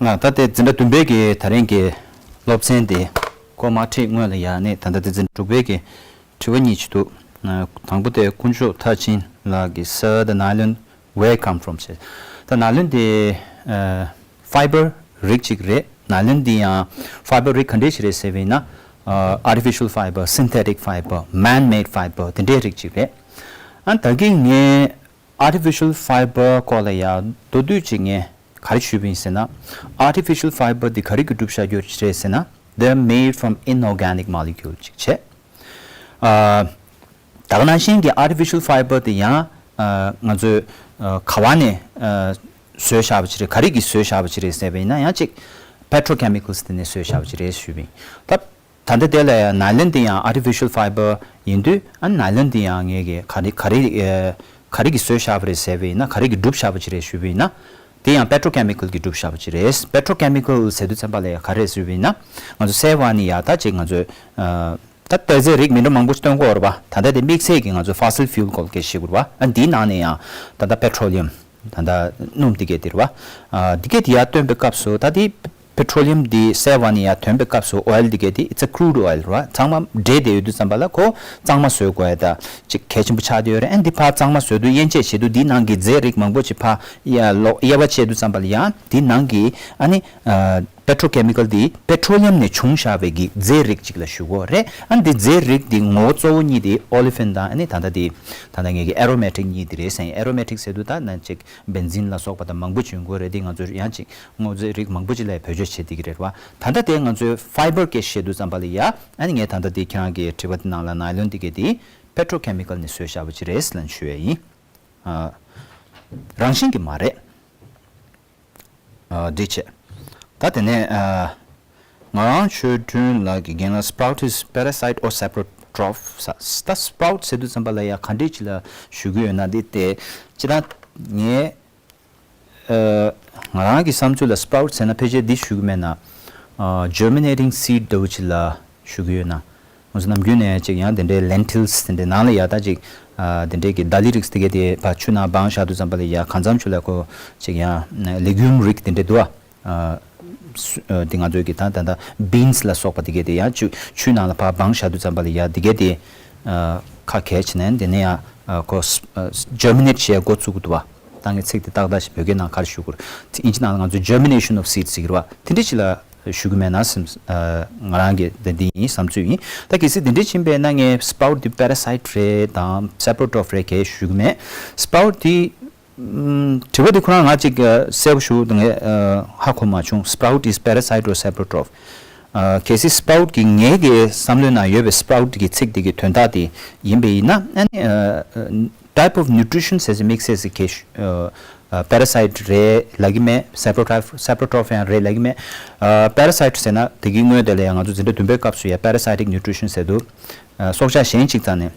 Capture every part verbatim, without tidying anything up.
ང་ད་ལྟའི་འཛིན་གྲྭ་བདུན་པའི་གི་ད་རིང་གི་སློབ་ཚན་དེ་ཁོ་མ་ཁྲིད་སྔོན་ལ་ཡ་ནས་ད་ལྟ་དེ་འཛིན་གྲྭ་དྲུག་པའི་གི་དྲི་བ་གཉིས་ཅིག་འདུག་དང་པོ་དེ་དཀོན་མཆོག་མཐར་ཕྱིན་ལགས་ཀྱིས་Sir, the nylon, where come from? ཟེར། ད་ནའི་ལོན་དེ་ཕའི་བར་རིགས་གཅིག་རེད། ནའི་ལོན་དེ་ཡང་ཕའི་བར་རིགས་ག་འདྲས་ཞིག་རེད་ཟེར་བས་ན། artificial fiber, synthetic fiber, man-made fiber དེ་འདྲའི་རིགས་གཅིག་རེད། ཨ་ད་གིན་ངས་artificial fiber སྐོར་ལ་ཡ་མདོར་བསྡུས་ཅིག་ངས་ག་རེ་ཞུས་པ་ཡིན་ཟེར་ན། artificial fiber འདི་ག་རེ་གིས་གྲུབ་བཞག་རྒྱུ་རེད་ཟེར་ན། They are made from inorganic molecule ཅིག་བྱས། ཨ་ད་ག་ནང་བཞིན་གྱི་artificial fiber དེ་ཡང་ཨ་ང་ཚོས་ཨ་ག་བ་ནས་ཨ་བཟོས་བཞག་པ་ཅིག་རེད། ག་རེ་གིས་བཟོས་བཞག་པ་ཅིག་རེད་ཟེར་བ་ཡིན་ན། ཡང་ཅིག་petrochemicals དེ་ནས་བཟོས་བཞག་པ་ཅིག་རེད་ཞུས་པ་ཡིན། ད་ད་ལྟ་དེ་ལ་ཡང་ནའི་ལོན་དེ་ཡང་artificial fiber ཡིན་དུས། ཨ་ནའི་ལོན་དེ་ཡང་ངས་གི་ག་རེ་ག་རེ་ཨ་ག་རེ་གིས་བཟོས་བཞག་པ་རེད་ཟེར་བ་ཡིན་ན། ག་རེ་གིས་གྲུབ་བཞག་པ་ཅིག་རེད་ཞུས་པ་ཡིན་ན། དེ་ཡང་petrochemical གིས་གྲུབ་བཞག་པ་ཅིག་རེད། petrochemical ཟེར་དུས་ཙམ་པ་ལ་ཡང་ག་རེ་ཟེར་བ་ཡིན་ན། ང་ཚོ་གསེར་པ་ནས་ཡ་ད་ཅིག་ང་ཚོས་ཨ་ད་གཏེར་རྫས་རིགས་མི་འདྲ་མང་པོ་ཞིག་བཏོན་གྱི་ཡོད་རེད་པ། ད་ལྟ་དེ་དམིགས་བསལ་གྱིས་ང་ཚོ་fossil fuel སྐོར་སྐད་ཆ་བཤད་ཀྱི་ཡོད་རེད་པ། ཨ་འདིའི་ནང་ནས་ཡང་ད་ལྟ་petroleum ད་ལྟ་སྣུམ་འདི་གས་དེ་རེད་པ། ཨ་འདི་གས་དེ་ཡར་བཏོན་པའི་སྐབས་སུ་ད་དེ་petroleum འདི་གསེར་པ་ནས་ཡར་ཐོན་པའི་སྐབས་སུ་oil འདི་གས་དེ it's a crude oil རེད་པ། ཚང་མ་འདྲེས་བསྡད་ཡོད་དུས་ཙམ་པ་ལ་ཁོ་གཙང་མ་བཟོ་དགོས་ཡ་ད་ཅིག་གལ་ཆེན་པོ་ཆགས་བསྡད་ཡོད་རེད། ཨ་འདི་ཕར་གཙང་མ་བཟོ་དུས་དབྱེ་འབྱེད་བྱེད་དུས་འདིའི་ནང་གི་རྫས་རིགས་མང་པོ་ཅིག་ཕར་ཡར་ལོག་དབྱེ་བ་ཕྱེ་དུས་ཙམ་པ་ལ་ཡང་འདིའི་ནང་གི་ཨ་ནི་ཨ་petrochemical འདི་petroleum ནས་བྱུང་བཞག་པའི་གི་རྫས་རིགས་ཅིག་ལ་ཞུ་གི་ཡོད་རེད། ཨ་འདི་རྫས་རིགས་འདི་ངོ་བོ་གཙོ་བོ་གཉིས་དེ་olefin དང་ཨ་ནི་ད་ལྟ་དེ་ད་ལྟ་ངེད་ཀྱི་aromatic གཉིས་དེ་རེད་ཟེར། aromatic ཟེར་དུས་ད་ནང་ཅིག་benzene ལ་སོགས་པ་དང་མང་པོ་ཅིག་ཡོང་གི་ཡོད་རེད། དེ་ང་ཚོས་ཡང་ཅིག་ངོ་རྫས་རིགས་མང་པོ་ཅིག་ལ་བེད་སྤྱོད་བྱེད་བསྡད་ཀྱི་རེད་པ། ད་ལྟ་དེ་ང་ཚོས་fiber སྐད་བཤད་དུས་ཙམ་པ་ལ་ཡ་ཨ་ནི་ངས་ད་ལྟ་དེ་ཁྱེད་རང་གི་དྲི་བ་དེ་ནང་ལ་ནའི་ལོན་དེ་གས་དེ་petrochemical ནས་བཟོས་བཞག་པ་ཅིག་རེད་ལབ་ཞུ་ཡ་ཡིན། ཨ་རང་བཞིན་གྱི་མ་རེད། ཨ་འགྲིག་བྱས། ད་དེ་ནས་ཨ་ང་རང་ཆོས་སྒྲོན་ལགས་ཀྱི་རྒན་ལགས། Sprout is parasite or saprotroph ས། ད་sprout ཟེར་དུས་ཙམ་པ་ལ་ཡ་ག་འདྲས་ཅིག་ལ་ཞུ་གི་ཡོད་ན། འདི་དེ་སྤྱིར་བཏང་ངས་ཨ་ང་རང་གི་བསམ་ཚུལ་ལ་sprout ཟེར་ན་ཕལ་ཆེར་འདི་ཞུ་གི་མེད་ན། ཨ་germinating seed འདྲ་བོ་ཅིག་ལ་ཞུ་གི་ཡོད་ན། ང་ཚོ་ནམ་རྒྱུན་ནས་ཅིག་ཡང་དེ་འདྲའི་lentils དེ་འདྲའི་ནང་ལ་ཡ་ད་ཅིག་ཨ་དེ་འདྲའི་གི་ཟླ་ལི་རིགས་དེ་གས་དེ་ཕར་ཆུ་ནང་སྦངས་བཞག་དུས་ཙམ་པ་ལ་ཡ་གང་འཚམ་ཆུ་ལ་ཁོ་ཅིག་ཡང་legume རིགས་དེ་འདྲ་འདུག་ཨ། ཨ་སུ་ཨ་དེ་ང་ཚོའི་གི་ད་ད་ད་beans ལ་སོགས་པ་དེ་གས་དེ་ཡང་ཆུ་ཆུ་ནང་ལ་ཕར་སྦངས་བཞག་དུས་ཙམ་པ་ལ་ཡ་དེ་གས་དེ་ཨ་ཁ་གས་བྱས་ནས་དེ་ནས་ཡང་ཨ་ཁོ་ཨ་germinate བྱེད་འགོ་བཙུགས་འདུག་བ། ད་ངས་ཚིག་དེ་ཏག་ཏག་ཞིག་བོད་སྐད་ནང་ག་རེ་ཞུ་དགོས་རེད། དབྱིན་ཇི་ནང་ལ་ང་ཚོས་germination of seeds ཟེར་གི་རེད་བ། དེ་འདྲ་ཅིག་ལ་ཞུ་གི་མེད་ན་སེམས། ཨ་ང་རང་གི་དེ་འདི་ཡིན་བསམ་ཚུལ་ཡིན། ད་གལ་སྲིད་དེ་འདྲ་ཕྱིན་པས་ན་ངས་sprout དེ་parasite རེད་དང་saprotroph རེད་གས་ཞུ་གི་མེད། sprout དེ་ཨམ་དྲི་བ་དེ་ཁོ་རང་ང་ཅིག་ཨ་གསལ་པོ་ཞུ་དང་ངས་ཨ་ཧ་གོ་མ་བྱུང་། Sprout is parasite or saprotroph ཨ་གལ་སྲིད་sprout གི་ངའི་གི་བསམ་བློའི་ནང་ཡོད་པའི་sprout གི་ཚིག་དེ་གི་དོན་དག་དེ་ཡིན་པ་ཡིན་ན། ཨ་ནི་ཨ་type of nutrition ཟེར་ཟེར་དམིགས་བསལ་ཟེར་གི་ཨ་parasite རེད་ལབ་ཀྱི་མེད། saprotroph saprotroph ཡང་རེད་ལབ་ཀྱི་མེད། ཨ་parasite ཟེར་ན་དེ་གི་སྔོན་དེ་ལ་ཡང་ང་ཚོ་འཛིན་གྲྭ་བདུན་པའི་སྐབས་སུ་ཡང་parasitic nutrition ཟེར་དུས་ཨ་སྲོག་ཆགས་གཞན་གཅིག་ཙམ་ནས་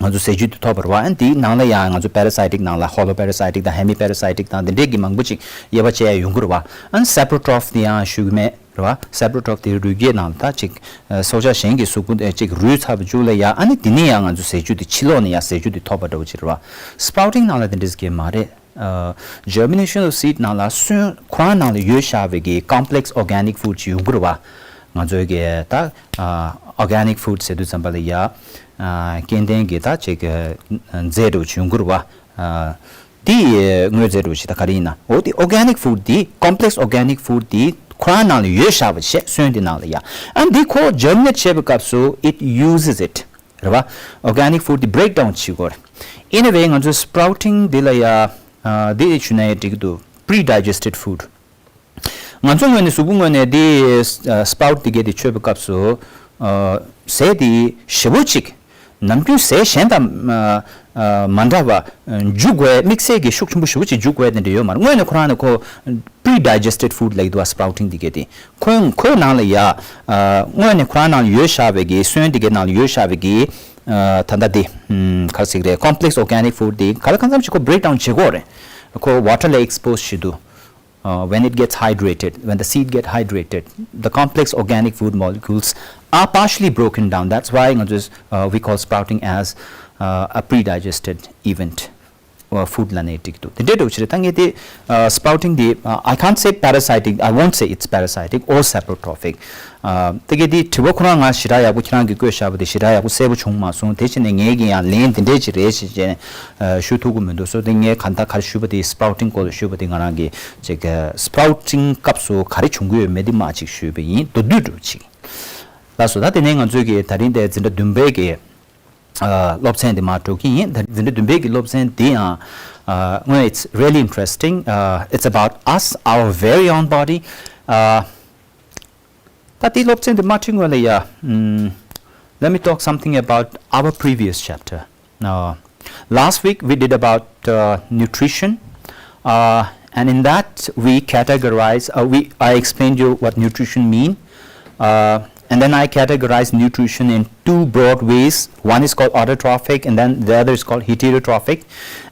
ང་ཚོ་ཟས་བཅུད་དེ་ཐོབ་པ་རེད་བ། ཨ་ནི་དེའི་ནང་ལ་ཡང་ང་ཚོ་parasitic ནང་ལ་holoparasitic དང་hemiparasitic དང་དེ་འདྲས་ཀྱི་མང་པོ་ཅིག་དབྱེ་བ་ཕྱེ་ཡ་ཡོང་གི་རེད་བ། ཨ་ནི་saprotroph དེ་ཡང་ཞུ་གི་མེད་རེད་བ། saprotroph དེ་རུས་སྐྱེས་ནང་ལ་ད་ཅིག་ཨ་སྲོག་ཆགས་གཞན་གྱི་གཟུགས་པོ་ཨ་ཅིག་རུས་ཚར་བའི་མཇུག་ལ་ཡ་ཨ་ནི་དེ་ནས་ཡང་ང་ཚོ་ཟས་བཅུད་དེ་ཕྱི་ལོགས་ནས་ཡང་ཟས་བཅུད་དེ་ཐོབ་པ་འདྲ་བོ་ཅིག་རེད་བ། sprouting ནང་ལ་དེ་འདྲས་ཀྱི་མ་རེད། ཨ་germination of seed ནང་ལ་སོན་ཁོ་རང་ནང་ལ་ཡོད་བཞག་པའི་གི་complex organic food ཅིག་ཡོང་གི་རེད་བ། ང་ཚོའི་གི་ད་ཨ་organic food ཟེར་དུས་ཙམ་པ་ལ་ཡ་ཨ་སྐྱེ་ལྡན་གྱི་ད་ཅིག་གི་རྫས་འདྲ་བོ་ཅིག་ཡོང་གི་རེད་བ། ཨ་དེ་དངོས་རྫས་འདྲ་བོ་ཅིག་ད་ག་རེ་ཡིན་ན། འོ་དེ་organic food དེ་complex organic food དེ་ཁོ་རང་ནང་ལ་ཡོད་བཞག་པ་བྱས། སོན་དེ་ནང་ལ་ཡ་ཨ་འདི་ཁོ་germinate བྱེད་པའི་སྐབས་སུ་it uses it རེད་བ། organic food དེ་breakdown བྱེད་དགོས་རེད། In a way ང་ཚོས་sprouting འདི་ལ་ཡ་ཨ་འདི་ཞུ་ན་ཡ་འགྲིག་གི་འདུག pre-digested food ང་ཚོ་ངོས་ནས་གཟུགས་པོ་ངོས་ནས་འདི་ཨ་sprout འདི་གས་དེ་མཆོད་པའི་སྐབས་སུ་ཨ་ཟས་དེ་ཞེ་པོ་ཅིག་ནམ་རྒྱུན་ཟས་གཞན་དང་ཨ་ཨ་མ་འདྲ་བ་འཇུ་དགོས་དམིགས་བསལ་གྱི་ཤུགས་ཆེན་པོ་ཞེ་པོ་ཅིག་འཇུ་དགོས་དེ་འདྲ་ཡོད་མ་རེད། དངོས་གནས་ཁོ་རང་ནས་ཁོ་pre-digested food ལབ་ཀྱི་འདུག་བ། sprouting འདི་གས་དེ་ཁོའི་ཁོའི་ནང་ལ་ཡ་ཨ་དངོས་གནས་ཁོ་རང་ནང་ལ་ཡོད་བཞག་པའི་གི་སོན་འདི་གས་ནང་ལ་ཡོད་བཞག་པའི་གི་ཨ་ད་ལྟ་དེ་ཨམ་ག་རེ་ཟེར་གི་རེད། complex organic food དེ་ག་ལ་གང་འཚམ་ཞིག་ཁོ་breakdown བྱེད་དགོས་རེད། ཁོ་water ལ་expose བྱེད་དུས། Uh, when it gets hydrated, when the seed get hydrated, the complex organic food molecules are partially broken down. That's why ང་ཚོས uh, we call sprouting as uh, a pre-digested event. food ལབ་ནའི་འགྲིག་འདུག་དེ་འདྲའི་འདྲ་བོ་ཅིག་རེད། ད་ངས་དེ་sprouting དེ། I can't say parasitic, I won't say it's parasitic or saprotrophic. དེ་གའི་དེ་དྲི་བ་ཁོ་རང་ང་ཞེ་དྲག་ཡག་པོ་ཁྱེད་རང་གིས་བཀོད་བཞག་པ་དེ་ཞེ་དྲག་ཡག་པོ་གསལ་པོ་བྱུང་མ་སོང་། དེ་བྱས་ནས་ངས་ཀྱིས་ཡང་ལན་དེ་འདྲའི་ཅིག་རེད་ཅེས་བྱས་ནས་ཞུ་ཐུབ་ཀྱི་མི་འདུག་སོ་དེ་ངས་གང་ལྟར་ག་རེ་ཞུས་པ་དེ་sprouting སྐོར་ལ་ཞུས་པ་དེ་ང་རང་གིས་ཅིག་sprouting སྐབས་སུ་ག་རེ་བྱུང་གི་ཡོད་མེད་དེ་མར་ཅིག་ཞུས་པ་ཡིན། མདོར་བསྡུས་འདྲ་བོ་ཅིག་ལགས་སོ། ད་དེ་ནས་ང་ཚོས་ཀྱི་ད་རིང་དེ་འཛིན་གྲྭ་བདུན་པའི་གི་ཨ་སློབ་ཚན་དེ་མར་འགྲོ་གི་ཡིན། ད་འཛིན་གྲྭ་བདུན་པའི་གི་སློབ་ཚན་འདི་ཡང་ཨ་སྔོན། It's really interesting. Uh, it's about us, our very own body. Uh, ད་དེ་སློབ་ཚན་དེ་མར་ཁྲིད་སྔོན་ལ་ཡ། ཨམ། Let me talk something about our previous chapter. Uh, last week we did about uh, nutrition, uh, and in that we categorize, uh, we, I explained you what nutrition mean, uh, and then I categorize nutrition in two broad ways. One is called autotrophic, and then the other is called heterotrophic.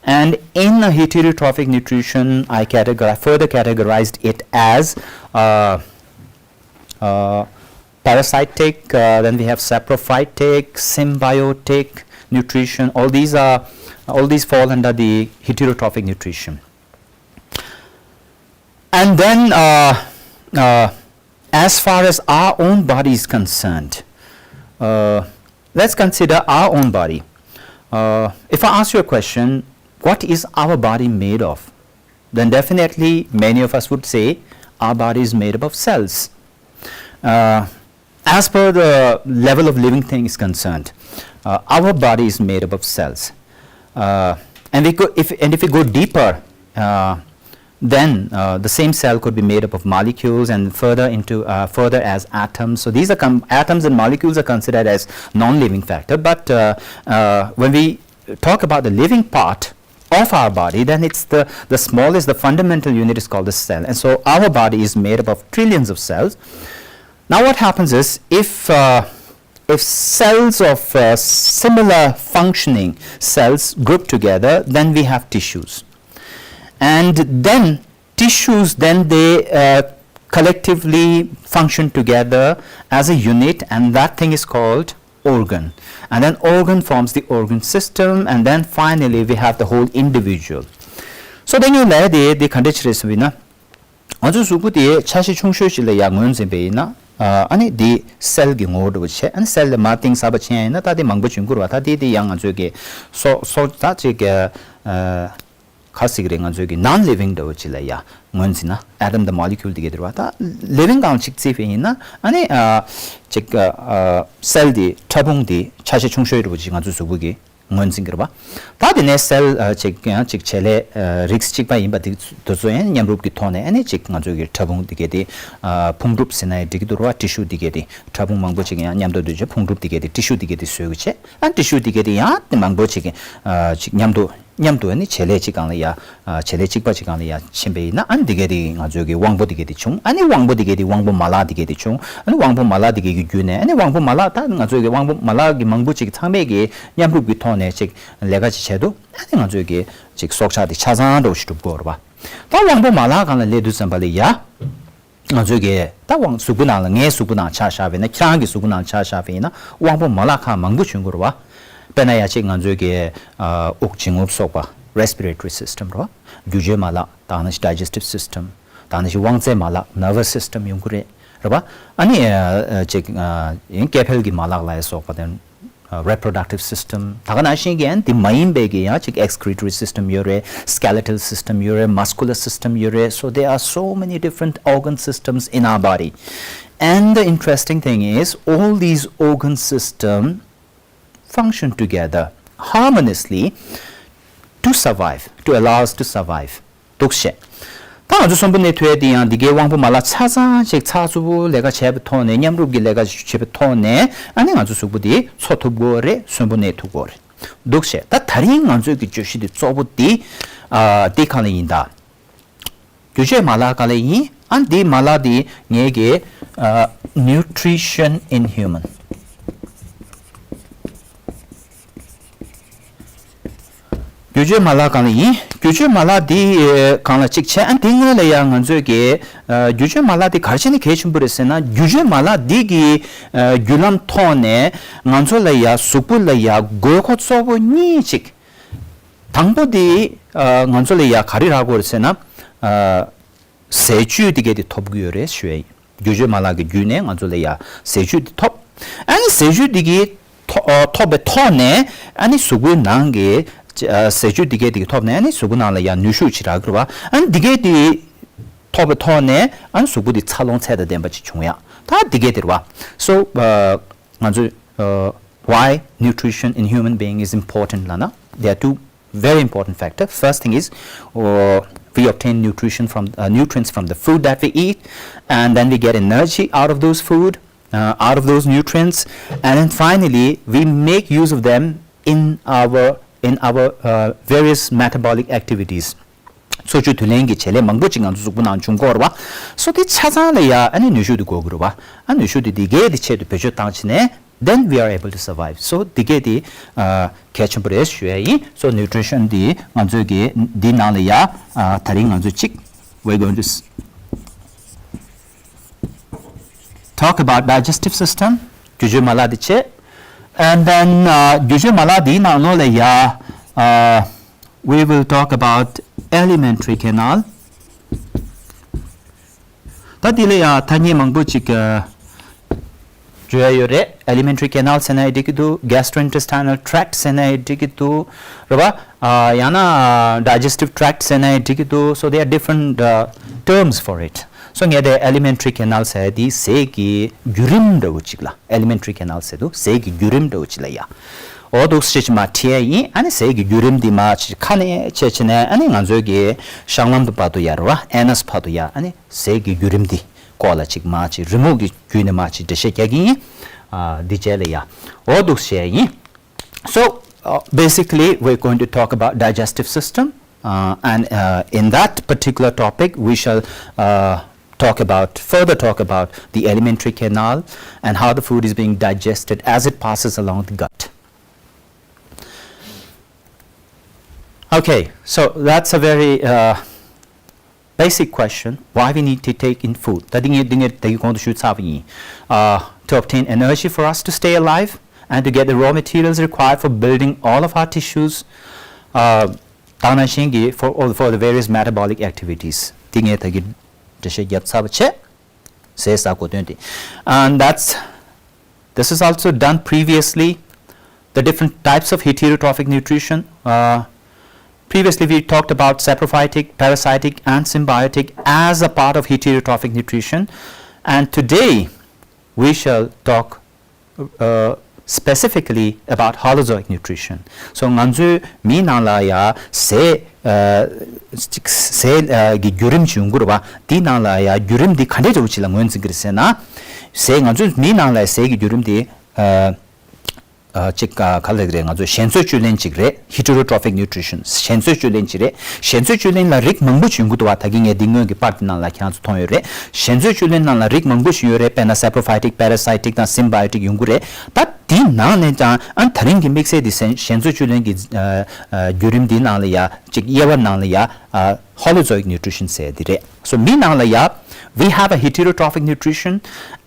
And in a heterotrophic nutrition, I categorize, further categorized it as uh, uh, parasitic, uh, then we have saprophytic, symbiotic nutrition. All these are, all these fall under the heterotrophic nutrition. And then, uh, uh, as far as our own body is concerned, uh, let's consider our own body. Uh, if I ask you a question, what is our body made of? Then definitely many of us would say our body is made up of cells. Uh, as per the level of living thing is concerned, uh, our body is made up of cells. Uh, and we go, if, and if we go deeper, uh, then uh, the same cell could be made up of molecules and further into, uh, further as atoms. So these are com- atoms and molecules are considered as non-living factor. But uh, uh, when we talk about the living part of our body, then it's the, the smallest, the fundamental unit is called the cell. And so our body is made up of trillions of cells. Now what happens is, if uh, if cells of uh, similar functioning cells group together, then we have tissues. And then tissues, then they uh, collectively function together as a unit, and that thing is called organ. And then organ forms the organ system, and then finally we have the whole individual. So then you lay the, the condition is, ང་ཚོའི་གཟུགས་པོ་དེ་ཆ་ཤས་ཆུང་ཤོས་ཤིག་ལ་ཡར་ངོས་འཛིན་པ་ཡིན་ན། ཨ་ནི་དེ་སེལ་གྱི་ངོ་བོ་འདྲ་བོ་བྱས། ཨ་ནི་སེལ་ལ་མར་གཏིང་ཟབ་པ་ཕྱིན་ཡ་ཡིན་ན། ད་དེ་མང་པོ་བྱུང་གི་རེད་བ། ད་དེ་དེ་ཡང་ང་ཚོས་ཀྱི་སོ་སོ་ད་ཅིག་གི་ཨ་ག་ཟེར་གྱི་རེད། ང་ཚོས་ཀྱི་non living འདྲ་བོ་ཅིག་ལ་ཡར་ངོས་འཛིན་ན། atom དང་molecule དེ་གའི་དེ་རེད་བ། ད་living གང་ཅིག་བརྩིས་པ་ཡིན་ན། ཨ་ནི་ཨ་ཅིག་ཨ་སེལ་དེ་ཕྲ་ཕུང་དེ་ཆ་ཤས་ཆུང་ཤོས་འདྲ་བོ་ཅིག་ང་ཚོའི་གཟུགས་པོ་གི་ངོས་འཛིན་གྱི་རེད་པ། ད་དེ་ནས་སེལ་ཨ་ཅིག་ཡང་ཅིག་བྱེད་ལས་ཨ་རིགས་གཅིག་པ་ཡིན་པ་དེ་དེ་ཚོ་ཡང་མཉམ་རུབ་ཀྱི་ཐོག་ནས། ཨ་ནི་ཅིག་ང་ཚོའི་གི་ཕྲ་ཕུང་དེ་གའི་དེ་ཨ་ཕུང་གྲུབ་ཟེར་ན་ཡང་འགྲིག་གི་འདུག་རེད་པ། ཊི་ཤུ་དེ་གའི་དེ་ཕྲ་ཕུང་མང་པོ་ཅིག་ཡང་མཉམ་དུ་འདུས་བྱས་ཕུང་གྲུབ་དེ་གའི་དེ་ཊི་ཤུ་དེ་གའི་དེ་བཟོས་གི་བྱས། ཨ་ཊི་ཤུ་དེ་གའི་དེ་ཡང་དེ་མང་པོ་ཅིག་གི་ཨ་ཅིག་མཉམ་དུ་མཉམ་དུ་ཨ་ནི་བྱེད་ལས་གཅིག་སྒང་ལ་ཡ། ཨ་བྱེད་ལས་གཅིག་པ་གཅིག་སྒང་ལ་ཡ་ཕྱིན་པ་ཡིན་ན། ཨ་ནི་འདི་གའི་དེ་ང་ཚོའི་གི་དབང་པོ་འདི་གའི་དེ་བྱུང་། ཨ་ནི་དབང་པོ་འདི་གའི་དེ་དབང་པོ་མ་ལག་འདི་གའི་དེ་བྱུང་། ཨ་ནི་དབང་པོ་མ་ལག་འདི་གའི་གི་བརྒྱུད་ནས། ཨ་ནི་དབང་པོ་མ་ལག་ད་ང་ཚོའི་གི་དབང་པོ་མ་ལག་གི་མང་པོ་ཅིག་ཚང་མས་གི་མཉམ་རུབ་ཀྱི་ཐོག་ནས་ཅིག་ལས་ཀ་ཅིག་བྱས་འདུག་ཨ་ནི་ང་ཚོའི་གི་ཅིག་སྲོག་ཆགས་དེ་ཆ་ཚང་འདྲ་བོ་ཞིག་གྲུབ་དགོས་རེད་པ། ད་དབང་པོ་མ་ལག་སྒང་ལ་སླེབས་དུས་ཙམ་པ་ལ་ཡ། ང་ཚོའི་གི་ད་དབང་གཟུགས་པོ་ནང་ལ། ངའི་གཟུགས་པོ་ནང་ཆ་བཞག་པ་ཡིན་ན། ཁྱེད་རང་གི་གཟུགས་པོ་ནང་ཆ་བཞག་པ་ཡིན་ན། དབང་པོ་མ་ལག་ཁག་མང་པོ་བྱུང་གི་རེད་པ། དཔེར་ན་ཡ་ཅིག་ང་ཚོའི་གི་ཨ་དབུགས་འབྱིན་རྔུབ་སོགས་པ། respiratory system རེད་པ། འགྱུ་བྱེད་མ་ལག། ད་ནི་digestive system། ད་ནི་དབང་རྩའི་མ་ལག། nervous system ཡོང་གི་རེད། རེད་པ། ཨ་ནི་ཨ་ཅིག་ཨ་ཡིན་སྐྱེ་འཕེལ་གྱི་མ་ལག་ལ་ཡ་སོགས་པ་དེ། reproductive system། ད་ག་ནང་བཞིན་གྱི་ཨ་ནི་དེ་མ་ཡིན་པའི་གི་ཡང་ཅིག་excretory system ཡོད་རེད། skeletal system ཡོད་རེད། muscular system ཡོད་རེད། So there are so many different organ systems in our body. And the interesting thing is, all these organ system function together harmoniously to survive, to allow us to survive. འདུག་བྱས། ད་ང་ཚོ་གསོན་པོ་གནས་ཐུབ་ཡ་དེ་ཡང་འདི་གའི་དབང་པོ་མ་ལག་ཆ་ཚང་ཅིག་ཚགས་ཚུད་པོ་ལས་ཀ་བྱས་པའི་ཐོག་ནས། མཉམ་རུབ་ཀྱི་ལས་ཀ་བྱས་པའི་ཐོག་ནས། ཨ་ནི་ང་ཚོ་གཟུགས་པོ་དེ་འཚོ་ཐུབ་དགོས་རེད། གསོན་པོ་གནས་ཐུབ་དགོས་རེད། འདུག་བྱས། ད་ད་རིང་ང་ཚོའི་གི་བརྗོད་གཞི་དེ་གཙོ་བོ་དེ་ཨ་དེ་གང་ལ་ཡིན་ད། འགྱུ་བྱེད་མ་ལག་གང་ལ་ཡིན། ཨ་འདི་མ་ལག་དེ་ངའི་གི་ཨ་nutrition in human། འགྱུ་བྱེད་མ་ལག་གང་ལ་ཡིན། འགྱུ་བྱེད་མ་ལག་འདི་གང་ལ་གཅིག་བྱས། ཨ་འདི་སྔོན་ལ་ཡང་ང་ཚོས་ཀྱི་ཨ་འགྱུ་བྱེད་མ་ལག་འདི་ག་རེ་བྱས་ནས་གལ་ཆེན་པོ་རེད་ཟེར་ན། འགྱུ་བྱེད་མ་ལག་འདི་གི་ཨ་བརྒྱུད་ལམ་ཐོག་ནས་ང་ཚོ་ལ་ཡ་གཟུགས་པོ་ལ་ཡ་དགོས་མཁོ་གཙོ་བོ་གཉིས་གཅིག། དང་པོ་འདི་ ཨ། ང་ཚོ་ལ་ཡ་ག་རེ་རག་གི་ཡོད་རེད་ཟེར་ན། ཨ། ཟས་བཅུད་འདི་གས་དེ་ཐོབ་ཀྱི་ཡོད་རེད་ཞུ་ཡ་ཡིན། འགྱུར་བཅོས་མ་ལག་གི་བརྒྱུད་ནས་ང་ཚོ་ལ་ཡ་ཟས་བཅུད་འདི་ཐོབ། ཨ་ནི་ཟས་བཅུད་འདི་གི་ཐོ་ཨ། ཐོབ་པའི་ཐོག་ནས་ཨ་ནི་གཟུགས་པོའི་ནང་གི་ཨ། ཟས་བཅུད་འདི་གས་དེ་གི་ཐོག་ནས་ཨ་ནི་གཟུགས་པོ་ནང་ལ་ཡ་ནུས་ཤུགས་ཅིག་རག་གི་རེད་བ། ཨ་ནི་འདི་གས་དེ་ཐོབ་པའི་ཐོག་ནས་ཨ་ནི་གཟུགས་པོ་འདི་འཚར་ལོངས་ཚད་དང་ལྡན་པ་ཅིག་བྱུང་ཡ། ད་འདི་གས་དེ་རེད་བ། So ཨ། ང་ཚོས་ཨ། why nutrition in human being is important ལབ་ན། There are two very important factor. First thing is, uh, we obtain nutrition from uh, nutrients from the food that we eat, and then we get energy out of those food, uh, out of those nutrients, and then finally we make use of them in our in our uh, various metabolic activities. འཚོ་བཅུད་བསྡུ་ལེན་གྱི་བྱེད་ལས་མང་པོ་ཅིག་ང་ཚོ་གཟུགས་པོ་ནང་འབྱུང་གི་ཡོད་རེད་བ། So དེ་ཆ་ཚང་ལ་ཡ་ཨ་ནི་ནུས་ཤུགས་དེ་དགོས་ཀྱི་རེད་བ། ཨ་ནུས་ཤུགས་དེ་དེ་གས་དེ་ཆེད་དུ་བེད་སྤྱོད་བཏང་བྱས་ནས། Then we are able to survive. So འདི་གས་དེ་ཨ། གལ་ཆེན་པོ་རེད་ཞུ་ཡ་ཡིན། So nutrition འདི་ང་ཚོས་ཀྱི་འདི་ནང་ལ་ཡ་ཨ། ད་རིང་ང་ཚོས་གཅིག we're going to s- talk about digestive system. འགྱུར་བཅོས་མ་ལག་འདི་བྱས། And then ཨ། འགྱུར་བཅོས་མ་ལག་འདིའི་ནང་ལོགས་ལ་ཡ་ཨ། we will talk about alimentary canal. ད་འདི་ལ་ཡང་ཐ་སྙད་མང་པོ་ཅིག་ཨ། བརྗོད་ཡ་ཡོད་རེད། Alimentary canal ཟེར་ན་ཡང་འགྲིག་གི་འདུག Gastrointestinal tract ཟེར་ན་ཡང་འགྲིག་གི་འདུག་རེད་བ། ཨ། ཡང་ན་ཨ། digestive tract ཟེར་ན་ཡང་འགྲིག་གི་འདུག So there are different uh, terms for it. So ངས་དེ་alimentary canal ཟེར་ཡ་དེ་ཟས་ཀྱི་བརྒྱུད་རིམ་འདྲ་བོ་ཅིག་ལ། Alimentary canal ཟེར་དུས་ཟས་ཀྱི་བརྒྱུད་རིམ་འདྲ་བོ་ཅིག་ལ་ཡ། འོ་འདུག་སེ་བྱས་མར་ཁྲིད་ཡ་ཡིན། ཨ་ནི་ཟས་ཀྱི་བརྒྱུད་རིམ་འདི་མར་ཁ་ནས་བྱས་བྱས་ནས་ཨ་ནི་ང་ཚོའི་གི་བཤང་ལམ་དུ་བར་དུ་ཡ་རེད་བ། Anus བར་དུ་ཡ། ཨ་ནི་ཟས་ཀྱི་བརྒྱུད་རིམ་འདི་སྐོར་ལ་ཅིག་མར་ཅིག་རི་མོ་གི་བརྒྱུད་ནས་མར་ཅིག་འགྲེལ་བཤད་རྒྱག་གི་ཡིན། ཨ། འདི་རྗེས་ལ་ཡ། འོ་འདུག་སེ་བྱས་ཡིན། So uh, basically we're going to talk about digestive system. Uh, and uh, in that particular topic, we shall uh, talk about further talk about the alimentary canal and how the food is being digested as it passes along the gut. Okay, so that's a very uh, basic question, why we need to take in food. ད་འདི་ངས་འདི་ངས་ད་གི་གོང་དུ་ཞུས་ཚར་བ་ཡིན། Uh, to obtain energy for us to stay alive and to get the raw materials required for building all of our tissues. Uh, དེ་ནང་བཞིན་གྱི་for all for the various metabolic activities. འདི་ངས་ད་གི་འགྲེལ་བཤད་བརྒྱབ་ཚར་བ་བྱས། ཟས་ཟ་དགོས་དོན་དེ། And that's this is also done previously. The different types of heterotrophic nutrition. Uh, previously, we talked about saprophytic, parasitic, and symbiotic as a part of heterotrophic nutrition. And today, we shall talk uh, specifically about holozoic nutrition. So ང་ཚོའི་མིའི་ནང་ལ་ཡ་ཟས་ཨ། ཟས་ཨ། གི་བརྒྱུད་རིམ་ཅིག་ཡོང་གི་རེད་བ། དེའི་ནང་ལ་ཡ་བརྒྱུད་རིམ་འདི་ག་འདྲས་འདྲ་བོ་ཅིག་ལ་ངོས་འཛིན་གྱི་རེད་ཟེར་ན། ཟས་ང་ཚོའི་མིའི་ནང་ལ་ཟས་ཀྱི་བརྒྱུད་རིམ་འདི་ཨ། ཨ། ཅིག་ག་ག་ལབ་ཀྱི་རེད། ང་ཚོ་ཞན་ཚོད་བཅུད་ལེན་ཅིག་རེད། heterotrophic nutrition ཞན་ཚོད་བཅུད་ལེན་ཅིག་རེད། ཞན་ཚོད་བཅུད་ལེན་ལ་རིགས་མང་པོ་ཅིག་ཡོང་གི་འདུག་བ། ད་གིན་ངས་འདི་སྔོན་གྱི་པར་འདི་ནང་ལ་ཁྱེད་རང་ཚོ་མཐོང་ཡོད་རེད། ཞན་ཚོད་བཅུད་ལེན་ནང་ལ་རིགས་མང་པོ་ཞིག་ཡོད་རེད། དཔེར་ན་saprophytic, parasitic དང་symbiotic ཡོང་གི་རེད། ད་དེའི་ནང་ནས་ཀྱང་ཨ་ད་རིང་གི་དམིགས་བསལ་འདི་ཞན་ཞན་ཚོད་བཅུད་ལེན་གྱི་ཨ་ཨ་བརྒྱུད་རིམ་འདིའི་ནང་ལ་ཡ་ཅིག་དབྱེ་བ་ནང་ལ་ཡ་ཨ་holozoic nutrition ཟེར་འདི་རེད། So མི་ནང་ལ་ཡ་we have a heterotrophic nutrition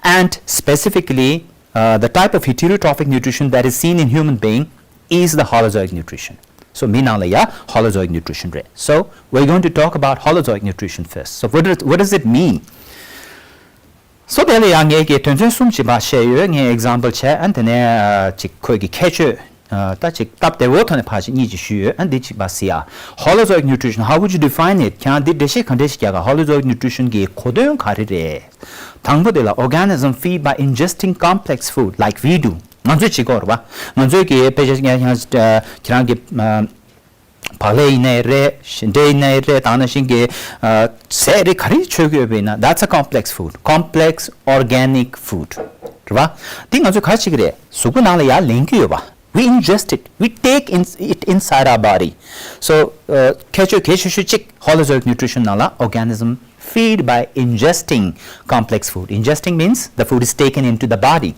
and specifically uh, the type of heterotrophic nutrition that is seen in human being is the holozoic nutrition. So མི་ནང་ལ་ཡ་holozoic nutrition རེད། So we're going to talk about holozoic nutrition first. So what does, what does it mean? So དེ་ལ་ཡང་ངས་ཀྱི་དོན་ཚན་གསུམ་ཅིག་ཕར་བཤད་ཡོད། ངས་example བྱས། ཨ་ནི་དེ་ནས་ཨ་ཅིག་ཁོས་ཀྱི་ཁྱད་ཆོས་ཨ་ད་ཅིག་སྟབས་བདེ་བོ་ཐོག་ནས་ཕར་ཅིག་གཉིས་ཅིག་ཞུས་ཡོད། ཨ་ནི་འདི་ཅིག་ཕར་གཟིགས་ཨ། Holozoic nutrition, how would you define it? ཁྱེད་རང་འདི་འགྲེལ་བཤད་ག་འདྲས་ཤིག་རྒྱག་ག Holozoic nutrition གི་གོ་དོན་ག་རེ་རེད། དང་པོ་དེ་ལ་organism feed by ingesting complex food like we do. ང་ཚོས་བྱེད་ཀྱི་ཡོད་རེད་བ། ང་ཚོས་ཀྱི་དཔེ་ཆ་ཁྱེད་རང་ཁྱེད་རང་གི་ཨ་བག་ལེབ་ཡིན་ནའི་རེད། ཞིང་འབྲས་ཡིན་ནའི་རེད། དེ་ནང་བཞིན་གྱི་ཨ་ཟས་རིགས་ག་རེ་མཆོད་ཀྱི་ཡོད་པ་ཡིན་ན། That's a complex food, complex organic food རེད་བ། འདི་ང་ཚོས་ག་རེ་བྱེད་ཀྱི་རེད། གཟུགས་པོ་ནང་ལ་ཡར་ལེན་གྱི་ཡོད་པ། We ingest it, we take in, it inside our body. So ཨ་ཁྱད་ཆོས་གལ་ཆེ་ཤོས་གཅིག Holozoic nutrition ནང་ལ་organism feed by ingesting complex food. Ingesting means the food is taken into the body.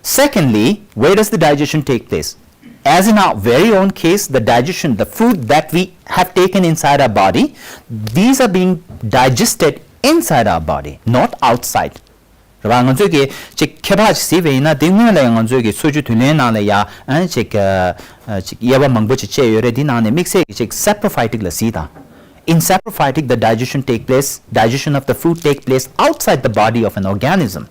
Secondly, where does the digestion take place? As in our very own case, the digestion, the food that we have taken inside our body, these are being digested inside our body, not outside. རེད་བ། ང་ཚོས་ཀྱི་ཅིག་ཁྱད་པར་ཅིག་གཟིགས་པ་ཡིན་ན། དེ་སྔོན་ལ་ཡང་ང་ཚོས་ཀྱི་འཚོ་བཅུད་དུས་ལེན་ནང་ལ་ཡང་ཨ་ཅིག་ཨ་ཅིག་དབྱེ་བ་མང་པོ་ཅིག་བཅད་ཡོད་རེད། དེ་ནང་ནས་དམིགས་བསལ་གྱི་ཅིག་saprophytic ལ་གཟིགས་དང་། In saprophytic, the digestion take place, digestion of the food take place outside the body of an organism.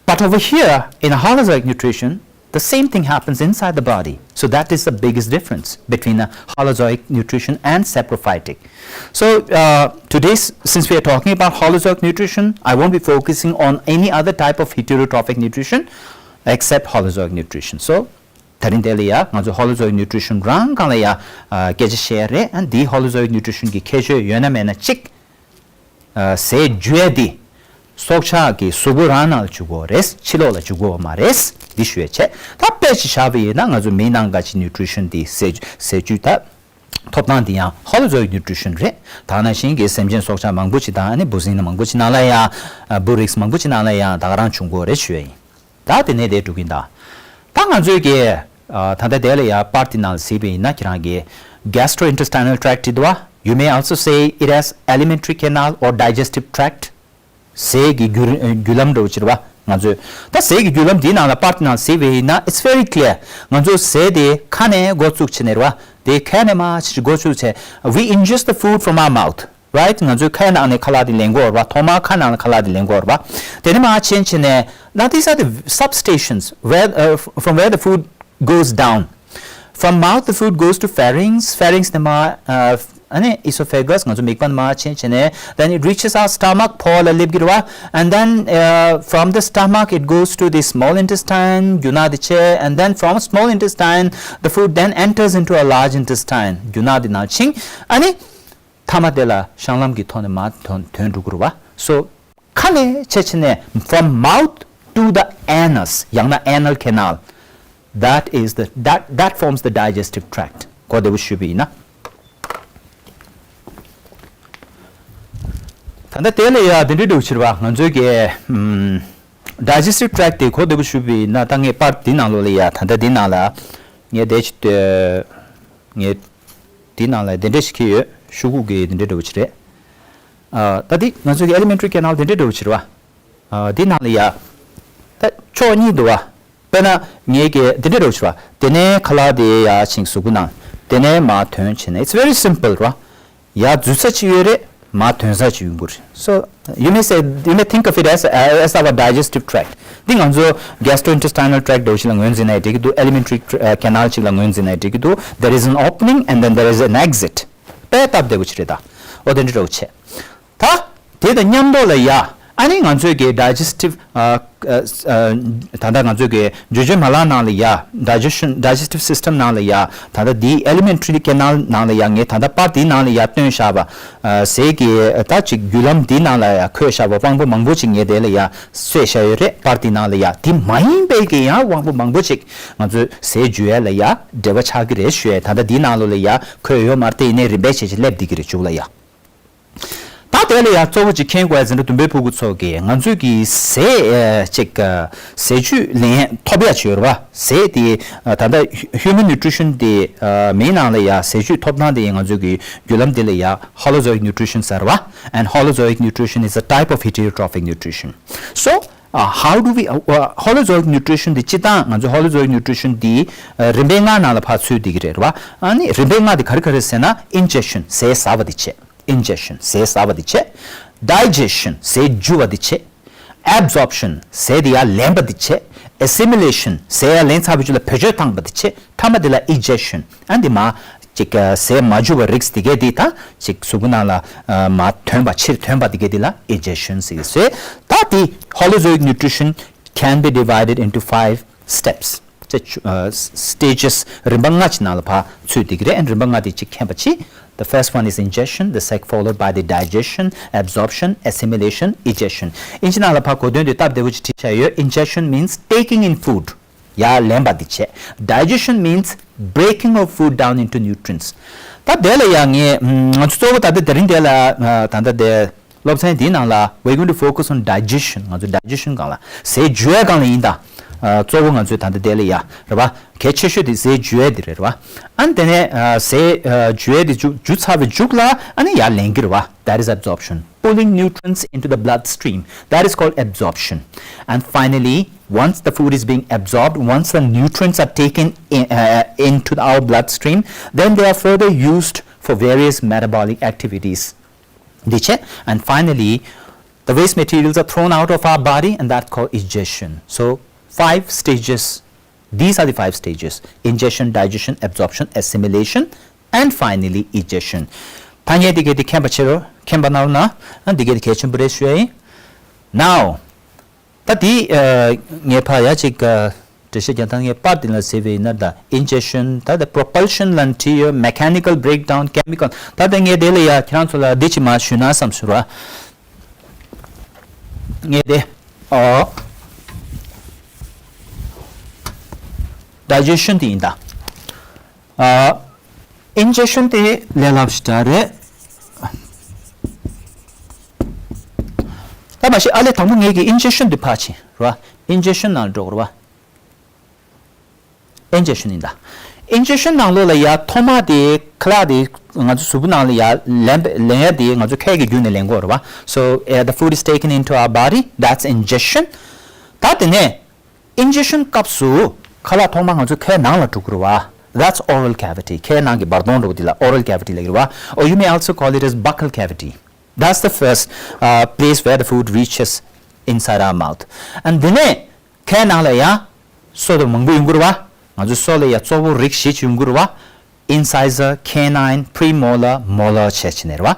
But over here, in a Holozoic nutrition, the same thing happens inside the body. So that is the biggest difference between a Holozoic nutrition and saprophytic. So uh, today, since we are talking about Holozoic nutrition, I won't be focusing on any other type of heterotrophic nutrition except Holozoic nutrition. So དེ་རིང་དེ་ལ་ཡ་ང་ཚོ་Holozoic nutrition རང་སྒང་ལ་ཡ་ཨ་སྐད་ཆ་བཤད་རེད། ཨ་འདི་Holozoic nutrition གི་ཁྱད་ཆོས་ཡོད་ན་མེད་ན་གཅིག་ཨ་ཟས་འཇུ་ཡ་འདི་སྲོག་ཆགས་ཀྱི་གཟུགས་པོ་རང་ནང་ལ་འཇུ་དགོས་རེད། ཕྱི་ལོགས་ལ་འཇུ་དགོས་པ་མ་རེད། འདི་ཞུ་ཡ་བྱས། ད་དཔེ་ཅིག་བཞག་པ་ཡིན་ན། ང་ཚོ་མིའི་ནང་ག་ཅིག་nutrition འདི་ཟས་ཟས་བཅུད་ད་ཐོབ་ཐང་འདི་ཡང་Holozoic nutrition རེད། ད་ནང་བཞིན་གྱི་སེམས་ཅན་སྲོག་ཆགས་མང་པོ་ཅིག་དང་། ཨ་ནི་འབུ་སྲིན་མང་པོ་ཅིག་ནང་ལ་ཡང་འབུ་རིགས་མང་པོ་ཅིག་ནང་ལ་ཡང་ད་ག་རང་བྱུང་དགོས་རེད་ཞུ་ཡ་ཡིན། ད་དེ་ནས་དེ་འགྲོ་གིན་ད། ད་ང་ཚོས་ཀྱི་ཨ་ད་ལྟ་དེ་ལ་ཡ་པར་དེ་ནང་ལ་གཟིགས་པ་ཡིན་ན། ཁྱེད་རང་གི་gastrointestinal tract དེ་འདུག་བ། You may also say it as alimentary canal or digestive tract. ཟས་ཀྱི་རྒྱུ་རྒྱུ་ལམ་འདྲ་བོ་ཅིག་རེད་བ། ང་ཚོས་ད་ཟས་ཀྱི་རྒྱུ་ལམ་འདིའི་ནང་ལ་པར་དེ་ནང་གཟིགས་པ་ཡིན་ན། It's very clear. ང་ཚོ་ཟས་དེ་ཁ་ནས་འགོ་བཙུགས་བྱས་ནས་རེད་བ། དེ་ཁ་ནས་མར་ཅིག་འགོ་བཙུགས་བྱས། We ingest the food from our mouth, right? ང་ཚོའི་ཁའི་ནང་ནས་ཁ་ལག་དེ་ལེན་གྱི་ཡོད་རེད་བ། ཐོག་མར་ཁ་ནང་ལ་ཁ་ལག་དེ་ལེན་གྱི་ཡོད་རེད་བ། དེ་ནས་མར་ཕྱིན་བྱས་ནས། Now these are the substations where uh, from where the food goes down. From mouth the food goes to pharynx, pharynx ནས་མར་ཨ་ཨ་ནི་esophagus ང་ཚོ་མིད་པ་ནས་མར་ཕྱིན་བྱས་ནས། Then it reaches our stomach, ཕོ་ལ་སླེབས་ཀྱི་རེད་བ། And then uh, from the stomach it goes to the small intestine, རྒྱུ་ནག་དེ་བྱས། And then from small intestine the food then enters into a large intestine. རྒྱུ་ནག་དེ་ནང་ཕྱིན། ཨ་ནི་མཐའ་མ་དེ་ལ་བཤང་ལམ་གྱི་ཐོག་ནས་མར་ཐོན་ཐོན་འགྲོ་གི་རེད་བ། So ཁ་ནས་ཕྱིན་བྱས་ནས། From mouth to the anus, ཡང་ན་anal canal, that is the that that forms the digestive tract. གོ་བདེ་པོ་ཞུས་པ་ཡིན་ན། ད་ལྟ་དེ་ལ་ཡ་དེ་འདྲའི་འགྲོ་ཕྱིར་བ། ང་ཚོའི་གི་ཨམ་digestive tract དེ་གོ་བདེ་པོ་ཞུས་པ་ཡིན་ན། ད་ངས་པར་འདི་ནང་ལོགས་ལ་ཡ། ད་ལྟ་འདི་ནང་ལ་ངས་དེ་ཅི་ངས་འདི་ནང་ལ་དེ་འདྲ་ཞིག་འཁྱེར་ཡོད། ཤོག་གུ་གི་དེ་འདྲ་འདྲ་བོ་ཅིག་རེད། ཨ་ད་འདི་ང་ཚོའི་གི་alimentary canal དེ་འདྲ་འདྲ་བོ་ཅིག་རེད་བ། ཨ་འདི་ནང་ལ་ཡ་ད་ཕྱོགས་གཉིས་འདུག་བ། དཔེར་ན་ངས་གི་འདི་འདྲ་འདྲ་བོ་ཅིག་རེད་བ། དེ་ནས་ཁ་ལག་དེ་ཡར་ཕྱིན་གཟུགས་པོ་ནང་། དེ་ནས་མར་ཐོན་བྱས་ནས། It's very simple རེད་བ། ཡར་འཛུལ་ས་ཅིག་ཡོད་རེད། མར་ཐོན་ས་ཅིག་ཡོང་གི་རེད། So you may say, you may think of it as, as our digestive tract. འདི་ང་ཚོ་gastrointestinal tract འདྲ་བོ་ཞིག་ལ་ངོས་འཛིན་ན་འགྲིག་གི་འདུག alimentary tra- ཨ་canal ཅིག་ལ་ངོས་འཛིན་ན་འགྲིག་གི་འདུག There is an opening and then there is an exit. དཔེ་སྟབས་བདེ་པོ་ཅིག་རེད་ད། འོ་དེ་འདྲ་འདྲ་བོ་བྱས། ད་དེ་དང་མཉམ་དུ་ལ་ཡ། ཨ་ནི་ང་ཚོའི་གི་digestive ཨ་ཨ་ཨ་ད་ལྟ་ང་ཚོའི་གི་འཇུ་བྱེད་མ་ལག་ནང་ལ་ཡ། digestion digestive system ནང་ལ་ཡ། ད་ལྟ་འདི་alimentary canal ནང་ལ་ཡ། ངས་ད་ལྟ་པར་འདིའི་ནང་ལ་ཡ་སྟོན་བཞག་པ། ཨ་ཟས་ཀྱི་ད་ཅིག་རྒྱུ་ལམ་འདིའི་ནང་ལ་ཡ་འཁོད་བཞག་པ་དབང་པོ་མང་པོ་ཅིག་ངས་དེ་ལ་ཡ་གསོས་བཞག་ཡོད་རེད། པར་འདིའི་ནང་ལ་ཡ། འདི་མ་ཡིན་པའི་གི་ཡང་དབང་པོ་མང་པོ་ཅིག་ང་ཚོའི་ཟས་འཇུ་ཡ་ལ་ཡ་འབྲེལ་བ་ཆགས་ཀྱི་རེད་ཞུ་ཡ། ད་ལྟ་འདིའི་ནང་ལོགས་ལ་ཡ་འཁོད་ཡོད་མ་རེད། དེ་ཡིན་ནའི་རིམ་པས་བྱས་བྱས་སླེབས་བསྡད་ཀྱི་རེད་མཇུག་ལ་ཡ། ད་དེ་ལ་ཡ་གཙོ་བོ་ཅིག་མཁྱེན་དགོས་ཡ་འཛིན་གྲྭ་བདུན་པའི་ཕྲུ་གུ་ཚོ་གིས། ང་ཚོས་ཀྱི་ཟས་ཨ་ཅིག་ཨ་ཟས་བཅུད་ལེན་ཐོབ་ཡ་ཅིག་ཡོད་རེད་བ། ཟས་དེ་ཨ་ད་ལྟ་human nutrition དེ་ཨ་མིའི་ནང་ལ་ཡ་ཟས་བཅུད་ཐོབ་ཐང་དེ་ཡིན། ང་ཚོས་ཀྱི་རྒྱུ་ལམ་དེ་ལ་ཡ་Holozoic nutrition ཟེར་བ། And Holozoic nutrition is a type of heterotrophic nutrition. So uh, how do we uh, uh, Holozoic nutrition དེ་སྤྱིར་བཏང་ང་ཚོས་Holozoic nutrition དེ་ཨ་རིམ་པའི་ལྔ་ནང་ལ་ཕར་ཚུད་བསྡད་ཀྱི་རེད་བ། ཨ་ནི་རིམ་པའི་ལྔ་དེ་ག་རེ་ག་རེ་ཟེར་ན། ingestion ཟས་ཟ་བ་དེ་བྱས། ingestion ཟས་ཟ་བ་དེ་བྱས། digestion ཟས་འཇུ་བ་དེ་བྱས། absorption ཟས་དེ་ཡར་ལེན་པ་དེ་བྱས། assimilation ཟས་ཡར་ལེན་ཚར་བའི་རྗེས་ལ་བེད་སྤྱོད་བཏང་པ་དེ་བྱས། མཐའ་མ་དེ་ལ་egestion ཨ་འདི་མ་ཅིག་ཟས་མ་འཇུ་བ་རིགས་དེ་གས་དེ་ད་ཅིག་གཟུགས་པོ་ནང་ལ་མ་ཐོན་པ་ཕྱིར་ཐོན་པ་དེ་གས་དེ་ལ་egestion ཟེར་གི་ཟེར། ད་དེ་Holozoic nutrition can be divided into five steps. stages རིམ་པ་ལྔ་ཅིག་ནང་ལ་ཕར་ཚུད་བསྡད་ཀྱི་རེད། རིམ་པ་ལྔ་དེ་ཅིག་མཁྱེན་པ་ཅིག The first one is ingestion, the sec followed by the digestion, absorption, assimilation, egestion. ཨིན་ཇི་ནང་ལ་ཕར་གོ་དོན་དེ་སྟབས་བདེ་པོ་ཅིག་བྲིས་བཞག་ཡོད། Ingestion means taking in food. ཡར་ལེན་པ་དེ་བྱས། Digestion means breaking of food down into nutrients. ད་དེ་ལ་ཡང་ངས་ང་ཚོ་གཙོ་བོ་ད་ལྟ་དེ་རིང་དེ་ལ་ད་ལྟ་དེ། སློབ་ཚན་འདིའི་ནང་ལ་we're going to focus on digestion. ང་ཚོ་digestion སྒང་ལ་ཟས་འཇུ་ཡ་སྒང་ལ་ཡིན་ད། ཨ་གཙོ་བོ་ང་ཚོས་ད་ལྟ་དེ་ལ་ཡ་རེད་བ། གལ་ཆེ་ཤོས་དེ་ཟས་འཇུ་ཡས་དེ་རེད་བ། ཨ་ནི་དེ་ནས་ཨ་ཟས་ཨ་འཇུ་ཡས་དེ་འཇུ་འཇུ་ཚར་བའི་མཇུག་ལ་ཨ་ནི་ཡར་ལེན་གྱི་རེད་བ། That is absorption. Pulling nutrients into the bloodstream. That is called absorption. And finally, once the food is being absorbed, once the nutrients are taken in, uh, into our bloodstream, then they are further used for various metabolic activities. Dice? And finally, the waste materials are thrown out of our body, and that's called ingestion. So, five stages. These are the five stages: ingestion, digestion, absorption, assimilation, and finally egestion. ཐ་སྙད་འདི་གས་འདི་མཁྱེན་པ་ཆེ་རུ་མཁྱེན་པ་གནང་རོགས་གནང་། ཨ་འདི་གས་འདི་གལ་ཆེན་པོ་རེད་ཞུ་ཡ་ཡིན། Now ད་འདི་ཨ་ངས་ཕ་ཡ་ཅིག་ཨ་འགྲེལ་བཤད་རྒྱག་སྟངས་ངས་པར་འདི་ལ་ཟེར་བས་ཡིན་ན། ད་ingestion, ད་the propulsion ལ་འཁྲིད་ཡོད། Mechanical breakdown, chemical. ད་ལྟ་ངས་དེ་ལ་ཡ་ཁྱེད་རང་ཚོ་ལ་འདི་ཅིག་མ་ཞུས་ན་བསམ་ཞུ་ར། ངས་དེ་ཨོ་digestion དེ་ཡིན་ད། ཨ་ingestion དེ་ལས་སླ་པོ་ཞིག་རེད། ད་མ་གཞི་ཨ་ལས་དང་པོ་ངས་ཀྱི་ingestion དེ་ཕར་ཕྱིན་རེད་བ། ingestion ནང་འགྲོ་དགོས་རེད་བ། ingestion ཡིན་ད། ingestion ནང་ལོགས་ལ་ཡ་ཐོག་མ་དེ་ཁ་ལག་དེ་ང་ཚོ་གཟུགས་པོ་ནང་ལ་ཡ་ལེན་པ་ལེན་ཡ་དེ་ང་ཚོ་ཁའི་གི་བརྒྱུད་ནས་ལེན་དགོས་རེད་བ། So uh, the food is taken into our body, that's ingestion. ད་དེ་ནས་ingestion སྐབས་སུ་ཁ་ལག་ཐོག་མ་ང་ཚོ་ཁའི་ནང་ལ་འགྲོ་གི་རེད་བ། That's oral cavity. ཁའི་ནང་གི་བར་སྟོང་འདྲ་བོ་དེ་ལ་oral cavity ལབ་ཀྱི་རེད་བ། Or you may also call it as buccal cavity. That's the first uh, place where the food reaches inside our mouth. And དེ་ནས་ཁའི་ནང་ལ་ཡང་སོ་དང་མང་པོ་ཡོང་གི་རེད་བ། ང་ཚོ་སོ་ལ་ཡང་གཙོ་བོ་རིགས་བཞི་ཅིག་ཡོང་གི་རེད་བ། Incisor, canine, premolar, molar བྱས་བྱས་ནས་རེད་བ།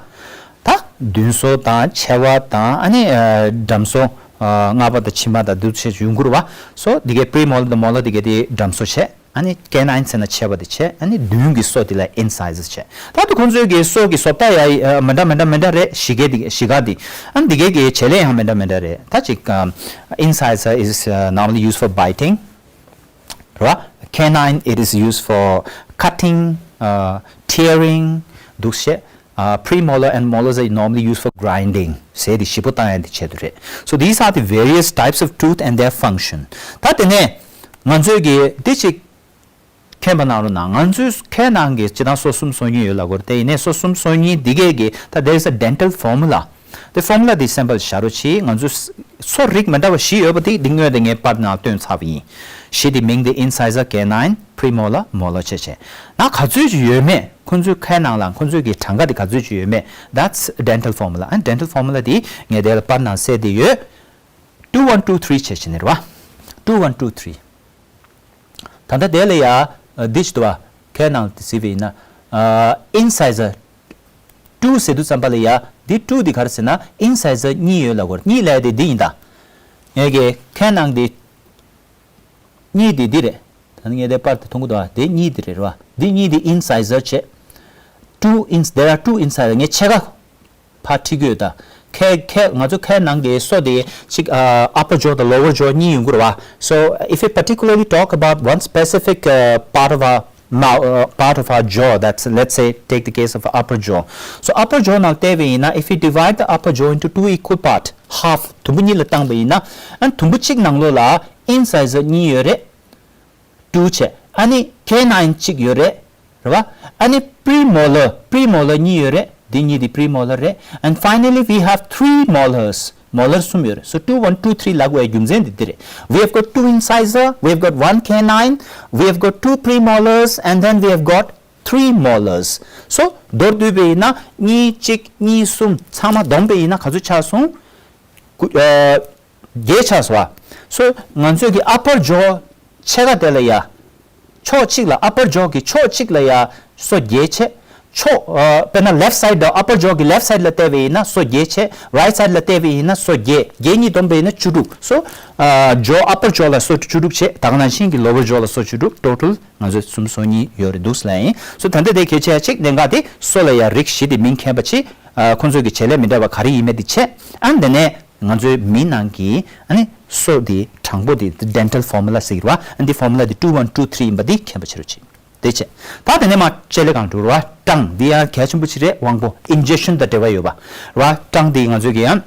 ད་མདུན་སོ་དང་མཆེ་བ་དང་ཨ་ནི་ཨ་འགྲམ་སོ། ཨ་རྔ་པ་དང་མཆིལ་མ་དང་འདུ་བྱས་ཡོང་གི་རེད་བ། སོ་འདི་གའི་premolar དང་molar འདི་གའི་དེ་འགྲམ་སོ་བྱས། ཨ་ནི་canine ཟེར་ན་མཆེ་བ་དེ་བྱས། ཨ་ནི་མདུན་གྱི་སོ་དེ་ལ་incisors བྱས། ད་དུ་ཁོང་ཚོའི་གི་སོ་གི་བཟོ་ལྟ་ཡ་ཨ་མི་འདྲ་མི་འདྲ་མི་འདྲ་རེད། བཞི་གའི་དེ་བཞི་ག་དེ། ཨ་ནི་འདི་གའི་གི་བྱེད་ལས་ཡང་མི་འདྲ་མི་འདྲ་རེད། ད་ཅིག་ཨམ་incisor is uh, normally used for biting. རེད་བ། Canine, it is used for cutting, uh, tearing འདུག་བྱས། Uh, premolar and molars are normally used for grinding. ཟས་དེ་ཞིབ་པོ་བཏང་ཡ་དེ་ཆེད་དུ་རེད། So these are the various types of tooth and their function. ད་དེ་ནས་ང་ཚོས་གི་དེ་ཅིག་མཁྱེན་པ་གནང་རོགས་གནང་། ང་ཚོའི་ཁའི་ནང་གི་སྤྱིར་བཏང་སོ་གསུམ་སོ་གཉིས་ཡོད་ལབ་ཀྱི་ཡོད་རེད་དེ། ཡིན་ནའི་སོ་གསུམ་སོ་གཉིས་འདི་གས་ཀྱི་ད་there is a dental formula. དེ་formula འདི་སེམས་པར་བཞག་རོགས་གྱིས། ང་ཚོའི་སོ་རིགས་མི་འདྲ་བ་བཞི་ཡོད་པ་དེ་འདི་སྔོན་དེ་ངས་པར་ནང་བཏོན་ཚར་བ་ཡིན། བཞི་དེ་མིང་དེ་incisor, canine, premolar, molar བྱས་བྱས། ན་ག་ཚོད་ཅིག་ཡོད་མེད། ཁོ་ཚོའི་ཁའི་ནང་ལ་ཁོ་ཚོའི་གི་གྲངས་ཀ་དེ་ག་ཚོད་ཅིག་ཡོད་མེད། That's dental formula. And dental formula དེ་ངས་དེ་ལ་པར་ནང་གསལ་དེ་ཡོད། Two one two three བྱས་བྱས་ནས་རེད་བ། Two one two three. ད་ལྟ་དེ་ལ་ཡ་འདི་ཞིག་འདུག་བ། ཁའི་ནང་དེ་གཟིགས་པ་ཡིན་ན། ཨ་incisor two ཟེར་དུས་ཙམ་པ་ལ་ཡ་འདི་two འདི་ག་རེ་ཟེར་ན་incisor གཉིས་ཡོད་ལབ་ཀྱི་ཡོད་རེད། གཉིས་ལབ་ཡ་དེ་འདི་ཡིན་ད། ངས་ཀྱི་ཁའི་ནང་དེ་གཉིས་དེ་འདི་རེད། ད་ནི་ངས་དེ་པར་དེ་མཐོང་གི་འདུག་ཨ། དེ་གཉིས་དེ་རེད་རོ། འདི་གཉིས་དེ་incisor བྱས། Two ins there are two incisor. ངས་ཕྱེད་ཀ་ཕར་ཁྲིད་ཀྱི་ཡོད་ད། ཁའི་ཁའི་ང་ཚོ་ཁའི་ནང་གི་སོ་དེ་གཅིག་ཨ་upper jaw དང་lower jaw གཉིས་ཡོང་གི་རེད་བ། So if we particularly talk about one specific uh, part of our mouth, uh, part of our jaw, that's, let's say, take the case of upper jaw. So upper jaw ནང་བལྟས་པ་ཡིན་ན། If we divide the upper jaw into two equal part, half དུམ་བུ་གཉིས་ལ་བཏང་པ་ཡིན་ན། ཨ་དུམ་བུ་གཅིག་ནང་ལོགས་ལ་incisor གཉིས་ཡོད་རེད། Two བྱས། ཨ་ནི་canine གཅིག་ཡོད་རེད། རེད་བ། ཨ་ནི་premolar premolar གཉིས་ཡོད་རེད། འདི་གཉིས་འདི་premolar རེད། And finally we have three molars. Molar གསུམ་ཡོད་རེད། So two one two three ལབ་དགོས་པའི་རྒྱུ་མཚན་འདི་འདི་རེད། We have got two incisor, we have got one canine, we have got two premolars, and then we have got three molars. So མདོར་བསྡུས་པ་ཡིན་ན་གཉིས་གཅིག་གཉིས་གསུམ་ཚང་མ་བསྡོམས་པ་ཡིན་ན་ག་ཚོད་ཆགས་སོང་། དགུ་ཨ་བརྒྱད་ཆགས་སོང་བ། So ང་ཚོས་ཀྱི་upper jaw ཕྱེད་ཀ་དེ་ལ་ཡ། ཕྱོགས་གཅིག་ལ། upper jaw གི་ཕྱོགས་གཅིག་ལ་ཡ་སོ་བརྒྱད་བྱས། ཕྱོགས་ཨ་དཔེར་ན་left side དང་upper jaw གི་left side ལ་བལྟས་པ་ཡིན་ན་སོ་བརྒྱད་བྱས། Right side ལ་བལྟས་པ་ཡིན་ན་སོ་བརྒྱད། བརྒྱད་གཉིས་བསྡོམས་པ་ཡིན་ན་བཅུ་དྲུག So ཨ་jaw, upper jaw ལ་སོ་བཅུ་དྲུག་བྱས། ད་ག་ནང་བཞིན་གྱི་lower jaw ལ་སོ་བཅུ་དྲུག Total ང་ཚོ་གསུམ་སོ་གཉིས་ཡོད་རེད་འདུག་ལབ་ཡིན། So ད་ལྟ་དེ་གལ་ཆེ་ཡ་གཅིག་གནད་འགག་དེ་སོ་ལ་ཡ་རིགས་བཞི་དེ་མིང་མཁྱེན་པ་བྱས། ཨ་ཁོང་ཚོས་ཀྱི་བྱེད་ལས་མི་འདྲ་བ་ག་རེ་ཡིན་མེད་དེ་བྱས། ཨ་དེ་ནས་ང་ཚོའི་མིའི་ནང་གི་ཨ་ནི་སོ་དེ་གྲངས་པོ་དེ་dental formula ཟེར་གྱི་རེད་བ། ཨ་འདི་formula དེ two one two three ཡིན་པ་འདི་མཁྱེན་པ་བྱེད་རོགས་གྱིས། དེ་བྱས། ད་དེ་ནས་མར་དཔྱད་ལས་གང་འགྲོ་རེད་བ། གྲངས་འདི་ཡང་གལ་ཆེན་པོ་ཅིག་རེད། དབང་པོ་ingestion དང་འབྲེལ་བ་ཡོད་པ་རེད་བ། གྲངས་འདི་ང་ཚོས་ཀྱི་ཡང་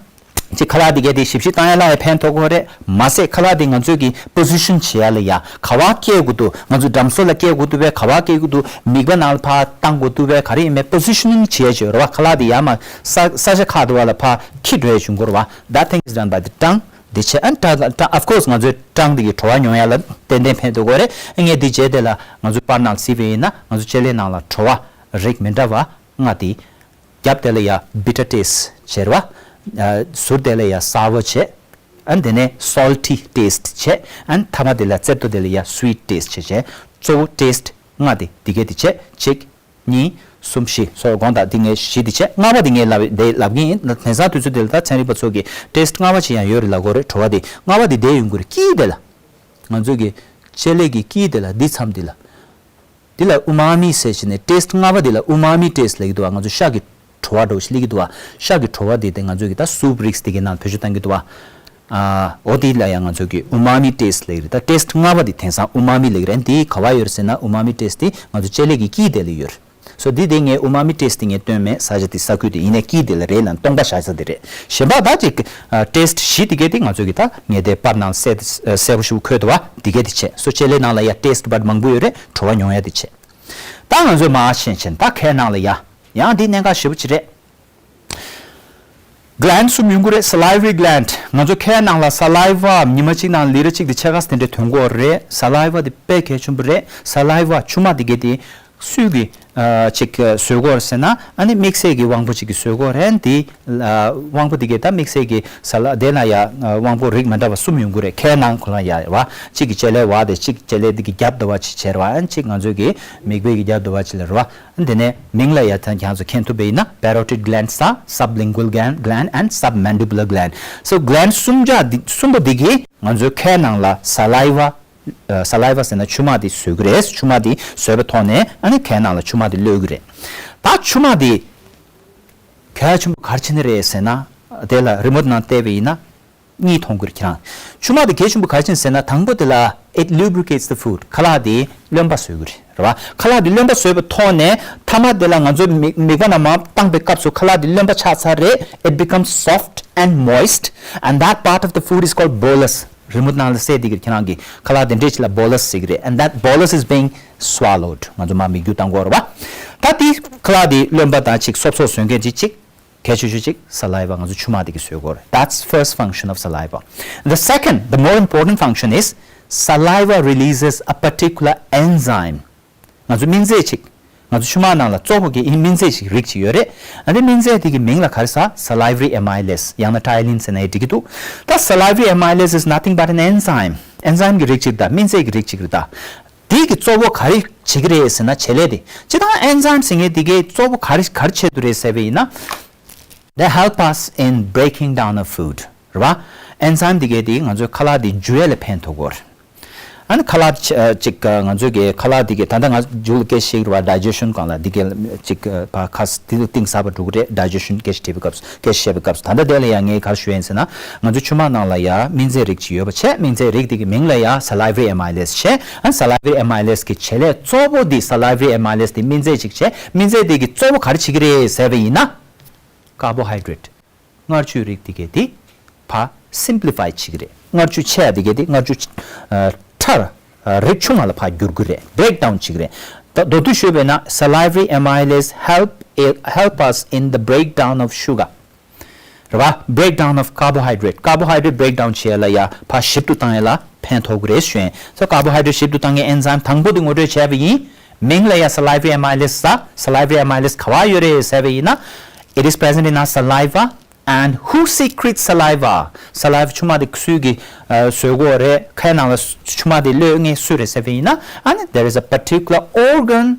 ཅིག་ཁ་ལག་དེ་གས་དེ་ཞིབ་ཞིབ་བཏང་ཡ་ལ་ཡ་ཕན་ཐོགས་ཀྱི་རེད། མ་ཟད་ཁ་ལག་དེ་ང་ཚོས་ཀྱི་པོ་སི་ཤན་བྱེད་ཡ་ལ་ཡ་ག་བ་བཀལ་དགོས་འདུག་ང་ཚོ་འགྲམ་སོ་ལ་བཀལ་དགོས་འདུག་བས། ག་བ་བཀལ་དགོས་འདུག་མིད་པ་ནང་ལ་ཕར་བཏང་དགོས་འདུག་བས། ག་རེ་ཡིན་མིན་པོ་སི་ཤ་ནིང་བྱེད་ཡ་བྱེད་རེད་བ། ཁ་ལག་དེ་ཡ་མ་ས་ས་ཆ་ཁག་དུ་བ་ལ་ཕར་འཁྱེར་འགྲོ་ཡ་བྱུང་གི་རེད་བ། That thing is done by the tongue. དེ་བྱས་ཨ་ནི་ཊང་ཊང་of course ང་ཚོའི་ཊང་དེ་གི་བྲོ་བ་མྱོང་ཡ་ལ་ཏན་ཏན་ཕན་ཐོགས་ཀྱི་རེད། ངས་དེ་བྱས་དེ་ལ་ང་ཚོའི་པར་ནང་གཟིགས་པ་ཡིན་ན་ང་ཚོ་ལྕེ་ལེ་ནང་ལ་བྲོ་བ་རིགས་མི་འདྲ་བ་ལྔ་དེ། རྒྱབ་དེ་ལ་ཡ་bitter taste བྱེད་རེད་བ། ཟུར་དེ་ལ་ཡ་sour བྱེད། ཨ་ནི་དེ་ནས་salty taste བྱེད། ཨ་ནི་ཐ་མ་དེ་ལ་རྩེ་ཏོ་དེ་ལ་ཡ་sweet taste བྱེད་བྱེད། གཙོ་བོ་taste ལྔ་དེ་དེ་གས་དེ་བྱེད། གཅིག་གཉིས། གསུམ། བཞི། སོ་དགོངས་དག་འདི་ངས་བཞི་དེ་བྱེད། ལྔ་པ་དེ་ངས་ལབ་དེ་ལབ་གིན་ཡིན། དེང་སང་དུས་ཚོད་དེ་ལ་ད་ཚན་རིག་པ་ཚོ་གི་taste ལྔ་པ་ཅིག་ཡང་ཡོད་རེད་ལབ་དགོས་རེད། བྲོ་བ་དེ་ལྔ་པ་དེ་བསྡད་ཡོང་གི་རེད། དཀྱིལ་དེ་ལ་ང་ཚོ་གི་ལྕེ་ལེ་གི་དཀྱིལ་དེ་ལ་འདི་མཚམས་དེ་ལ། འདི་ལ་umami ཟེར་བྱས་ནས་taste ལྔ་པ་འདི་ལ་umami taste ལབ་ཀྱི་འདུག་བ། ང་ཚོ་ཤ་གི་བྲོ་བ་འདྲ་བོ་ཞིག་སླེབས་ཀྱི་འདུག་བ། ཤ་གི་བྲོ་བ་འདི་དེ་ང་ཚོ་གི་ད་སུབ་རིགས་དེ་གའི་ནང་བེད་སྤྱོད་གཏང་གི་འདུག་བ། ཨ་འོ་དེ་ལ་ཡང་ང་ཚོ་གི་umami taste ལབ་ཀྱི་རེད། ད་taste ལྔ་པ་འདི་དེང་སང་umami ལབ་ཀྱི་རེད། འདི་ག་བ་ཡོད་རེད་ཟེར་ན་umami taste འདི་ང་ཚོ་ལྕེ་ལེ་གི་དཀྱིལ་དེ་ལ་ཡོད་རེད། སོ་འདི་དེ་ངས་umami taste དེ་ངས་སྟོན་མེད། ས་ཆ་དེ་ས་ཁུལ་དེ་ཡིན་ནའི་དཀྱིལ་དེ་ལ་རེད་ལ་སྟོང་པ་བཞག་ས་དེ་རེད། གཞན་པ་ད་ཅིག་taste བཞི་དེ་གའི་དེ་ང་ཚོ་གི་ད་ངས་དེ་པར་ནང་གསལ་གསལ་པོ་ཞིག་འཁོད་འདུག་བ། དེ་གའི་དེ་བྱས། སོ་ལྕེ་ལེ་ནང་ལ་ཡ་taste bud མང་པོ་ཡོད་རེད། བྲོ་བ་མྱོང་ཡ་དེ་བྱས། ད་ང་ཚོས་མར་ཕྱིན་ཕྱིན་ད་ཁའི་ནང་ལ་ཡ། ཡང་འདི་གནད་འགག་ཞེ་པོ་ཅིག་རེད། gland གསུམ་ཡོང་གི་རེད། salivary gland ང་ཚོ་ཁའི་ནང་ལ་saliva ཉི་མ་གཅིག་ནང་ལི་ཊར་གཅིག་དེ་ཕྱེད་ཀ་ཙམ་དེ་འདྲ་ཐོན་གྱི་ཡོད་རེད། saliva དེ་དཔེ་གལ་ཆེན་པོ་རེད། saliva ཆུ་མ་དེ་གའི་དེ་སུས་ཀྱི་ཨ་ཅིག་བཟོས་ཀྱི་ཡོད་རེད་ཟེར་ན། ཨ་ནི་དམིགས་བསལ་གྱི་དབང་པོ་གཅིག་གིས་བཟོས་ཀྱི་ཡོད་རེད། དེ་ཨ་དབང་པོ་དེ་གའི་ད་དམིགས་བསལ་གྱི་ས་ལ་དེ་ན་ཡ་ཨ་དབང་པོ་རིགས་མི་འདྲ་བ་གསུམ་ཡོང་གི་རེད། ཁའི་ནང་ཁོ་ན་ཡ་བ་གཅིག་གི་ལྕེ་ལེ་བ་དེ། གཅིག་ལྕེ་ལེ་དེ་གི་རྒྱབ་དུ་བ་ཅིག་བྱས་རེད་བ། ཨ་ནི་གཅིག་ང་ཚོའི་གི་མིག་དཔེ་གི་རྒྱབ་དུ་བ་ཅིག་ལ་རེད་བ། དེ་ནས་མིང་ལ་ཡ་ད་ཁྱེད་ཚོ་མཁྱེན་ཐུབ་པ་ཡིན་ན་parotid gland ས་sublingual gland and submandibular gland. So gland གསུམ་ཆ་འདི་གསུམ་པོ་འདི་གིས་ང་ཚོའི་ཁའི་ནང་ལ་saliva ཨ་saliva ཟེར་ན་ཆུ་མ་འདི་བཟོ་གི་རེད། ཆུ་མ་འདི་བཟོས་པའི་ཐོག་ནས་ཨ་ནི་ཁའི་ནང་ལ་ཆུ་མ་འདི་གློད་ཀྱི་རེད། ད་ཆུ་མ་འདི་གལ་ཆེན་པོ་ག་རེ་བྱེད་ནི་རེད་ཟེར་ན། དེ་ལ་རི་མོ་ནང་བལྟས་པ་ཡིན་ན། གཉིས་མཐོང་གི་རེད་ཁྱེད་རང་། ཆུ་མ་དེ་གལ་ཆེན་པོ་ག་རེ་བྱེད་ཟེར་ན། དང་པོ་དེ་ལ་it lubricates the food ཁ་ལག་དེ་རློན་པ་བཟོ་གི་རེད། རེད་བ། ཁ་ལག་དེ་རློན་པ་བཟོས་པའི་ཐོག་ནས་མཐའ་མ་དེ་ལ་ང་ཚོ་མིག་མིག་པ་ནང་མར་བཏང་པའི་སྐབས་སུ་ཁ་ལག་དེ་རློན་པ་ཆགས་ཚར་རེད། It becomes soft and moist and that part of the food is called bolus. རི་མོ་ནང་ལ་གསལ་བསྡད་ཀྱི་རེད་ཁྱེད་རང་གིས། ཁ་ལག་དེ་འདྲས་ཅིག་ལ་bolus ཟེར་གི་རེད། And that bolus is being swallowed. ང་ཚོ་མར་མིག་རྒྱུག་བཏང་གི་ཡོད་རེད་བ། ད་དེ་ཁ་ལག་དེ་རློན་པ་དང་ཅིག་སོབ་སོབ་བཟོ་མཁན་ཅིག་ཅིག་གལ་ཆེ་ཤོས་གཅིག saliva ང་ཚོ་ཆུ་མ་དེ་གིས་བཟོས་ཀྱི་ཡོད་རེད། That's first function of saliva. The second, the more important function is saliva releases a particular enzyme. ང་ཚོ་སྨན་རྫས་གཅིག་ང་ཚོ་ཆུ་མ་ནང་ལ་གཙོ་བོ་གི་ཨིན་སྨན་རྫས་ཤིག་རིགས་ཤིག་ཡོད་རེད། ཨ་ནི་སྨན་རྫས་དེ་གི་མིང་ལ་ག་རེ་ཟེར། salivary amylase ཡང་ན་ཊའི་ལིན་ཟེར་ན་ཡང་འགྲིག་གི་འདུག་ད་saliva amylase is nothing but an enzyme. ཨེན་ཛིམ་གི་རིགས་གཅིག་རེད། ད་སྨན་རྫས་ཀྱི་རིགས་གཅིག་རེད། ད་དེ་གི་གཙོ་བོ་ག་རེ་བྱེད་ཀྱི་རེད་ཟེར་ན། བྱེད་ལས་དེ་སྤྱིར་བཏང་ཨེན་ཛིམ་ཟེར་མཁན་དེ་གའི་གཙོ་བོ་ག་རེ་ག་རེ་བྱེད་དུ་རེད་ཟེར་བ་ཡིན་ན། They help us in breaking down of food. རེད་བ། ཨེན་ཛིམ་དེ་གའི་དེ་ང་ཚོའི་ཁ་ལག་དེ་འཇུ་ཡས་ལ་ཕན་ཐོགས་ཀྱི་ཡོད་རེད། ཨ་ནི་ཁ་ལག་ཅིག་ང་ཚོའི་གི་ཁ་ལག་དེ་གའི་ད་ལྟ་ང་མཇུག་ལ་སྐད་ཆ་བཤད་ཀྱི་རེད་བ། ཌའི་ཇེ་ཤན་སྒང་ལ་དེ་གའི་ཅིག་ཕ་ཁ་དེ་ཚོ་གཏིང་ཟབ་པ་འགྲོ་གི་རེད། ཌའི་ཇེ་ཤན་སྐད་ཆ་དྲིས་པའི་སྐབས་སུ། སྐད་ཆ་བཤད་པའི་སྐབས་སུ། ད་ལྟ་དེ་ལ་ཡང་ངས་ག་རེ་ཞུ་ཡིན་ཟེར་ན། ང་ཚོ་ཆུ་མ་ནང་ལ་ཡ་སྨན་རྫས་རིགས་ཅིག་ཡོད་པ་བྱས། སྨན་རྫས་རིགས་དེ་གི་མིང་ལ་ཡ་salivary amylase བྱས། ཨ་ནི་salivary amylase གི་བྱེད་ལས་གཙོ་བོ་དེ། salivary amylase དེ་སྨན་རྫས་ཅིག་བྱས། སྨན་རྫས་དེ་གི་གཙོ་བོ་ག་རེ་བྱེད་ཀྱི་རེད་ཟེར་བ་ཡིན་ན། carbohydrate མངར་ཆུའི་རིགས་དེ་གའི་དེ་ཕར་simplify བྱེད་ཀྱི་རེད། མངར་ཆུ་ཆེ་ཡ་དེ་གའི་དེ་མངར་ཆུ་ཨ་ཕྲ་རིགས་ཆུང་བ་ལ་ཕར་བསྒྱུར་གྱི་རེད། break down བྱེད་ཀྱི་རེད། ད་མདོར་བསྡུས་ཞུས་པ་ཡིན་ན། salivary amylase help help us in the breakdown of sugar. རེད་བ། break down of carbohydrate. carbohydrate break down བྱེད་ཡ་ལ་ཡ་ཕར་ཞིབ་ཏུ་བཏང་ཡ་ལ་ཕན་ཐོགས་ཀྱི་རེད་ཞུ་ཡིན། So carbohydrate ཞིབ་ཏུ་བཏང་ཡའི་ཨེན་ཛིམ་དང་པོ་དེ་ངོ་སྤྲོད་བྱས་པ་ཡིན། མིང་ལ་ཡ་salivary amylase ཟེར། salivary amylase ག་བ་ཡོད་རེད་ཟེར་བ་ཡིན་ན། It is present in our saliva. And who secretes saliva? saliva ཆུ་མ་དེ་སུས་ཀྱིས་ཨ་བཟོ་གི་ཡོད་རེད། ཁའི་ནང་ལ་ཆུ་མ་དེ་གློད་མཁན་སུ་རེད་ཟེར་བ་ཡིན་ན། ཨ་ནི་there is a particular organ.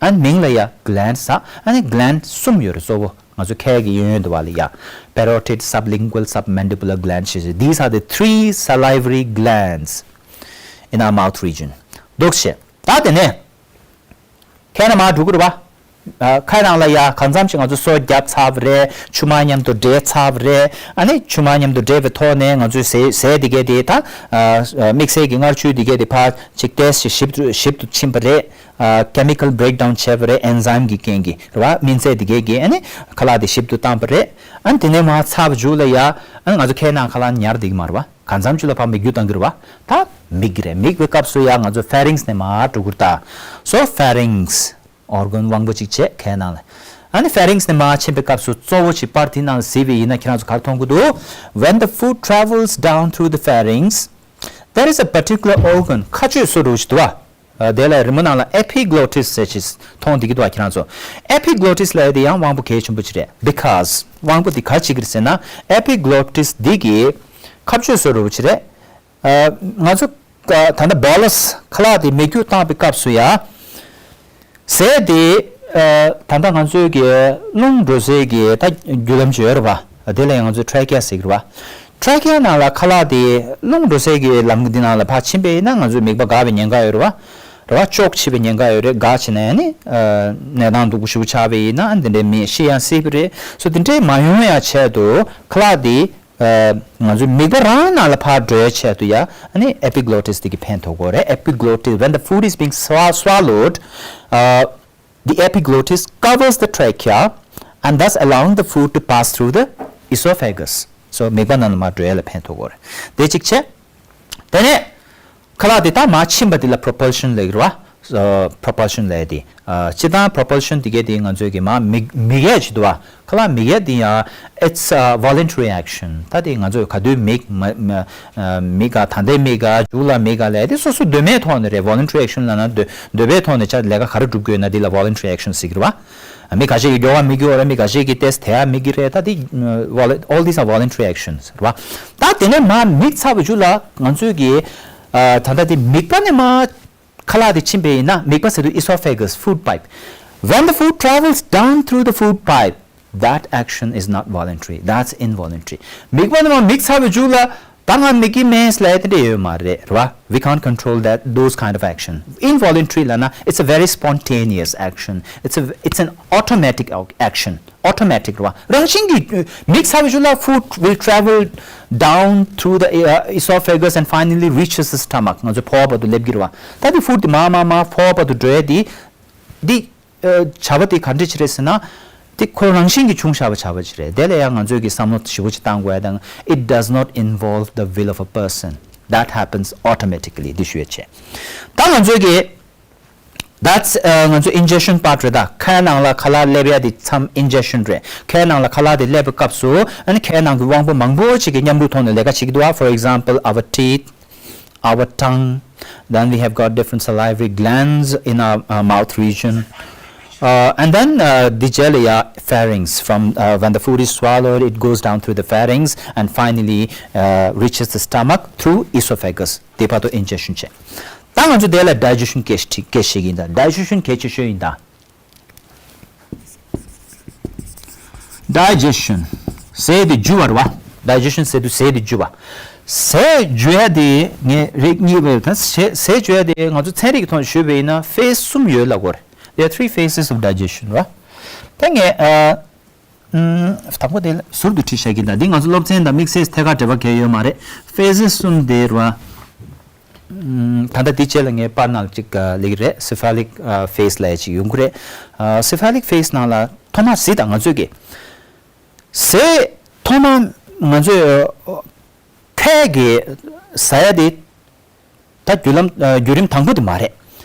ཨ་ནི་མིང་ལ་ཡ་gland ཟེར། ཨ་ནི་gland གསུམ་ཡོད་རེད། གཙོ་བོ་ང་ཚོ་ཁའི་གི་གཡས་གཡོན་དུ་བ་ལ་ཡ། parotid, sublingual, submandibular gland ཞེས་བྱས། These are the three salivary glands in our mouth region. འདུག་བྱས། ད་དེ་ནས་ཁའི་ནང་མར་འགྲོ་གི་རེད་བ། ཨ། ཁ་ནང་ལ་ཡ་གང་འཚམ་ཞིག་ང་ཚོ་སོ་བརྒྱབ་ཚར་བ་རེད། ཆུ་མ་མཉམ་དུ་འདྲེས་ཚར་བ་རེད། ཨ་ནི་ཆུ་མ་མཉམ་དུ་འདྲེས་པའི་ཐོག་ནས་ང་ཚོའི་ཟས་ཟས་འདི་གས་དེ་ད་ཨ་དམིགས་བསལ་གྱི་མངར་ཆུ་འདི་གས་དེ་ཕར་ཅིག་ཏོག་ཙམ་ཞིབ་ཏུ་ཞིབ་ཏུ་ཕྱིན་པ་རེད། ཨ་chemical breakdown བྱས་པ་རེད། enzyme གི་རྐྱེན་གྱིས་རེད་བ། སྨན་རྫས་འདི་གས་ཀྱིས་ཨ་ནི་ཁ་ལག་དེ་ཞིབ་ཏུ་བཏང་པ་རེད། ཨ་ནི་དེ་ནས་མར་ཚར་བ་མཇུག་ལ་ཡ་ཨ་ནི་ང་ཚོ་ཁའི་ནང་ཁ་ལག་ཉར་བསྡད་ཀྱི་མ་རེད་བ། གང་འཚམ་ཅིག་ལ་ཕར་མིག་རྒྱུ་བཏང་གི་རེད་བ། ད་མིག་གི་རེད། མིག་པའི་སྐབས་སུ་ཡ་ང་ཚོ་pharynx ནས་མར་འགྲོ་གི་རེད་ད། So pharynx organ དབང་པོ་གཅིག་བྱས་ཁའི་ནང་ལ། ཨ་ནི་pharynx ནས་མར་ཕྱིན་པའི་སྐབས་སུ་གཙོ་བོ་ཅིག་པར་དེའི་ནང་ལ་གཟིགས་པ་ཡིན་ན་ཁྱེད་རང་ཚོ་ག་རེ་མཐོང་གི་འདུག When the food travels down through the pharynx, there is a particular organ. མཁའ་སྤྱོད་སོ་རུ་ཞིག་འདུག་བ། དེ་ལ་རི་མོ་ནང་ལ་epiglottis ཟེར་ཞིག་མཐོང་བསྡད་ཀྱི་འདུག་བ་ཁྱེད་རང་ཚོ། Epiglottis ལབ་ཡ་དེ་ཡང་དབང་པོ་གལ་ཆེན་པོ་ཅིག་རེད། Because དབང་པོ་དེ་ག་རེ་བྱེད་ཀྱི་རེད་ཟེར་ན། Epiglottis འདི་གི་མཁའ་སྤྱོད་སོ་རུ་ཅིག་རེད། ཨ། ང་ཚོ་ད་ལྟ་bolus ཁ་ལག་དེ་མིག་རྒྱུ་བཏང་པའི་སྐབས་སུ་ཡ། ཟས་དེ་ཨ་ད་ལྟ་ང་ཚོའི་གི་རླུང་འགྲོ་སའི་གི་ད་རྒྱུ་ལམ་ཅིག་ཡོད་རེད་པ། དེ་ལ་ཡང་ང་ཚོས་trachea ཟེར་གི་རེད་པ། Trachea ནང་ལ་ཁ་ལག་དེ་རླུང་འགྲོ་སའི་གི་ལམ་འདི་ནང་ལ་ཕར་ཕྱིན་པ་ཡིན་ན་ང་ཚོའི་མིད་པ་འགག་པའི་ཉེན་ཁ་ཡོད་རེད་པ། རེད་པ། ཅོག་འཐིབས་པའི་ཉེན་ཁ་ཡོད་རེད། འགག་བྱས་ན་ཡང་ནི་ཨ་ནད་དང་སྡུག་པོ་ཞེ་པོ་ཆགས་པ་ཡིན་ན་འདི་འདྲའི་མི་ཤི་ཡང་སྲིད་པ་རེད། So དེ་འདྲའི་མ་ཡོང་ཡ་ཆེད་དུ་ཁ་ལག་དེ་ཨ་ང་ཚོའི་མིད་པ་རང་ནང་ལ་ཕར་འགྲོ་ཡ་ཆེད་དུ་ཡ་ཨ་ནི་epiglottis དེ་གིས་ཕན་ཐོགས་ཀྱི་ཡོད་རེད། Epiglottis, when the food is being swa- swallowed, uh, the epiglottis covers the trachea and thus allowing the food to pass through the esophagus. So མིད་པ་ནང་ལ་མར་འགྲོ་ཡ་ལ་ཕན་ཐོགས་ཀྱི་ཡོད་རེད། དེ་གཅིག་བྱས། དེ་ནས་ཁ་ལག་དེ་ད་མར་ཕྱིན་པ་དེ་ལ་propulsion ལབ་ཀྱི་རེད་པ། ཨ་propulsion ལབ་ཡ་དེ། ཨ་སྤྱིར་བཏང་propulsion དེ་གས་དེ་ང་ཚོའི་གི་མར་མིད་མིད་ཡས་ཅིག་འདུག་པ། ཁ་ལག་མིད་ཡས་དེ་ཡང་it's a voluntary action. ད་དེ་ང་ཚོས་ག་དུས་མིད་མ་མ་ཨ་མིད་ག་ད་ལྟའི་མིད་ག་མཇུག་ལ་མིད་ག་ལབ་ཡ་དེ་སོ་སོ་འདོད་མེད་ཐོག་ནས་རེད། voluntary action ལབ་ན་འདོད་འདོད་པའི་ཐོག་ནས་ཆ་ལས་ཀ་ག་རེ་སྒྲུབ་དགོས་ན་དེ་ལ་voluntary action ཟེར་གི་རེད་པ། མི་ཁ་ཤས་ཀྱིས་མགྱོགས་པ་མིད་ཀྱི་ཡོད་རེད། མི་ཁ་ཤས་ཀྱིས་ཏོག་ཙམ་དལ་བ་མིད་ཀྱི་རེད། ད་དེ་volu- all these are voluntary actions རེད་པ། ད་དེ་ནས་མར་མིད་ཚར་བའི་མཇུག་ལ་ང་ཚོས་ཀྱི་ཨ་ད་ལྟ་དེ་མིད་པ་ནས་མར་ཁ་ལག་དེ་ཕྱིན་པ་ཡིན་ན། མིད་པ་ཟེར་དུས་esophagus, food pipe. When the food travels down through the food pipe, that action is not voluntary, that's involuntary. མིད་པ་ནས་མར་མིད་ཚར་བའི་མཇུག་ལ་ད་ང་མིད་ཀྱི་མེད་ལབ་ཡ་དེ་འདྲ་ཡོད་མ་རེད། རེད་པ། We can't control that, those kind of action. Involuntary ལབ་ན་it's a very spontaneous action. It's a, it's an automatic ac- action. Automatic རེད་པ། རང་བཞིན་གྱིས་མིད་ཚར་བའི་མཇུག་ལ་food will travel down through the uh, esophagus and finally reaches the stomach. ང་ཚོའི་ཕོ་བ་བར་དུ་སླེབས་ཀྱི་རེད་པ། ད་དེ་food དེ་མར་མར་མར་ཕོ་བ་བར་དུ་འགྲོ་ཡ་དེ་འདི་ཨ་བྱ་བ་དེ་ག་འདྲ་ཅིག་རེད་ཟེར་ན། དེ་ཁོ་རང་བཞིན་གྱིས་བྱུང་བཞག་པའི་བྱ་བ་ཅིག་རེད། དེ་ལ་ཡང་ང་ཚོས་ཀྱི་བསམ་བློ་ཞེ་པོ་ཅིག་བཏང་དགོས་ཡ་དང་། It does not involve the will of a person. That happens automatically. འདི་ཞུ་ཡ་བྱས། ད་ང་ཚོས་ཀྱི་That's ང་ཚོ་ingestion part རེད་ད། ཁའི་ནང་ལ་ཁ་ལག་སླེབས་ཡ་དེ་མཚམས་ingestion རེད། ཁའི་ནང་ལ་ཁ་ལག་དེ་སླེབས་པའི་སྐབས་སུ་ཨ་ནི་ཁའི་ནང་གི་དབང་པོ་མང་པོ་ཅིག་གིས་མཉམ་རུབ་ཐོག་ནས་ལས་ཀ་བྱེད་ཀྱི་འདུག་པ། For example, our teeth, our tongue, then we have got different salivary glands in our, our mouth region. Uh, and then uh, འདི་རྗེས་ལ་ཡ་pharynx. From uh, when the food is swallowed, it goes down through the pharynx and finally uh, reaches the stomach through esophagus. དེ་བར་དུ་ingestion བྱས། ད་ང་ཚོ་དེ་ལ་digestion སྐད་ཆ་སྐད་ཆ་ཞིག་ཡིན་ད། Digestion གལ་ཆེ་ཤོས་ཡིན་ད། Digestion ཟས་དེ་འཇུ་བ་རེད་པ། Digestion ཟེར་དུས་ཟས་དེ་འཇུ་བ། ཟས་འཇུ་ཡ་དེ་ངས་རིགས་གཉིས་པ་ད་ཟས་ཟས་འཇུ་ཡ་དེ་ང་ཚོ་ཚན་རིག་གི་ཐོག་ནས་ཞུས་པ་ཡིན་ན་phase གསུམ་ཡོད་ལབ་ཀྱི་ཡོད་རེད། There are three phases of digestion རེད་པ། ད་ངས་ཨ། ཨུམ། དང་པོ་དེ་ཟུར་དུ་བྲིས་བཞག་གི་ཡིན་ད། འདི་ང་ཚོ་སློབ་ཚན་དང་དམིགས་བསལ་ཐད་ཀར་འབྲེལ་བ་གང་ཡང་ཡོད་མ་རེད། Phases གསུམ་དེ་རེད་པ། ཨུམ། ད་ལྟ་འདི་རྗེས་ལ་ངས་པར་ནང་ལ་ཅིག་ཨ་སླེབས་ཀྱི་རེད། Cephalic ཨ་phase ལབ་ཡ་ཅིག་ཡོང་གི་རེད། ཨ་cephalic phase ནང་ལ་ཐོག་མར་གཟིགས་དང་། ང་ཚོས་ཀྱི་ཟས་ཐོག་མར་ང་ཚོས་ཨ་ཁའི་གི་ཟ་ཡ་དེ། ད་བརྒྱུད་ལམ་ཨ་བརྒྱུད་རིམ་དང་པོ་དེ་མ་རེད།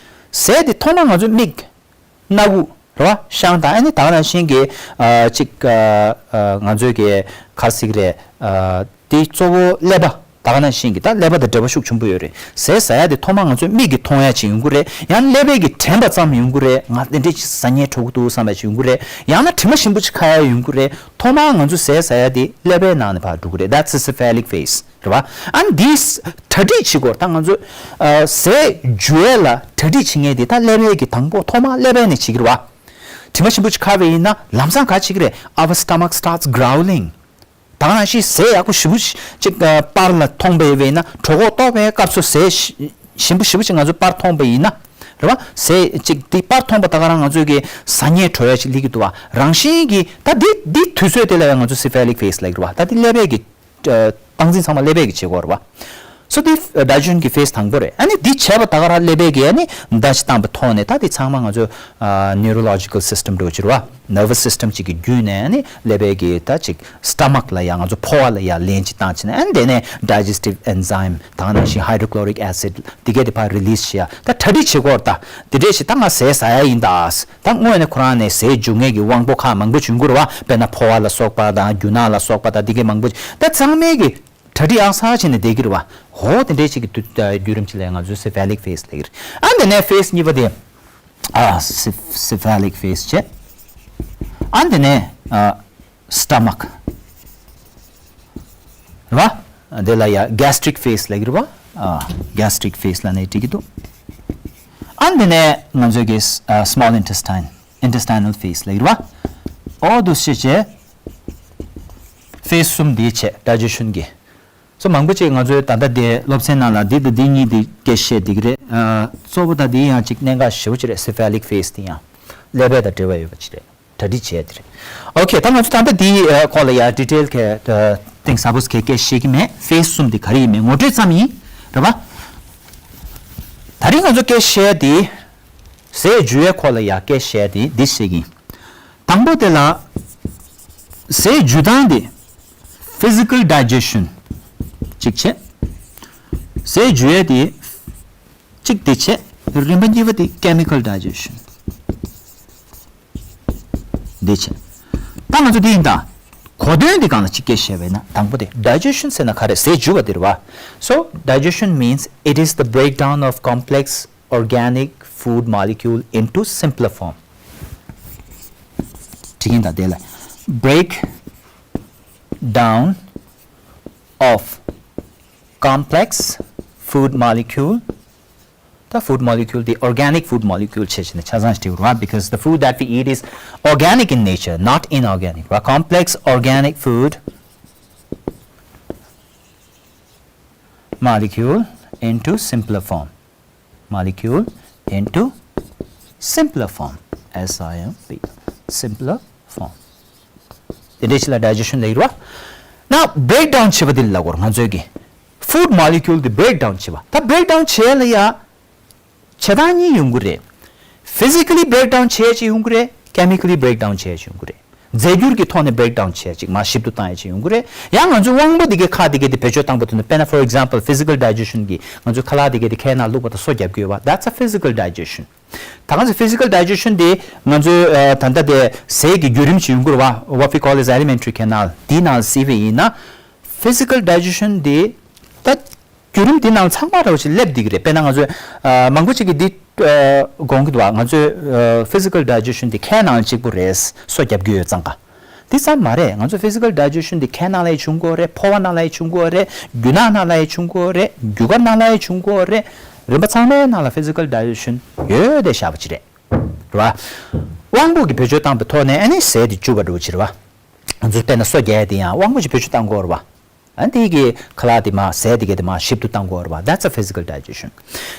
ཟས་དེ་ཐོག་མར་ང་ཚོའི་མིག་སྣ་ཁུག་རེད་པ། ཤངས་དང་ཨ་ནི་ད་ག་ནང་བཞིན་གྱི་ཨ་ཅིག་ཨ་ཨ་ང་ཚོའི་གི་ག་རེ་ཟེར་གྱི་རེད། ཨ་དེ་གཙོ་བོ་ཀླད་པ། ད་ག་ནང་བཞིན་གྱི་ད་ཀླད་པ་དང་འབྲེལ་བ་ཤུགས་ཆེན་པོ་ཡོད་རེད། ཟས་ཟ་ཡ་དེ་ཐོག་མར་ང་ཚོའི་མིག་གིས་མཐོང་ཡ་ཅིག་ཡོང་གི་རེད། ཡང་ན་ཀླད་པའི་གི་དྲན་པ་ཙམ་ཡོང་གི་རེད། ང་དེ་འདྲས་ཅིག་ཟ་སྙིང་བྲོ་གི་འདུག་བསམ་པ་ཅིག་ཡོང་གི་རེད། ཡང་ན་དྲི་མ་ཞིམ་པོ་ཅིག་ཁ་ཡ་ཡོང་གི་རེད། ཐོག་མར་ང་ཚོ་ཟས་ཟ་ཡ་དེ་ཀླད་པའི་ནང་ནས་ཕར་འགྲོ་གི་རེད། That's the cephalic phase. རེད་པ། ཨ་ནི་འདིས་གྲ་སྒྲིག་བྱེད་དགོས། ད་ང་ཚོས་ཨ་ཟས་འཇུ་ཡས་ལ་གྲ་སྒྲིག་བྱེད་མཁན་དེ་ད་ཀླད་པའི་གི་དང་པོ་ཐོག་མར་ཀླད་པའི་ནས་བྱེད་ཀྱི་རེད་པ། དྲི་མ་ཞིམ་པོ་ཅིག་ཁ་བ་ཡིན་ན་ལམ་སང་ག་བྱེད་ཀྱི་རེད། Our stomach starts growling. ད་ག་ནང་བཞིན་ཟས་ཡག་པོ་ཞིམ་པོ་ཅིག་ཨ་པར་ལ་མཐོང་པ་ཡིན་ན། གྲོད་ཁོག་ལྟོགས་པའི་སྐབས་སུ་ཟས་ཞིམ་པོ་ཞིམ་པོ་ཅིག་ང་ཚོས་པར་མཐོང་པ་ཡིན་ན། རེད་བ། ཟས་གཅིག་འདི་པར་མཐོང་པ་ད་ག་རང་ང་ཚོས་ཀྱི་ཟ་སྙད་བྲོ་ཡ་ཅིག་སླེབས་ཀྱི་འདུག་བ། རང་བཞིན་གྱིས་ད་འདི་འདི་དུས་ཚོད་དེ་ལ་ཡང་ང་ཚོ་cephalic phase ལབ་ཀྱི་རེད་བ། ད་འདི་ཀླད་པའི་གི་ཨ་སྟངས་འཛིན་ཚང་མ་ཀླད་པའི་གི་བྱེད་སྒོ་རེད་བ། So འདི་digestion གི་phase དང་པོ་རེད། ཨ་ནི་འདི་བྱས་པ་ད་ག་རང་ཀླད་པའི་གི་ཨ་ནི་མདའ་ཅིག་བཏང་པའི་ཐོག་ནས་ད་འདི་ཚང་མ་ང་ཚོ་ཨ་neurological system འདྲ་བོ་ཅིག་རེད་བ། Nervous system གཅིག་གི་བརྒྱུད་ནས་ཨ་ནི་ཀླད་པའི་གི་ད་ཅིག་stomach ལ་ཡང་ང་ཚོ་ཕོ་བ་ལ་ཡང་ལན་ཅིག་བཏང་བྱས་ནས་ཨ་ནི་དེ་ནས་digestive enzyme དང་ནང་བཞིན་hydrochloric acid འདི་གས་དེ་ཕར་release བྱེད་ཡ་ད་གྲ་སྒྲིག་བྱེད་སྒོ་རེད། ད་དེ་འདྲས་ཞིག་ད་ང་ཟས་ཟ་ཡ་ཡིན་ད། ད་དངོས་གནས་ཁོ་རང་ནས་ཟས་འཇུ་མཁན་གྱི་དབང་པོ་ཁག་མང་པོ་བྱུང་གི་རེད་བ། དཔེར་ན་ཕོ་བ་ལ་སོགས་པ་དང་རྒྱུ་ནག་ལ་སོགས་པ་དང་འདི་གས་མང་པོ་ད་ཚང་མས་གི་གྲ་སྒྲིག་ཨང་གསར་བྱས་ནས་བསྡད་ཀྱི་རེད་བ། ཧོ་དེ་འདྲས་ཞིག་གི་དུས་བརྒྱུད་རིམ་ཅིག་ལ་ང་ཚོས་cephalic phase ལབ་ཀྱི་རེད། ཨ་འདི་ནས་phase གཉིས་པ་དེ། ཨ་ceph- cephalic phase བྱས། ཨ་འདི་ནས་ཨ་stomach རེད་བ། དེ་ལ་ཡ་gastric phase ལབ་ཀྱི་རེད་བ། ཨ་gastric phase ལབ་ནས་འགྲིག་གི་འདུག་ཨ་འདི་ནས་ང་ཚོས་ཀྱི་ཨ་small intestine intestinal phase ལབ་ཀྱི་རེད་བ། ཨོ་འདུག་སེ་བྱས། phase གསུམ་འདི་བྱས་digestion གི་སོ་མང་པོ་ཅིག་ང་ཚོའི་ད་ལྟ་དེ་སློབ་ཚན་ནང་ལ་འདི་དང་འདི་གཉིས་དེ་སྐད་བཤད་བསྡད་ཀྱི་རེད། ཨ་གཙོ་བོ་ད་འདི་ཡང་ཅིག་གནད་འགག་ཞེ་པོ་ཅིག་རེད། cephalic phase དེ་ཡང་ཀླད་པ་དང་འབྲེལ་བ་ཡོད་པ་ཅིག་རེད། གྲ་སྒྲིག་བྱས་དེ་རེད། ཨོ་ཁེ། ད་ང་ཚོ་ད་ལྟ་འདི་ཨ་སྐོར་ལ་ཡང་detail གི་ཨ་གཏིང་ཟབ་པོ་གི་སྐད་བཤད་ཀྱི་མེད། phase གསུམ་དེ་ག་རེ་ཡིན་མིན་ངོ་སྤྲོད་ཙམ་ཡིན། རེད་པ། ད་རིང་ང་ཚོ་སྐད་བཤད་དེ་ཟས་འཇུ་བའི་སྐོར་ལ་ཡང་སྐད་བཤད་དེ་འདི་བཤད་ཀྱི་ཡིན། དང་པོ་དེ་ལ་ཟས་འཇུ་སྟངས་དེ་physical digestion གཅིག་བྱས། ཟས་འཇུ་ཡས་དེ་གཅིག་དེ་བྱས། རིམ་པ་གཉིས་པ་དེ་chemical digestion འདི་བྱས། ད་ང་ཚོ་འདི་ཡིན་ད། གོ་དོན་འདི་སྒང་ལ་གཅིག་སྐད་བཤད་པ་ཡིན་ན་དང་པོ་དེ་digestion ཟེར་ན་ག་རེ། ཟས་འཇུ་བ་དེ་རེད་བ། So digestion means it is the breakdown of complex organic food molecule into simpler form. དྲི་གིན་དང་དེ་ལ་break down of complex food molecule. ད་food molecule དེ་organic food molecule བྱས་བྱས་ནས་ཆ་ཚང་ཞིག་བྲིས་རོགས། Because the food that we eat is organic in nature, not inorganic. Right? Complex organic food molecule into simpler form. Molecule into simpler form. S I M P. Simpler form. དེ་འདྲའི་ཆེད་ལ་digestion ལབ་ཀྱི་རེད་བ། ན་breakdown བྱེད་པ་དེ་ལ་གོ་ང་ཚོས་ཀྱི་food molecule དེ་breakdown བྱེད་པ། ད་breakdown བྱེད་ལ་ཡ་བྱེད་སྟངས་གཉིས་ཡོང་གི་རེད། Physically breakdown བྱེད་ཅིག་ཡོང་གི་རེད། Chemically breakdown བྱེད་ཅིག་ཡོང་གི་རེད། རྫས་འགྱུར་གྱི་ཐོག་ནས་breakdown བྱས་ཅིག་མར་ཞིབ་ཏུ་བཏང་ཡས་ཅིག་ཡོང་གི་རེད། ཡང་ང་ཚོའི་དབང་པོ་འདི་གའི་ཁ་འདི་གའི་དེ་བེད་སྤྱོད་བཏང་པ་དེ་ནི་དཔེར་ན་for example physical digestion གི་ང་ཚོའི་ཁ་ལག་འདི་གའི་དེ་ཁའི་ནང་བླུགས་པ་དང་སོ་བརྒྱབ་དགོས་པ། That's a physical digestion. ད་ག་ཚོད་physical digestion དེ་ང་ཚོའི་ཨ་ད་ལྟ་དེ་ཟས་ཀྱི་བརྒྱུད་རིམ་ཞིག་ཡོང་གི་རེད་བ། What we call as alimentary canal དེའི་ནང་གཟིགས་པ་ཡིན་ན། Physical digestion དེ་ད་བརྒྱུད་རིམ་དེ་ནང་ཚང་མ་ར་བ་ཞིག་སླེབས་བསྡད་ཀྱི་རེད། དཔེར་ན་ང་ཚོས་ཨ་མང་པོ་ཅིག་གིས་འདི་ཨ་དགོངས་ཀྱི་འདུག་བ། ང་ཚོའི་ཨ་physical digestion དེ་ཁའི་ནང་གཅིག་པུ་རེད། སོ་བརྒྱབ་རྒྱུ་ཡོད་ཙང་ཀ། འདི་ཙམ་མ་རེད། ང་ཚོ་physical digestion འདི་ཁའི་ནང་ལ་ཡང་བྱུང་གི་ཡོད་རེད། ཕོ་བ་ནང་ལ་ཡང་བྱུང་གི་ཡོད་རེད། རྒྱུ་ནག་ནང་ལ་ཡང་བྱུང་གི་ཡོད་རེད། རྒྱུ་སྐར་ནང་ལ་ཡང་བྱུང་གི་ཡོད་རེད། རིམ་པ་ཚང་མའི་ནང་ལ་physical digestion ཡོད་དེ་བཞག་པ་ཅིག་རེད། རེད་བ། དབང་པོ་གི་བེད་སྤྱོད་བཏང་པའི་ཐོག་ནས་ཨ་ནི་ཟས་དེ་འཇུ་བ་འདྲ་བོ་ཅིག་རེད་བ། ང་ཚོས་དཔེར་ན་སོ་བརྒྱབ་ཡས་དེ་ཡང་དབང་པོ་ཅིག་བེད་སྤྱོད་བཏང་གི་ཡོད་རེད་བ། ཨ་འདི་གི་ཁ་ལག་དེ་མ་ཟས་དེ་ག་དེ་མ་ཞིབ་ཏུ་བཏང་དགོས་རེད་བ། That's a physical digestion.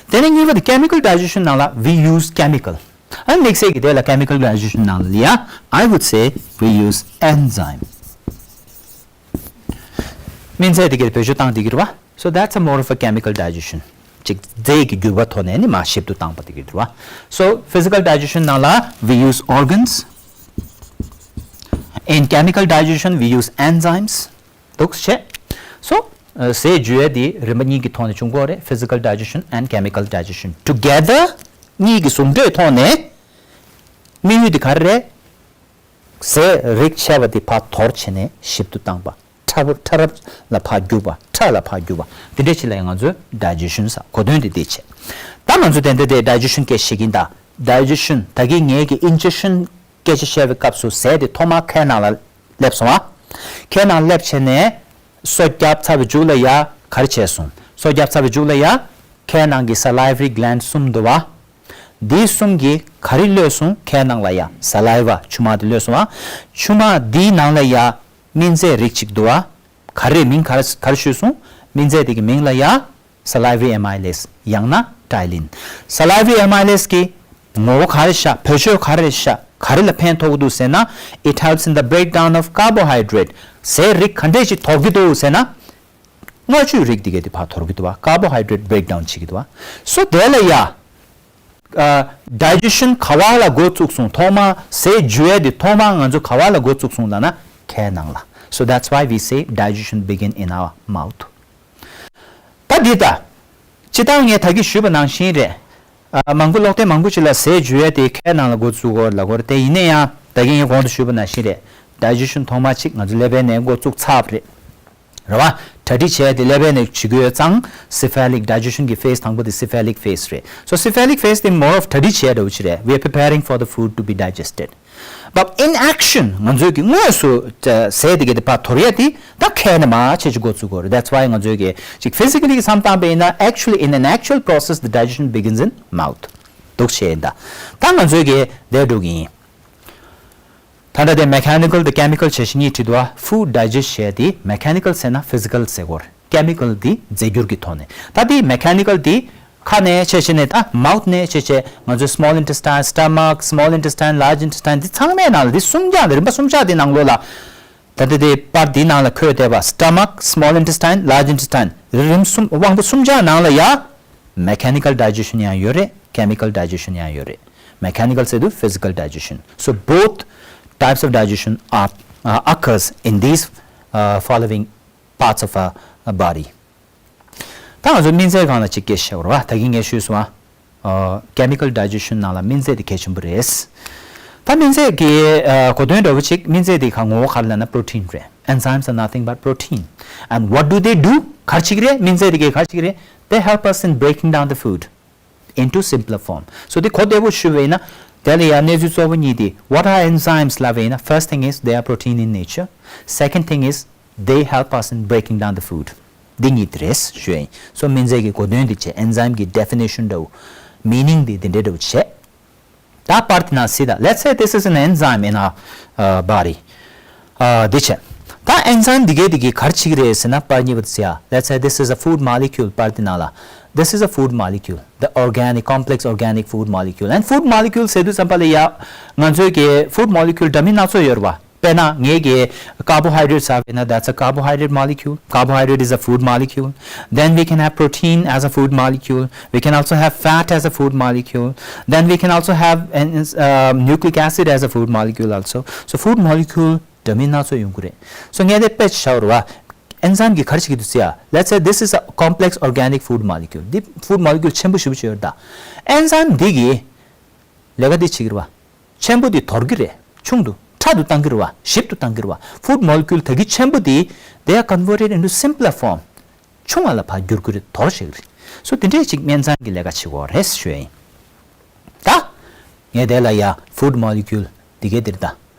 དེ་ནས་གཉིས་པ་དེ་chemical digestion ནང་ལ་we use chemical. ཨ་དམིགས་བསལ་གྱི་དེ་ལ་chemical digestion ནང་ལ་ཡ་I would say we use enzyme. སྨན་རྫས་དེ་ག་དེ་བེད་སྤྱོད་བཏང་དེ་གི་རེད་བ། So that's a more of a chemical digestion. ཅིག་རྫས་ཀྱི་འགྱུར་བ་ཐོག་ནས་ནི་མ་ཞིབ་ཏུ་བཏང་པ་དེ་གི་རེད་བ། So physical digestion ནང་ལ་we use organs. In chemical digestion we use enzymes. འདུག་བྱས། So ཟས་འཇུ་ཡས་དེ་རིམ་པ་གཉིས་ཀྱི་ཐོག་ནས་བྱུང་གི་ཡོད་རེད། Physical digestion and chemical digestion together གཉིས་ཀྱི་ཟུང་འབྲེལ་ཐོག་ནས་དམིགས་ཡུལ་དེ་ག་རེ་རེད། ཟས་རིགས་ཆེ་བ་དེ་ཕར་དོར་བྱས་ནས་ཞིབ་ཏུ་བཏང་པ། ཕྲ་བུ་ཕྲ་རབ་ལ་ཕར་རྒྱུག་པ། ཁྲག་ལ་ཕར་རྒྱུག་པ། དེ་འདྲས་ཅིག་ལ་ཡང་ང་ཚོས་digestion ཟེར། གོ་དོན་དེ་འདི་བྱས། ད་ང་ཚོ་དེ་འདྲ་དེ་digestion སྐད་བཤད་ཀྱིན་གདའ། Digestion ད་གིན་ངས་ཀྱི་ingestion སྐད་ཆ་བཤད་པའི་སྐབས་སུ་ཟས་དེ་ཐོག་མར་ཁའི་ནང་ལ་སླེབས་སོང་བ། ཁའི་ནང་སླེབས་བྱས་ནས་སོ་བརྒྱབ་ཚར་བའི་མཇུག་ལ་ཡ་ག་རེ་བྱས་སོང་། སོ་བརྒྱབ་ཚར་བའི་མཇུག་ལ་ཡ་ཁའི་ནང་གི་salivary gland གསུམ་འདུག་བ། འདི་གསུམ་གྱིས་ག་རེ་གློད་སོང་། ཁའི་ནང་ལ་ཡ་saliva ཆུ་མ་དེ་གློད་སོང་བ། ཆུ་མ་འདིའི་ནང་ལ་ཡ་སྨན་རྫས་རིགས་གཅིག་འདུག་བ། ག་རེ་མིང་ག་རེ་ག་རེ་ཞུས་སོང་། སྨན་རྫས་དེ་གི་མིང་ལ་ཡ་salivary amylase ཡང་ན་ acetylptyalin། Salivary amylase གི་ངོ་བོ་ག་རེ་ཤ་བེད་སྤྱོད་ག་རེ་ཤ་ག་རེ་ལ་ཕན་ཐོགས་ཀྱི་འདུག་ཟེར་ན། It helps in the breakdown of carbohydrate། ཟས་རིགས་ག་འདྲས་ཅིག་དོར་གྱི་འདུག་ཟེར་ན། མངར་ཆུའི་རིགས་འདི་གས་དེ་ཕར་དོར་གྱི་འདུག་བ། carbohydrate breakdown བྱེད་ཀྱི་འདུག་བ། So དེ་ལ་ཡ། ཨ། digestion ག་བ་ལ་འགོ་བཙུགས་སོང་། ཐོག་མ་ཟས་འཇུ་ཡས་དེ་ཐོག་མ་ང་ཚོ་ག་བ་ལ་འགོ་བཙུགས་སོང་ལབ་ན་ཁའི་ནང་ལ། So that's why we say digestion begin in our mouth། ད་འདི་ད། སྤྱིར་བཏང་ངས་ད་གིན་ཞུས་པ་ནང་བཞིན་རེད། ཨ། མང་པོ་ཀློག་དེབ་མང་པོ་ཅིག་ལ་ཟས་འཇུ་ཡས་དེ་ཁའི་ནང་ལ་འགོ་བཙུགས་ཀྱི་ཡོད་ལབ་ཀྱི་ཡོད་རེད། དེ་ཡིན་ན་ཡང་ད་གིན་ངས་གོང་དུ་ཞུས་པ་ནང་བཞིན་རེད། digestion ཐོག་མ་ཅིག་ང་ཚོ་ཀླད་པའི་ནང་འགོ་བཙུགས་ཚར་བ་རེད། རེད་བ། གྲ་སྒྲིག་བྱས་ཏེ་ཀླད་པའི་ནང་བྱེད་དགོས་ཙང་། cephalic digestion གི་phase དང་པོ་དེ་cephalic phase རེད། So cephalic phase དེ་more of གྲ་སྒྲིག་བྱས་འདྲ་བོ་ཅིག་རེད། We are preparing for the food to be digested. But in action ང་ཚོས་ཀྱི་དངོས་སུ་ཟས་དེ་གས་དེ་ཕར་དོར་ཡས་དེ་ད་ཁའི་ནང་མར་ཆེ་ཆེ་འགོ་བཙུགས་དགོས་རེད། That's why ང་ཚོས་ཀྱི་ཅིག་physically གི་བསམ་བཏང་པ་ཡིན་ན། actually in an actual process the digestion begins in mouth འདུག་བྱས་ཡིན་ད། ད་ང་ཚོས་ཀྱི་དེ་འགྲོ་གི་ཡིན། ད་ལྟ་དེ་mechanical དང་chemical བྱས་ཤིང་གཉིས་བྲིས་འདུག་བ། Food digest བྱས་དེ་mechanical ཟེར་ན་physical ཟེར་གོ་རེད། chemical དེ་རྫས་འགྱུར་གྱི་ཐོག་ནས། ད་དེ་mechanical དེ་ཁ་ནས་བྱས་བྱས་ནས། ད་mouth ནས་བྱས་བྱས་ང་ཚོའི་small intestine, stomach, small intestine, large intestine དེ་ཚང་མའི་ནང་ལ། དེ་གསུམ་ཆ་དེ། རིམ་པ་གསུམ་ཆ་དེ་ནང་ལོགས་ལ། ད་ལྟ་དེ་པར་དེའི་ནང་ལ་འཁོད་བསྡད་པ། stomach, small intestine, large intestine རིམ་གསུམ། དབང་པོ་གསུམ་ཆ་ནང་ལ་ཡ། mechanical digestion ཡང་ཡོད་རེད། chemical digestion ཡང་ཡོད་རེད། mechanical ཟེར་དུས་physical digestion. So both types of digestion are, uh, occurs in these, uh, following parts of our, uh, body. ད་ང་ཚོ་སྨན་རྫས་སྒང་ལ་ཅིག་སྐད་ཆ་བཤད་དགོས་རེད་བ། ད་གིན་ངས་ཞུས་སོང་ཨ། chemical digestion ནང་ལ་སྨན་རྫས་དེ་གལ་ཆེན་པོ་རེད། ད་སྨན་རྫས་ཀྱི་གོ་དོན་འདྲ་བོ་ཅིག་སྨན་རྫས་དེ་ག་ངོ་བོ་ག་རེ་ལབ་ན་protein རེད། Enzymes are nothing but protein. And what do they do? ག་རེ་བྱེད་ཀྱི་རེད། སྨན་རྫས་དེ་གས་ག་རེ་བྱེད་ཀྱི་རེད། They help us in breaking down the food into simpler form. So དེ་གོ་བདེ་པོ་ཞུ་བས་ན། དེ་ལ་ཡང་གནས་ཚུལ་གཙོ་བོ་གཉིས་དེ། What are enzymes ལབ་བས་ན། First thing is they are protein in nature. Second thing is they help us in breaking down the food. འདི་གཉིས་དེ་རེད་ཞུ་ཡིན། So སྨན་རྫས་ཀྱི་གོ་དོན་འདི་བྱས། enzyme གྱི་definition འདྲ་བོ། meaning འདི་འདི་འདྲ་འདྲ་བོ་བྱས། ད་པར་དེ་ནང་གཟིགས་དང་། Let's say this is an enzyme in our, uh, body. ཨ། འདི་བྱས། ད་enzyme འདི་གས་འདི་གས་ག་རེ་བྱེད་ཀྱི་རེད་ཟེར་ན། པར་གཉིས་པ་དེ་གཟིགས་ཨ། Let's say this is a food molecule པར་དེ་ནང་ལ། This is a food molecule. The organic, complex organic food molecule. And food molecule ཟེར་དུས་ཙམ་པ་ལ་ཡ། ང་ཚོའི་གི་food molecule འདྲ་མིན་སྣ་ཚོགས་ཡོད་རེད་བ། དཔེར་ན་ངའི་གི་carbohydrate ཟེར་བས་ན། That's a carbohydrate molecule. Carbohydrate is a food molecule. Then we can have protein as a food molecule. We can also have fat as a food molecule. Then we can also have an, uh, nucleic acid as a food molecule also. So food molecule འདྲ་མིན་སྣ་ཚོགས་ཡོང་གི་རེད། So ངས་དེ་དཔེ་ཆ་བཞག་རེད་བ། enzyme གྱིས་ག་རེ་བྱེད་ཀྱི་འདུག་ཟེར་ཡ། Let's say this is a complex organic food molecule. འདི་food molecule ཆེན་པོ་ཞེ་པོ་ཅིག་ཡོད་རེད་ད། enzyme འདི་གིས་ལས་ཀ་འདི་བྱེད་ཀྱི་རེད་བ། ཆེན་པོ་འདི་དོར་གྱི་རེད། ཆུང་དུ་ཕྲ་དུ་བཏང་གི་རེད་བ། ཞིབ་ཏུ་བཏང་གི་རེད་བ། Food molecule ད་གི་ཆེན་པོ་འདི། They are converted into simpler form. ཆུང་བ་ལ་ཕར་བསྒྱུར་གྱི་རེད། དོར་བྱེད་ཀྱི་རེད། So དེ་འདྲས་ཅིག་སྨན་རྫས་ཀྱི་ལས་ཀ་བྱེད་ཀྱི་ཡོད་རེད་ཞུ་ཡ་ཡིན། ད་ངས་དེ་ལ་ཡ་food molecule འདི་གས་འདིར་ད།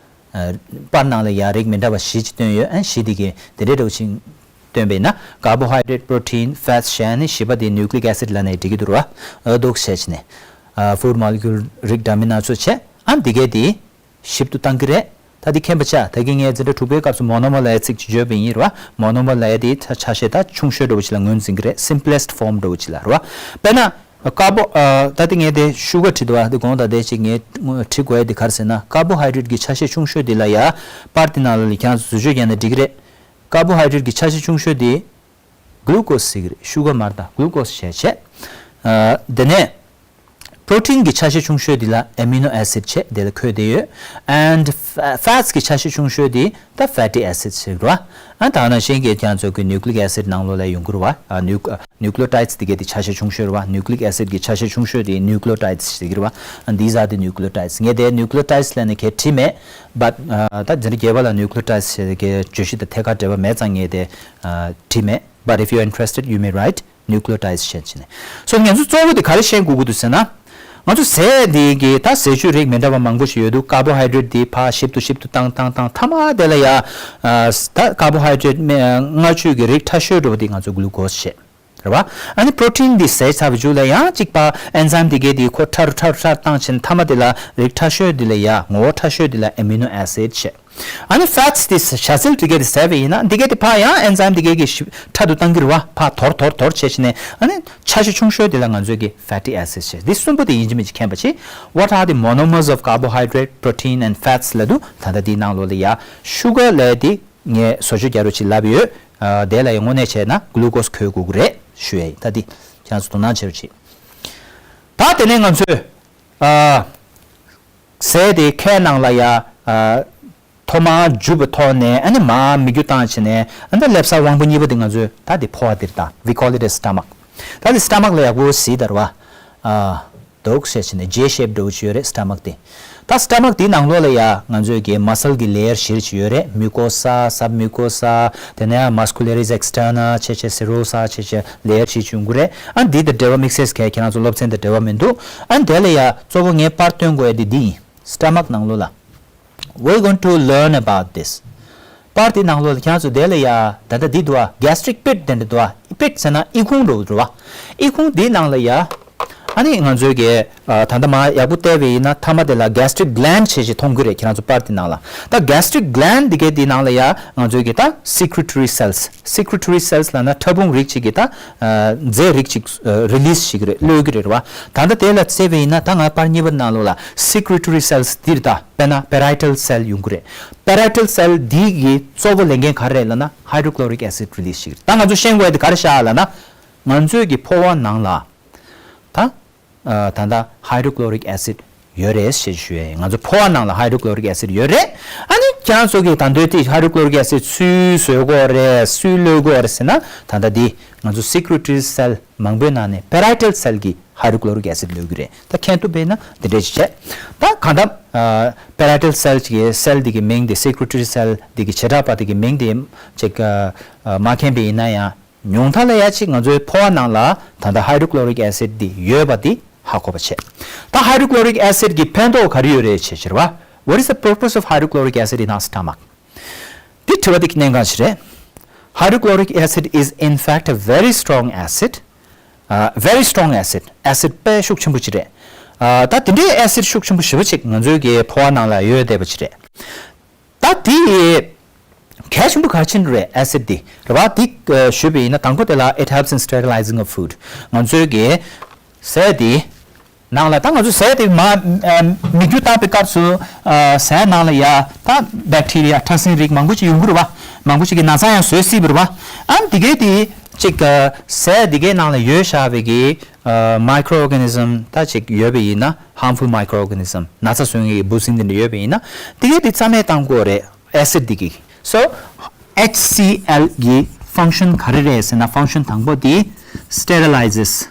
ཨ། པར་ནང་ལ་ཡ་རིགས་མི་འདྲ་བ་བཞི་ཅིག་བཏོན་ཡོད། ཨ། བཞི་འདི་གས་དེ་འདྲས་འདྲ་བོ་ཅིག་བཏོན་པས་ན། carbohydrate, protein, fats བྱས་ནས་བཞི་པ་དེ་nucleic acid ལབ་ནས་འགྲིག་གི་འདུག་ར། འོ་འདུག་བྱས་བྱས་ནས། ཨ། food molecule རིགས་འདྲ་མིན་སྣ་ཚོགས་བྱས། ཨ། འདི་གས་དེ་ཞིབ་ཏུ་བཏང་གི་རེད། ད་འདི་མཁྱེན་པ་ཆགས། ད་གིན་ངས་འཛིན་གྲྭ་དྲུག་པའི་སྐབས་སུ་monomer ལབ་ཡ་ཚིག་ཅིག་བརྗོད་པ་ཡིན་ར། monomer ལབ་ཡ་དེ་ཆ་ཆ་ཤས་ད་ཆུང་ཤོས་འདྲ་བོ་ཅིག་ལ་ངོས་འཛིན་གི་རེད། simplest form འདྲ་བོ་ཅིག་ལ་ར། དཔེར་ན། ཀར་བོ། ཨ། ད་ལྟ་ངས་དེ་sugar བྲིས་འདུག་བ། དེ་དགོངས་དག་དེ་ཅིག་ངས་བྲིས་དགོས་ཡ་དེ་ག་རེ་ཟེར་ན། carbohydrate གི་ཆ་ཤས་ཆུང་ཤོས་དེ་ལ་ཡ། པར་དེ་ནང་ལ་ཁྱེད་རང་ཚོ་བཟོ་བཅོས་རྒྱག་ན་འགྲིག་གི་རེད། carbohydrate གི་ཆ་ཤས་ཆུང་ཤོས་དེ་glucose ཟེར་གི་རེད། sugar མ་རེད་ད། glucose བྱས་བྱས། ཨ། དེ་ནས་protein གི་ཆ་ཤས་ཆུང་ཤོས་དེ་ལ་amino acid བྱས་དེ་ལ་འཁོད་བསྡད་ཡོད། and fa- fats གི་ཆ་ཤས་ཆུང་ཤོས་དེ་ད་fatty acids ཟེར་གི་རེད་བ། ཨ། ད་ནང་བཞིན་གྱི་ཁྱེད་རང་ཚོ་གི་nucleic acid ནང་ལོགས་ལ་ཡོང་གི་རེད་བ། ཨ། nuc- nucleotides དེ་གའི་དེ་ཆ་ཤས་ཆུང་ཤོས་རེད་བ། nucleic acid གི་ཆ་ཤས་ཆུང་ཤོས་དེ་nucleotides ཟེར་གི་རེད་བ། And these are the nucleotides. ངས་དེ་nucleotides ལབ་ནས་གས་བྲིས་མེད། But ཨ། ད་འཛིན་གྲྭ་བརྒྱད་པ་ལ་nucleotides ཟེར་གི་བརྗོད་གཞི་དང་ཐད་ཀར་འབྲེལ་བ་མེད་ཙང་ངས་དེ་ཨ། བྲིས་མེད། But if you are interested, you may write nucleotides བྱས་བྱས་ནས། So ང་ཚོ་གཙོ་བོ་དེ་ག་རེ་ཤེས་དགོས་ཀྱི་འདུག་ཟེར་ན། ང་ཚོ་ཟས་འདི་གི་ད་ཟས་བཅུད་རིགས་མི་འདྲ་བ་མང་པོ་ཞིག་ཡོད་འདུག carbohydrate འདི་ཕར་ཞིབ་ཏུ་ཞིབ་ཏུ་བཏང་བཏང་བཏང་། མཐའ་མ་དེ་ལ་ཡ། ཨ། ད་carbohydrate མངར་ཆུ་གི་རིགས་ཕྲ་ཤོས་འདྲ་བོ་དེ་ང་ཚོ་glucose བྱས། རེད་བ། ཨ་ནི་protein འདི་ཟས་ཚར་བའི་མཇུག་ལ་ཡང་གཅིག་པ་enzyme འདི་གས་དེ་ཁོ་ཕྲ་རུ་ཕྲ་རུ་ཕྲ་རུ་བཏང་བྱས་ནས། མཐའ་མ་དེ་ལ་རིགས་ཕྲ་ཤོས་འདི་ལ་ཡ། ངོ་བོ་ཕྲ་ཤོས་འདི་ལ་amino acid བྱས། ཨ་ནི་fats་དེ་ཞ་ཟེར་དེ་གས་དེ་ཟས་པ་ཡིན་ན་དེ་གས་དེ་ཕར་ཡང་enzyme་དེ་གས་ཀྱིས་ཕྲ་དུ་བཏང་གི་རེད་བ། ཕར་དོར་དོར་དོར་བྱས་བྱས་ནས་ཨ་ནི་ཆ་ཤས་ཆུང་ཤོས་དེ་ལ་ང་ཚོས་ཀྱི་fatty acids་ཟེར། འདི་གསུམ་པོ་དེ་ཡིན་གཅིག་མིན་གཅིག་མཁྱེན་པ་བྱེད། What are the monomers of carbohydrate, protein and fats ལབ་དུས་ད་ལྟ་འདིའི་ནང་ལོགས་ལ་ཡ་sugar་ལབ་དེ་ངས་བཟོ་བཅོས་རྒྱག་རོགས་བྱེད་ལབ་ཡོད། ཨ་དེ་ལ་ཡང་དངོས་གནས་བྱས་ན་glucose་འཁོད་དགོས་ཀྱི་རེད་ཞུ་ཡ་ཡིན། ད་འདི་ཁྱེད་རང་ཚོ་དོ་སྣང་བྱེད་རོགས་བྱེད། ད་དེ་ནས་ང་ཚོས་ཨ་ཟས་དེ་ཁའི་ནང་ལ་ཡ་ཨ་ཐོག་མར་འཇུ་བའི་ཐོག་ནས་ཨ་ནི་མར་མིད་རྒྱུ་བཏང་བྱས་ནས་ཨ་ནི་ད་སླེབས་ས་དབང་པོ་གཉིས་པ་དེ་ང་ཚོས་ད་དེ་ཕོ་བ་དེ་རེད། ད་we call it as stomach། ད་དེ་stomach་ལ་ཡག་པོ་གཟིགས་དང་རེད་བ། ཨ་འདུག་བྱས་བྱས་ནས་J shape་འདྲ་བོ་ཅིག་ཡོད་རེད་stomach་དེ། ད་stomach་དེའི་ནང་ལོགས་ལ་ཡ་ང་ཚོས་ཀྱི་muscle་གི་layer་བཞི་རེ་ཅིག་ཡོད་རེད། mucosa, submucosa། དེ་ནས་muscularis externa་བྱས་བྱས་serosa་བྱས་བྱས་layer་བཞི་ཅིག་ཡོང་གི་རེད། ཨ་འདི་དང་འབྲེལ་བ་དམིགས་བསལ་གྱི་ཁྱེད་རང་ཚོ་སློབ་ཚན་དང་འབྲེལ་བ་མི་འདུག་ཨ་དེ་ལ་ཡ་གཙོ་བོ་ངས་པར་སྟོན་དགོས་ཡ་དེ་འདི་ཡིན། Stomach་ནང་ལོགས་ལ། We're going to learn about this. པར་དེ་ནང་ལོགས་ལ་ཁྱེད་རང་ཚོ་དེ་ལ་ཡ་ད་ལྟ་འདི་འདུག་ཨ། gastric pit་དེ་འདྲ་འདུག་ཨ། pit་ཟེར་ན་ཨི་ཁུང་འདྲ་བོ་འདུག་ཨ། ཨི་ཁུང་དེའི་ནང་ལ་ཡ། ཨ་ནི་ང་ཚོའི་གི་ཨ་ད་ལྟ་མར་ཡག་པོ་བལྟས་པ་ཡིན་ན་མཐའ་མ་དེ་ལ་gastric gland་བྱས་བྱས་མཐོང་གི་རེད། ཁྱེད་རང་ཚོ་པར་དེ་ནང་ལ། ད་gastric gland་དེ་གའི་དེའི་ནང་ལ་ཡ་ང་ཚོའི་གི་ད་secretory cells། secretory cells་ལབ་ན་ཕྲ་ཕུང་རིགས་གཅིག་གི་ད་ཨ་རྫས་རིགས་གཅིག་ཨ་release་བྱེད་ཀྱི་རེད། གློད་ཀྱི་རེད་བ། ད་ལྟ་དེ་ལ་བལྟས་པ་ཡིན་ན་ད་ང་པར་གཉིས་པ་ནང་ལོགས་ལ་secretory cells་འདིར་ད། དཔེར་ན་parietal cell་ཡོང་གི་རེད། parietal cell་འདི་གི་གཙོ་བོ་ལས་འགན་ག་རེ་རེད་ལབ་ན་hydrochloric acid་release་བྱེད་ཀྱི་རེད། ད་ང་ཚོ་ཤེས་དགོས་ཡ་དེ་ག་རེ་ཤག་ལབ་ན། ང་ཚོའི་གི་ཕོ་བ་ནང་ལ་ད་ཨ་ད་ལྟ་hydrochloric acid་ཡོད་རེད་ཞེས་ཞུ་ཡ་ཡིན། ང་ཚོ་ཕོ་བ་ནང་ལ་hydrochloric acid་ཡོད་རེད། ཨ་ནི་ཁྱེད་རང་ཚོ་གི་ད་འདོད་དེ་hydrochloric acid་སུས་བཟོས་དགོས་རེད། སུས་གློད་དགོས་རེད་ཟེར་ན་ད་ལྟ་འདི་ང་ཚོ་secretory cell་མང་པོའི་ནང་ནས་parietal cell་གི་hydrochloric acid་གློད་ཀྱི་རེད། ད་མཁྱེན་ཐུབ་པས་ན་འདི་འདྲས་ཅིག་བྱས། ད་གང་ལྟར་ཨ་parietal cell་གི་cell་འདི་གི་མིང་དེ་secretory cell་འདི་གི་བྱེ་བྲག་པ་དེ་གི་མིང་དེ་ཅིག་ཨ་མ་མཁྱེན་པ་ཡིན་ན་ཡང་ཉུང་མཐའ་ལ་ཡ་ཅིག་ང་ཚོའི་ཕོ་བ་ནང་ལ་ད་ལྟ་hydrochloric acid་འདི་ཡོད་པ་འདི་ཧ་གོ་བ་བྱས། ད་hydrochloric acid་གི་ཕན་ཐོགས་ག་རེ་ཡོད་རེད་ཅེས་ཟེར་བ། What is the purpose of hydrochloric acid in our stomach? འདི་དྲི་བ་འདི་གནད་འགག་ཅིག་རེད། Hydrochloric acid is in fact a very strong acid. Uh, very strong acid. acid་དཔེ་ཤུགས་ཆེན་པོ་ཅིག་རེད། ཨ་ད་དེ་འདྲའི་acid་ཤུགས་ཆེན་པོ་ཞེ་པོ་ཅིག་ང་ཚོའི་གི་ཕོ་བ་ནང་ལ་ཡོད་བསྡད་པ་ཅིག་རེད། ད་དེ་གལ་ཆེན་པོ་ག་རེ་བྱེད་ཀྱི་རེད། acid་འདི་རེད་བ། འདི་ཨ་ཞུས་པ་ཡིན་ན་དང་པོ་དེ་ལ་it helps in sterilizing of food. ང་ཚོའི་གི་ཟས་འདི་ནང་ལ་ད་ང་ཚོ་ཟས་དེ་མ་ཨ་མིད་རྒྱུ་བཏང་པའི་སྐབས་སུ་ཨ་ཟས་ནང་ལ་ཡ་ད་bacteria་ཕྲ་སྲིན་རིགས་མང་པོ་ཅིག་ཡོང་གི་རེད་བ། མང་པོ་ཅིག་གིས་ན་ཚ་ཡང་བཟོ་སྲིད་པ་རེད་བ། ཨ་འདི་གའི་དེ་ཅིག་ཨ་ཟས་འདི་གའི་ནང་ལ་ཡོད་བཞག་པའི་གི་ཨ་microorganism་ད་ཅིག་ཡོད་པ་ཡིན་ན། harmful microorganism་ན་ཚ་བཟོ་མཁན་གྱི་འབུ་སྲིན་འདི་འདྲ་ཡོད་པ་ཡིན་ན་འདི་གའི་དེ་རྩ་མེད་བཏང་དགོས་རེད། acid་འདི་གིས། So H C l་གི་function་ག་རེ་རེད་ཟེར་ན། function་དང་པོ་དེ་sterilizes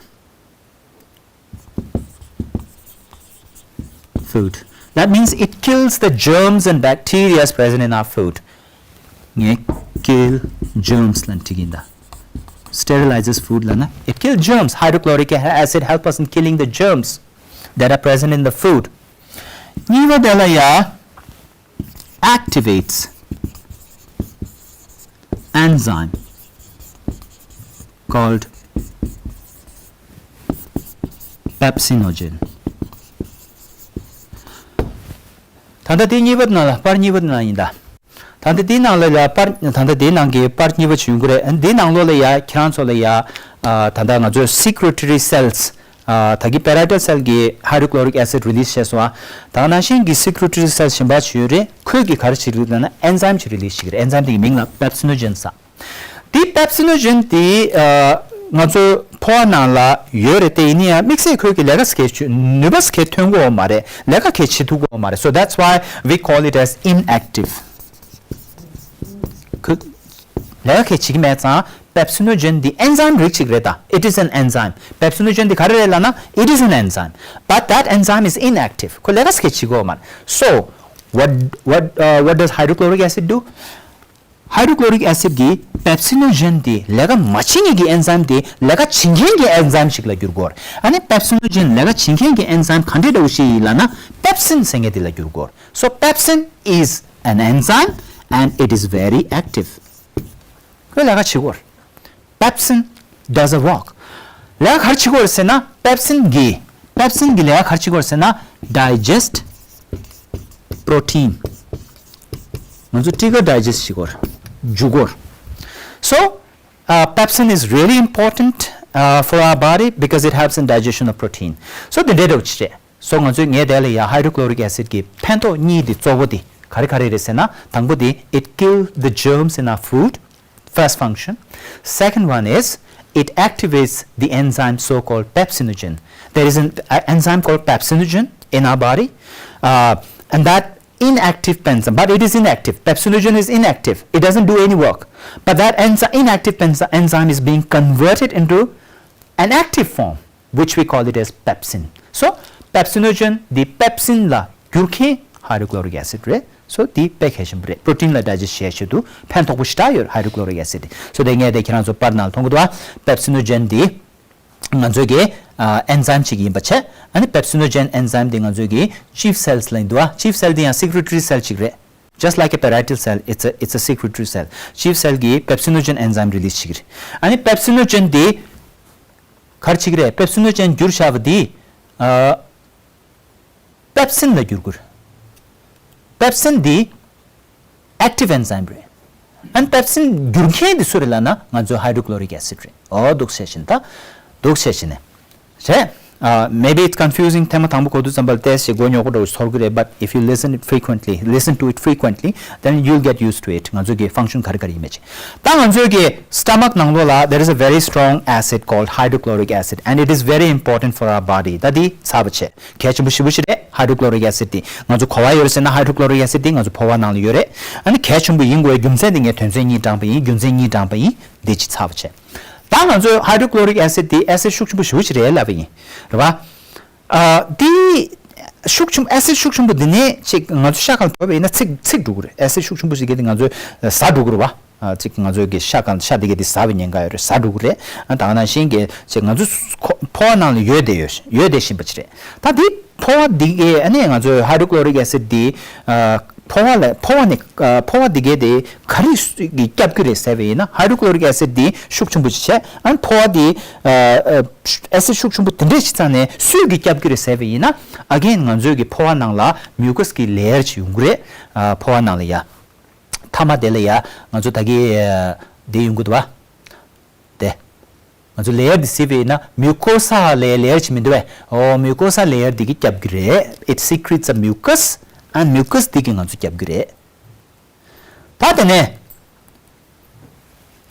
food. That means it kills the germs and bacteria present in our food. ངས་kill germs་ལབ་འབྲི་གི་ཡིན་ད། sterilizes food་ལབ་ན། It kills germs. Hydrochloric acid help us in killing the germs that are present in the food. གཉིས་པ་དེ་ལ་ཡ། activates enzyme called pepsinogen. ད་ལྟ་དེ་གཉིས་པ་ནང་ལ། པར་གཉིས་པ་ནང་ཡིན་ད། ད་ལྟ་དེའི་ནང་ལ་ཡ་པར། ད་ལྟ་དེའི་ནང་གི་པར་གཉིས་པ་ཅིག་ཡོང་གི་རེད། འདིའི་ནང་ལོགས་ལ་ཡ་ཁྱེད་རང་ཚོ་ལ་ཡ་ཨ་ད་ལྟ་ང་ཚོའི་secretory cells་ཨ་ད་གི་parietal cell་གི་hydrochloric acid་release་བྱས་སོང་ཨ། ད་ནང་བཞིན་གྱི་secretory cell་གཞན་པ་ཅིག་ཡོད་རེད། ཁོས་གི་ག་རེ་བྱེད་ཀྱི་རེད་ལབ་ན། enzyme་ཅིག་release་བྱེད་ཀྱི་རེད། enzyme་དེ་གི་མིང་ལ་pepsinogen་ཟེར། དེ་pepsinogen་དེ་ཨ་ང་ཚོ་ཕོ་བ་ནང་ལ་ཡོད་རེད་དེ། ཡིན་ན་ཡང་དམིགས་བསལ་ཁོས་གི་ལས་ཀ་ག་རེ་བྱེད། ནུས་པ་ག་རེ་ཐོན་གྱི་ཡོད་མ་རེད། ལས་ཀ་ག་རེ་བྱེད་ཐུབ་ཀྱི་ཡོད་མ་རེད། So that's why we call it as inactive. ཁོས་ལས་ཀ་ག་རེ་བྱེད་ཀྱི་མེད་ཙང་། pepsinogen་འདི་enzyme་རིགས་ཅིག་རེད་ད། It is an enzyme. pepsinogen་འདི་ག་རེ་རེད་ལབ་ན། It is an enzyme. But that enzyme is inactive. ཁོ་ལས་ཀ་ག་རེ་བྱེད་ཀྱི་ཡོད་མ་རེད། So what, what, uh, what does hydrochloric acid do? hydrochloric acid་གིས་pepsinogen་དེ་ལས་ཀ་མ་བྱེད་མཁན་གྱི་enzyme་དེ་ལས་ཀ་བྱེད་མཁན་གྱི་enzyme་ཞིག་ལ་བསྒྱུར་དགོས་རེད། ཨ་ནི་pepsinogen་ལས་ཀ་བྱེད་མཁན་གྱི་enzyme་ག་འདྲ་འདྲ་བོ་ཞིག་ཡིན་ལབ་ན། pepsin་ཟེར་མཁན་དེ་ལ་བསྒྱུར་དགོས་རེད། So pepsin is an enzyme and it is very active. ཁོས་ལས་ཀ་བྱེད་དགོས་རེད། pepsin does a work. ལས་ཀ་ག་རེ་བྱེད་ཀྱི་ཡོད་རེད་ཟེར་ན། pepsin་གིས། pepsin་གིས་ལས་ཀ་ག་རེ་བྱེད་ཀྱི་ཡོད་རེད་ཟེར་ན། digest protein. ང་ཚོ་ཊི་ག་ཌའི་ཇེ་སི་ཊི་བྱེད་དགོས་རེད། འཇུ་དགོས་རེད། So, uh, pepsin is really important, uh, for our body because it helps in digestion of protein. So དེ་འདྲའི་འདྲ་བོ་ཅིག་རེད། So ང་ཚོས་ངས་དེ་ལ་ཡ་ཧའི་ཌོ་ཀློ་རིག་ཨེ་སིད་ཀྱི་ཕན་ཐོགས་གཉིས་དེ་གཙོ་བོ་དེ་ག་རེ་ག་རེ་རེད་ཟེར་ན། དང་པོ་དེ་it kill the germs in our food, first function. Second one is it activates the enzyme so-called pepsinogen. There is an uh, enzyme called pepsinogen in our body, uh, and that inactive pepsin, but it is inactive. Pepsinogen is inactive. It doesn't do any work. But that enzy- inactive pepsin- enzyme is being converted into an active form, which we call it as pepsin. So pepsinogen, the pepsin ལ་བསྒྱུར་མཁན་ཧའི་ཌོ་ཀློ་རིག་ཨེ་སིད་རེད། So དེ་དཔེ་གལ་ཆེན་པོ་རེད། པྲོ་ཊིན་ལ་ཌའི་ཇེ་སི་ཊི་བྱེད་ཆེད་དུ་ཕན་ཐོགས་པོ་ཞེ་དྲག་ཡོད་རེད་ཧའི་ཌོ་ཀློ་རིག་ཨེ་སིད་དེ། So དེ་ངས་དེ་ཁྱེད་རང་ཚོ་པར་ནང་མཐོང་གི་འདུག་ཨ། པེབ་སི་ནོ་ཇེན་དེ་ང་ཚོའི་གི་ཨེན་ཛའིམ་ཅིག་ཡིན་པ་བྱས། ཨ་ནི་པེབ་སི་ནོ་ཇེན་ཨེན་ཛའིམ་དེ་ང་ཚོའི་གི་ཅིཕ་སེལ་ལ་ཡིན་འདུག་ཨ། ཅིཕ་སེལ་དེ་ཡང་སི་ཀི་རེ་ཊ་རི་སེལ་ཅིག་རེད། Just like a parietal cell, it's a, it's a secretory cell. ཅིཕ་སེལ་གི་པེབ་སི་ནོ་ཇེན་ཨེན་ཛའིམ་རི་ལི་སི་ཅིག་རེད། ཨ་ནི་པེབ་སི་ནོ་ཇེན་དེ་ག་རེ་ཅིག་རེད། པེབ་སི་ནོ་ཇེན་བསྒྱུར་བྱ་བ་དེ་ཨ། པེབ་སིན་ལ་བསྒྱུར་དགོས་རེད། པེབ་སིན་འདི་ཨེག་ཊིབ་ཨེན་ཛའིམ་རེད། ཨན་པེབ་སིན་བསྒྱུར་མཁན་འདི་སུ་རེད་ལབ་ན་ང་ཚོའི་ཧའི་ཌོ་ཀློ་རིག་ཨེ་སིད་རེད། ཨོ་འདུག་བྱས་ཤིང་ད་འདུག་བྱས་ཤིང་ནས་རེད། Uh, maybe it's confusing. ཐེངས་མ་དང་པོ་གོ་དུས་ཙམ་པ་ལ་ཏོག་ཙམ་མགོ་རྙོག་པོ་འདྲ་བོ་ཚོར་གི་རེད། But if you listen it frequently, listen to it frequently, then you'll get used to it. ང་ཚོའི་གི་ཕང་ཤན་ག་རེ་ག་རེ་ཡིན་མེད་ཅིག་ད་ང་ཚོའི་གི་སི་ཊ་མག་ནང་ལོགས་ལ་there is a very strong acid called hydrochloric acid, and it is very important for our body. ད་འདི་ཚ་བ་བྱས། གལ་ཆེན་པོ་ཞེ་པོ་ཅིག་རེད། ཧའི་ཌོ་ཀློ་རིག་ཨེ་སིད་དེ་ང་ཚོ་ག་པར་ཡོད་རེད་ཟེར་ན། ཧའི་ཌོ་ཀློ་རིག་ཨེ་སིད་དེ་ང་ཚོ་ཕོ་བ་ནང་ལ་ཡོད་རེད། ཨ་ནི་གལ་ཆེན་པོ་ཡིན་དགོས་རྒྱུ་མཚན་དེ་ངས་དོན་ཚན་གཉིས་དྲངས་པ་ཡིན། རྒྱུ་མཚན་གཉིས་དྲངས་པ་ཡིན། འདི་ཅིག་ཚ་བ་བྱས། ད་ང་ཚོའི་ཧའི་ཌོ་ཀློ་རིག་ཨེ་སིད་དེ་ཨེ་སིད་ཤུགས་ཆེན་པོ་ཞེ་པོ་ཅིག་རེད་ལབ་པ་ཡིན། རེད་པ། ཨ་དེ་ཤུགས་ཆེན་ཨེ་སིད་ཤུགས་ཆེན་པོ་འདི་ནས་ཅིག་ང་ཚོ་ཤ་སྐམ་དོར་བ་ཡིན་ན་ཚིག་ཚིག་འགྲོ་གི་རེད། ཨེ་སིད་ཤུགས་ཆེན་པོ་ཞིག་གི་དེ་ང་ཚོའི་ཟ་འགྲོ་གི་རེད་པ། ཨ་ཅིག་ང་ཚོའི་གི་ཤ་སྐམ་ཤ་དེ་གའི་དེ་ཟ་བའི་ཉེན་ཁ་ཡོད་རེད། ཟ་འགྲོ་གི་རེད། ཨ་ད་ག་ནང་བཞིན་གི་ཅིག་ང་ཚོ་ཁོ་ཕོ་བ་ནང་ལ་ཡོད་བསྡད་ཡོད་ཡོད་བསྡད་བཞིན་པ་ཅིག་རེད། ད་དེ་ཕོ་བ་འདི་གའི་ཨ་ནི་ང་ཚོའི་ཧའི་ཌོ་ཀློ་རིག་ཨེ་སིད་འདི་ཨ་ཕོ་བ་ལ་ཕོ་བ་ནི་ཨ་ཕོ་བ་འདི་གའི་དེ་ག་རེ་གི་རྒྱབ་ཀྱི་རེད་ཟེར་བ་ཡིན་ན། ཧའི་ཌོ་ཀློ་རིག་ཨེ་སིད་འདི་ཤུགས་ཆེན་པོ་ཅིག་བྱས། ཨ་ནི་ཕོ་བ་འདི་ཨ་ཨ་ཨེ་སིད་ཤུགས་ཆེན་པོ་དེ་འདྲས་ཅིག་ཚང་ནས་སུས་གི་རྒྱབ་ཀྱི་རེད་ཟེར་བ་ཡིན་ན། ཨ་གེན་ང་ཚོའི་གི་ཕོ་བ་ནང་ལ་མིའུ་ཀས་གི་ལེ་ཡར་ཅིག་ཡོང་གི་རེད། ཨ་ཕོ་བ་ནང་ལ་ཡ། མཐའ་མ་དེ་ལ་ཡ་ང་ཚོ་ད་གི་ཨ་དེ་ཡོང་གི་འདུག་པ། དེ། ང་ཚོ་ལེ་ཡར་འདི་ཟེར་བས་ན་མིའུ་ཀོ་ས་ལེ་ལེ་ཡར་ཅིག་མི་འདུག་པས། ཨོ་མིའུ་ཀོ་ས་ལེ་ཡར་འདི་གིས་རྒྱབ་ཀྱི་རེད། It secretes a mucus, and mucus འདི་གིས་ང་ཚོ་རྒྱབ་ཀྱི་རེད། ད་དེ་ནས་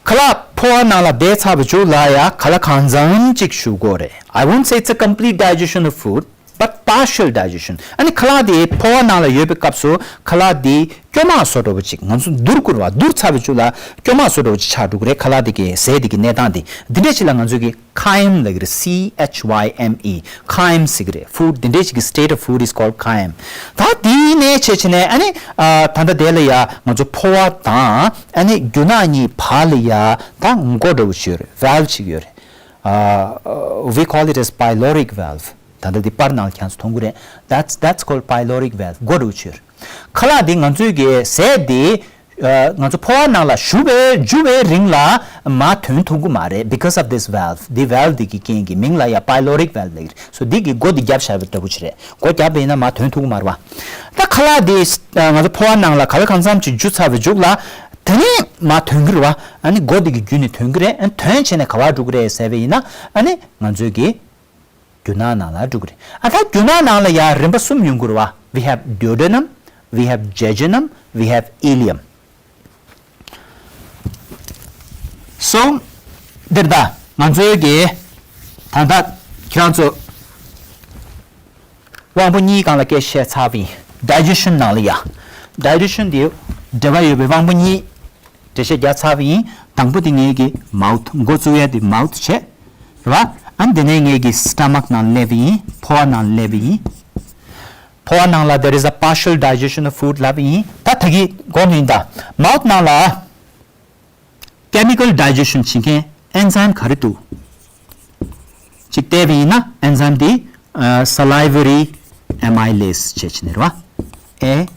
ཁ་ལག་ཕོ་བ་ནང་ལ་བསྡད་ཚར་བའི་མཇུག་ལ་ཡ་ཁ་ལག་གང་འཚམ་ཅིག་ཞུ་དགོས་རེད། I won't say it's a complete digestion of food, but partial digestion. ཨ་ནི་ཁ་ལག་དེ་ཕོ་བ་ནང་ལ་ཡོད་པའི་སྐབས་སུ་ཁ་ལག་དེ་སྐྱོ་མ་བཟོ་འདྲ་བོ་ཅིག་ང་ཚོ་འདུར་བསྐུར་བ་འདུར་ཚར་བའི་མཇུག་ལ་སྐྱོ་མ་བཟོ་འདྲ་བོ་ཅིག་ཆགས་འགྲོ་གི་རེད། ཁ་ལག་དེ་གི་ཟས་དེ་གི་གནས་སྟངས་དེ། འདི་འདྲས་ཅིག་ལ་ང་ཚོས་གི་ཁའེམ་ལབ་ཀྱི་རེད། སི་ཨེཆ་ཝའི་ཨེམ་ཨི། ཁའེམ་ཟེར་གྱི་རེད། ཕུཌ་འདི་འདྲས་ཅིག་གི་state of food is called ཁའེམ། ད་དེ་ནས་བྱས་བྱས་ནས་ཨ་ནི་ཨ་ད་ལྟ་དེ་ལ་ཡ་ང་ཚོ་ཕོ་བ་དང་ཨ་ནི་རྒྱུ་ནག་གཉིས་བར་ལ་ཡ་ད་མགོ་འདྲ་བོ་ཅིག་ཡོད་རེད། ཝལབ་ཅིག་ཡོད་རེད། ཨ་we call it as pyloric valve. ད་ལྟ་འདི་པར་ནང་ལ་ཁྱེད་ཚོ་མཐོང་གི་རེད། That's, that's called pyloric valve. མགོ་འདྲ་བོ་ཅིག་ཡོད་རེད། ཁ་ལག་འདི་ང་ཚོའི་གི་ཟས་འདི་ཨ་ང་ཚོ་ཕོ་བ་ནང་ལ་ཞུ་བའི་འཇུ་བའི་རིང་ལ་མར་ཐོན་ཐུབ་ཀྱི་མ་རེད། Because of this valve. འདི་ཝལབ་འདི་གི་རྐྱེན་གྱིས། མིང་ལ་ཡ་pyloric valve ལབ་ཀྱི་རེད། So འདི་གི་སྒོ་འདི་བརྒྱབ་བཞག་པ་འདྲ་བོ་ཅིག་རེད། སྒོ་བརྒྱབ་པ་ཡིན་ན་མར་ཐོན་ཐུབ་ཀྱི་མ་རེད་པ། ད་ཁ་ལག་འདི་ཨ་ང་ཚོ་ཕོ་བ་ནང་ལ་ག་ལེར་གང་འཚམ་ཅིག་འཇུ་ཚར་བའི་མཇུག་ལ་དེ་ནས་མར་ཐོན་གྱི་རེད་པ། ཨ་ནི་སྒོ་འདི་གི་བརྒྱུད་ནས་ཐོན་གྱི་རེད། ཨ་ཐོན་བྱས་ནས་ག་པར་འགྲོ་གི་རེད་ཟེར་བ་ཡིན་ན། ཨ་ནི་ང་ཚོའི་གི་རྒྱུ་ནག་ནང་ལ་འགྲོ་གི་རེད། ཨ་ད་རྒྱུ་ནག་ནང་ལ་ཡ་རིམ་པ་གསུམ་ཡོང་གི་རེད་པ། We have duodenum, we have jejunum, we have ileum. So འདིར་ད་ང་ཚོའི་གི་ད་ལྟ་ཁྱེད་རང་ཚོ་དབང་པོ་གཉིས་སྒང་ལ་སྐད་ཆ་བཤད་ཚར་བ་ཡིན། ཌའི་ཇེ་ཤན་ནང་ལ་ཡ། ཌའི་ཇེ་ཤན་དེ་འབྲེལ་བ་ཡོད་པའི་དབང་པོ་གཉིས། འགྲེལ་བཤད་རྒྱག་ཚར་བ་ཡིན། དང་པོ་དེ་ངའི་གི་མའུཐ། མགོ་བཙུགས་ཡས་དེ་མའུཐ་བྱས། རེད་པ། ཨ་ནི་དེ་ནས་ངའི་གི་སི་ཊ་མག་ནང་སླེབས་པ་ཡིན། ཕོ་བ་ནང་སླེབས་པ་ཡིན། ཕོ་བ་ནང་ལ་there is a partial digestion of food ལབ་པ་ཡིན། ད་ད་གི་གོ་ནི་ཡིན་ད། མའུཐ་ནང་ལ་ཀེ་མི་ཀལ་ཌའི་ཇེ་ཤན་བྱེད་མཁན་ཨེན་ཛའིམ་ག་རེ་འདུག་ཅིག་བལྟས་པ་ཡིན་ན། ཨེན་ཛའིམ་དེ་ཨ་སཱ་ལི་ཝ་རི་ཨེ་མའི་ལེ་སི་བྱས་བྱས་ནས་རེད་པ། ཨེ་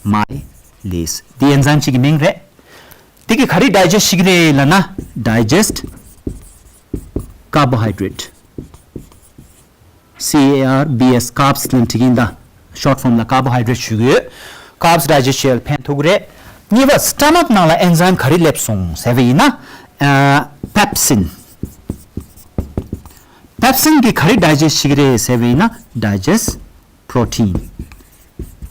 མའི་ལེ་སི། འདི་ཨེན་ཛའིམ་གཅིག་གི་མིང་རེད། དེ་གིས་ག་རེ་ཌའི་ཇེ་སི་ཊི་བྱེད་ཀྱི་རེད་ལབ་ན། Digest carbohydrate. C A R B S, carbs ལབ་འབྲི་གི་ཡིན་ད། ཤོཊ་ཕོམ་ལ་ཀར་བོ་ཧའི་ཌེ་རེཊ་ཞུ་གི་ཡོད། ཀརབ་སི་ཌའི་ཇེ་སི་ཊི་བྱེད་ཡས་ལ་ཕན་ཐོགས་ཀྱི་རེད། གཉིས་པ་སི་ཊ་མག་ནང་ལ་ཨེན་ཛའིམ་ག་རེ་སླེབས་སོང་ཟེར་བ་ཡིན་ན། པེབ་སིན། པེབ་སིན་གྱིས་ག་རེ་ཌའི་ཇེ་སི་ཊི་བྱེད་ཀྱི་རེད་ཟེར་བ་ཡིན་ན། ཌའི་ཇེ་སི་ཊི་པྲོ་ཊིན།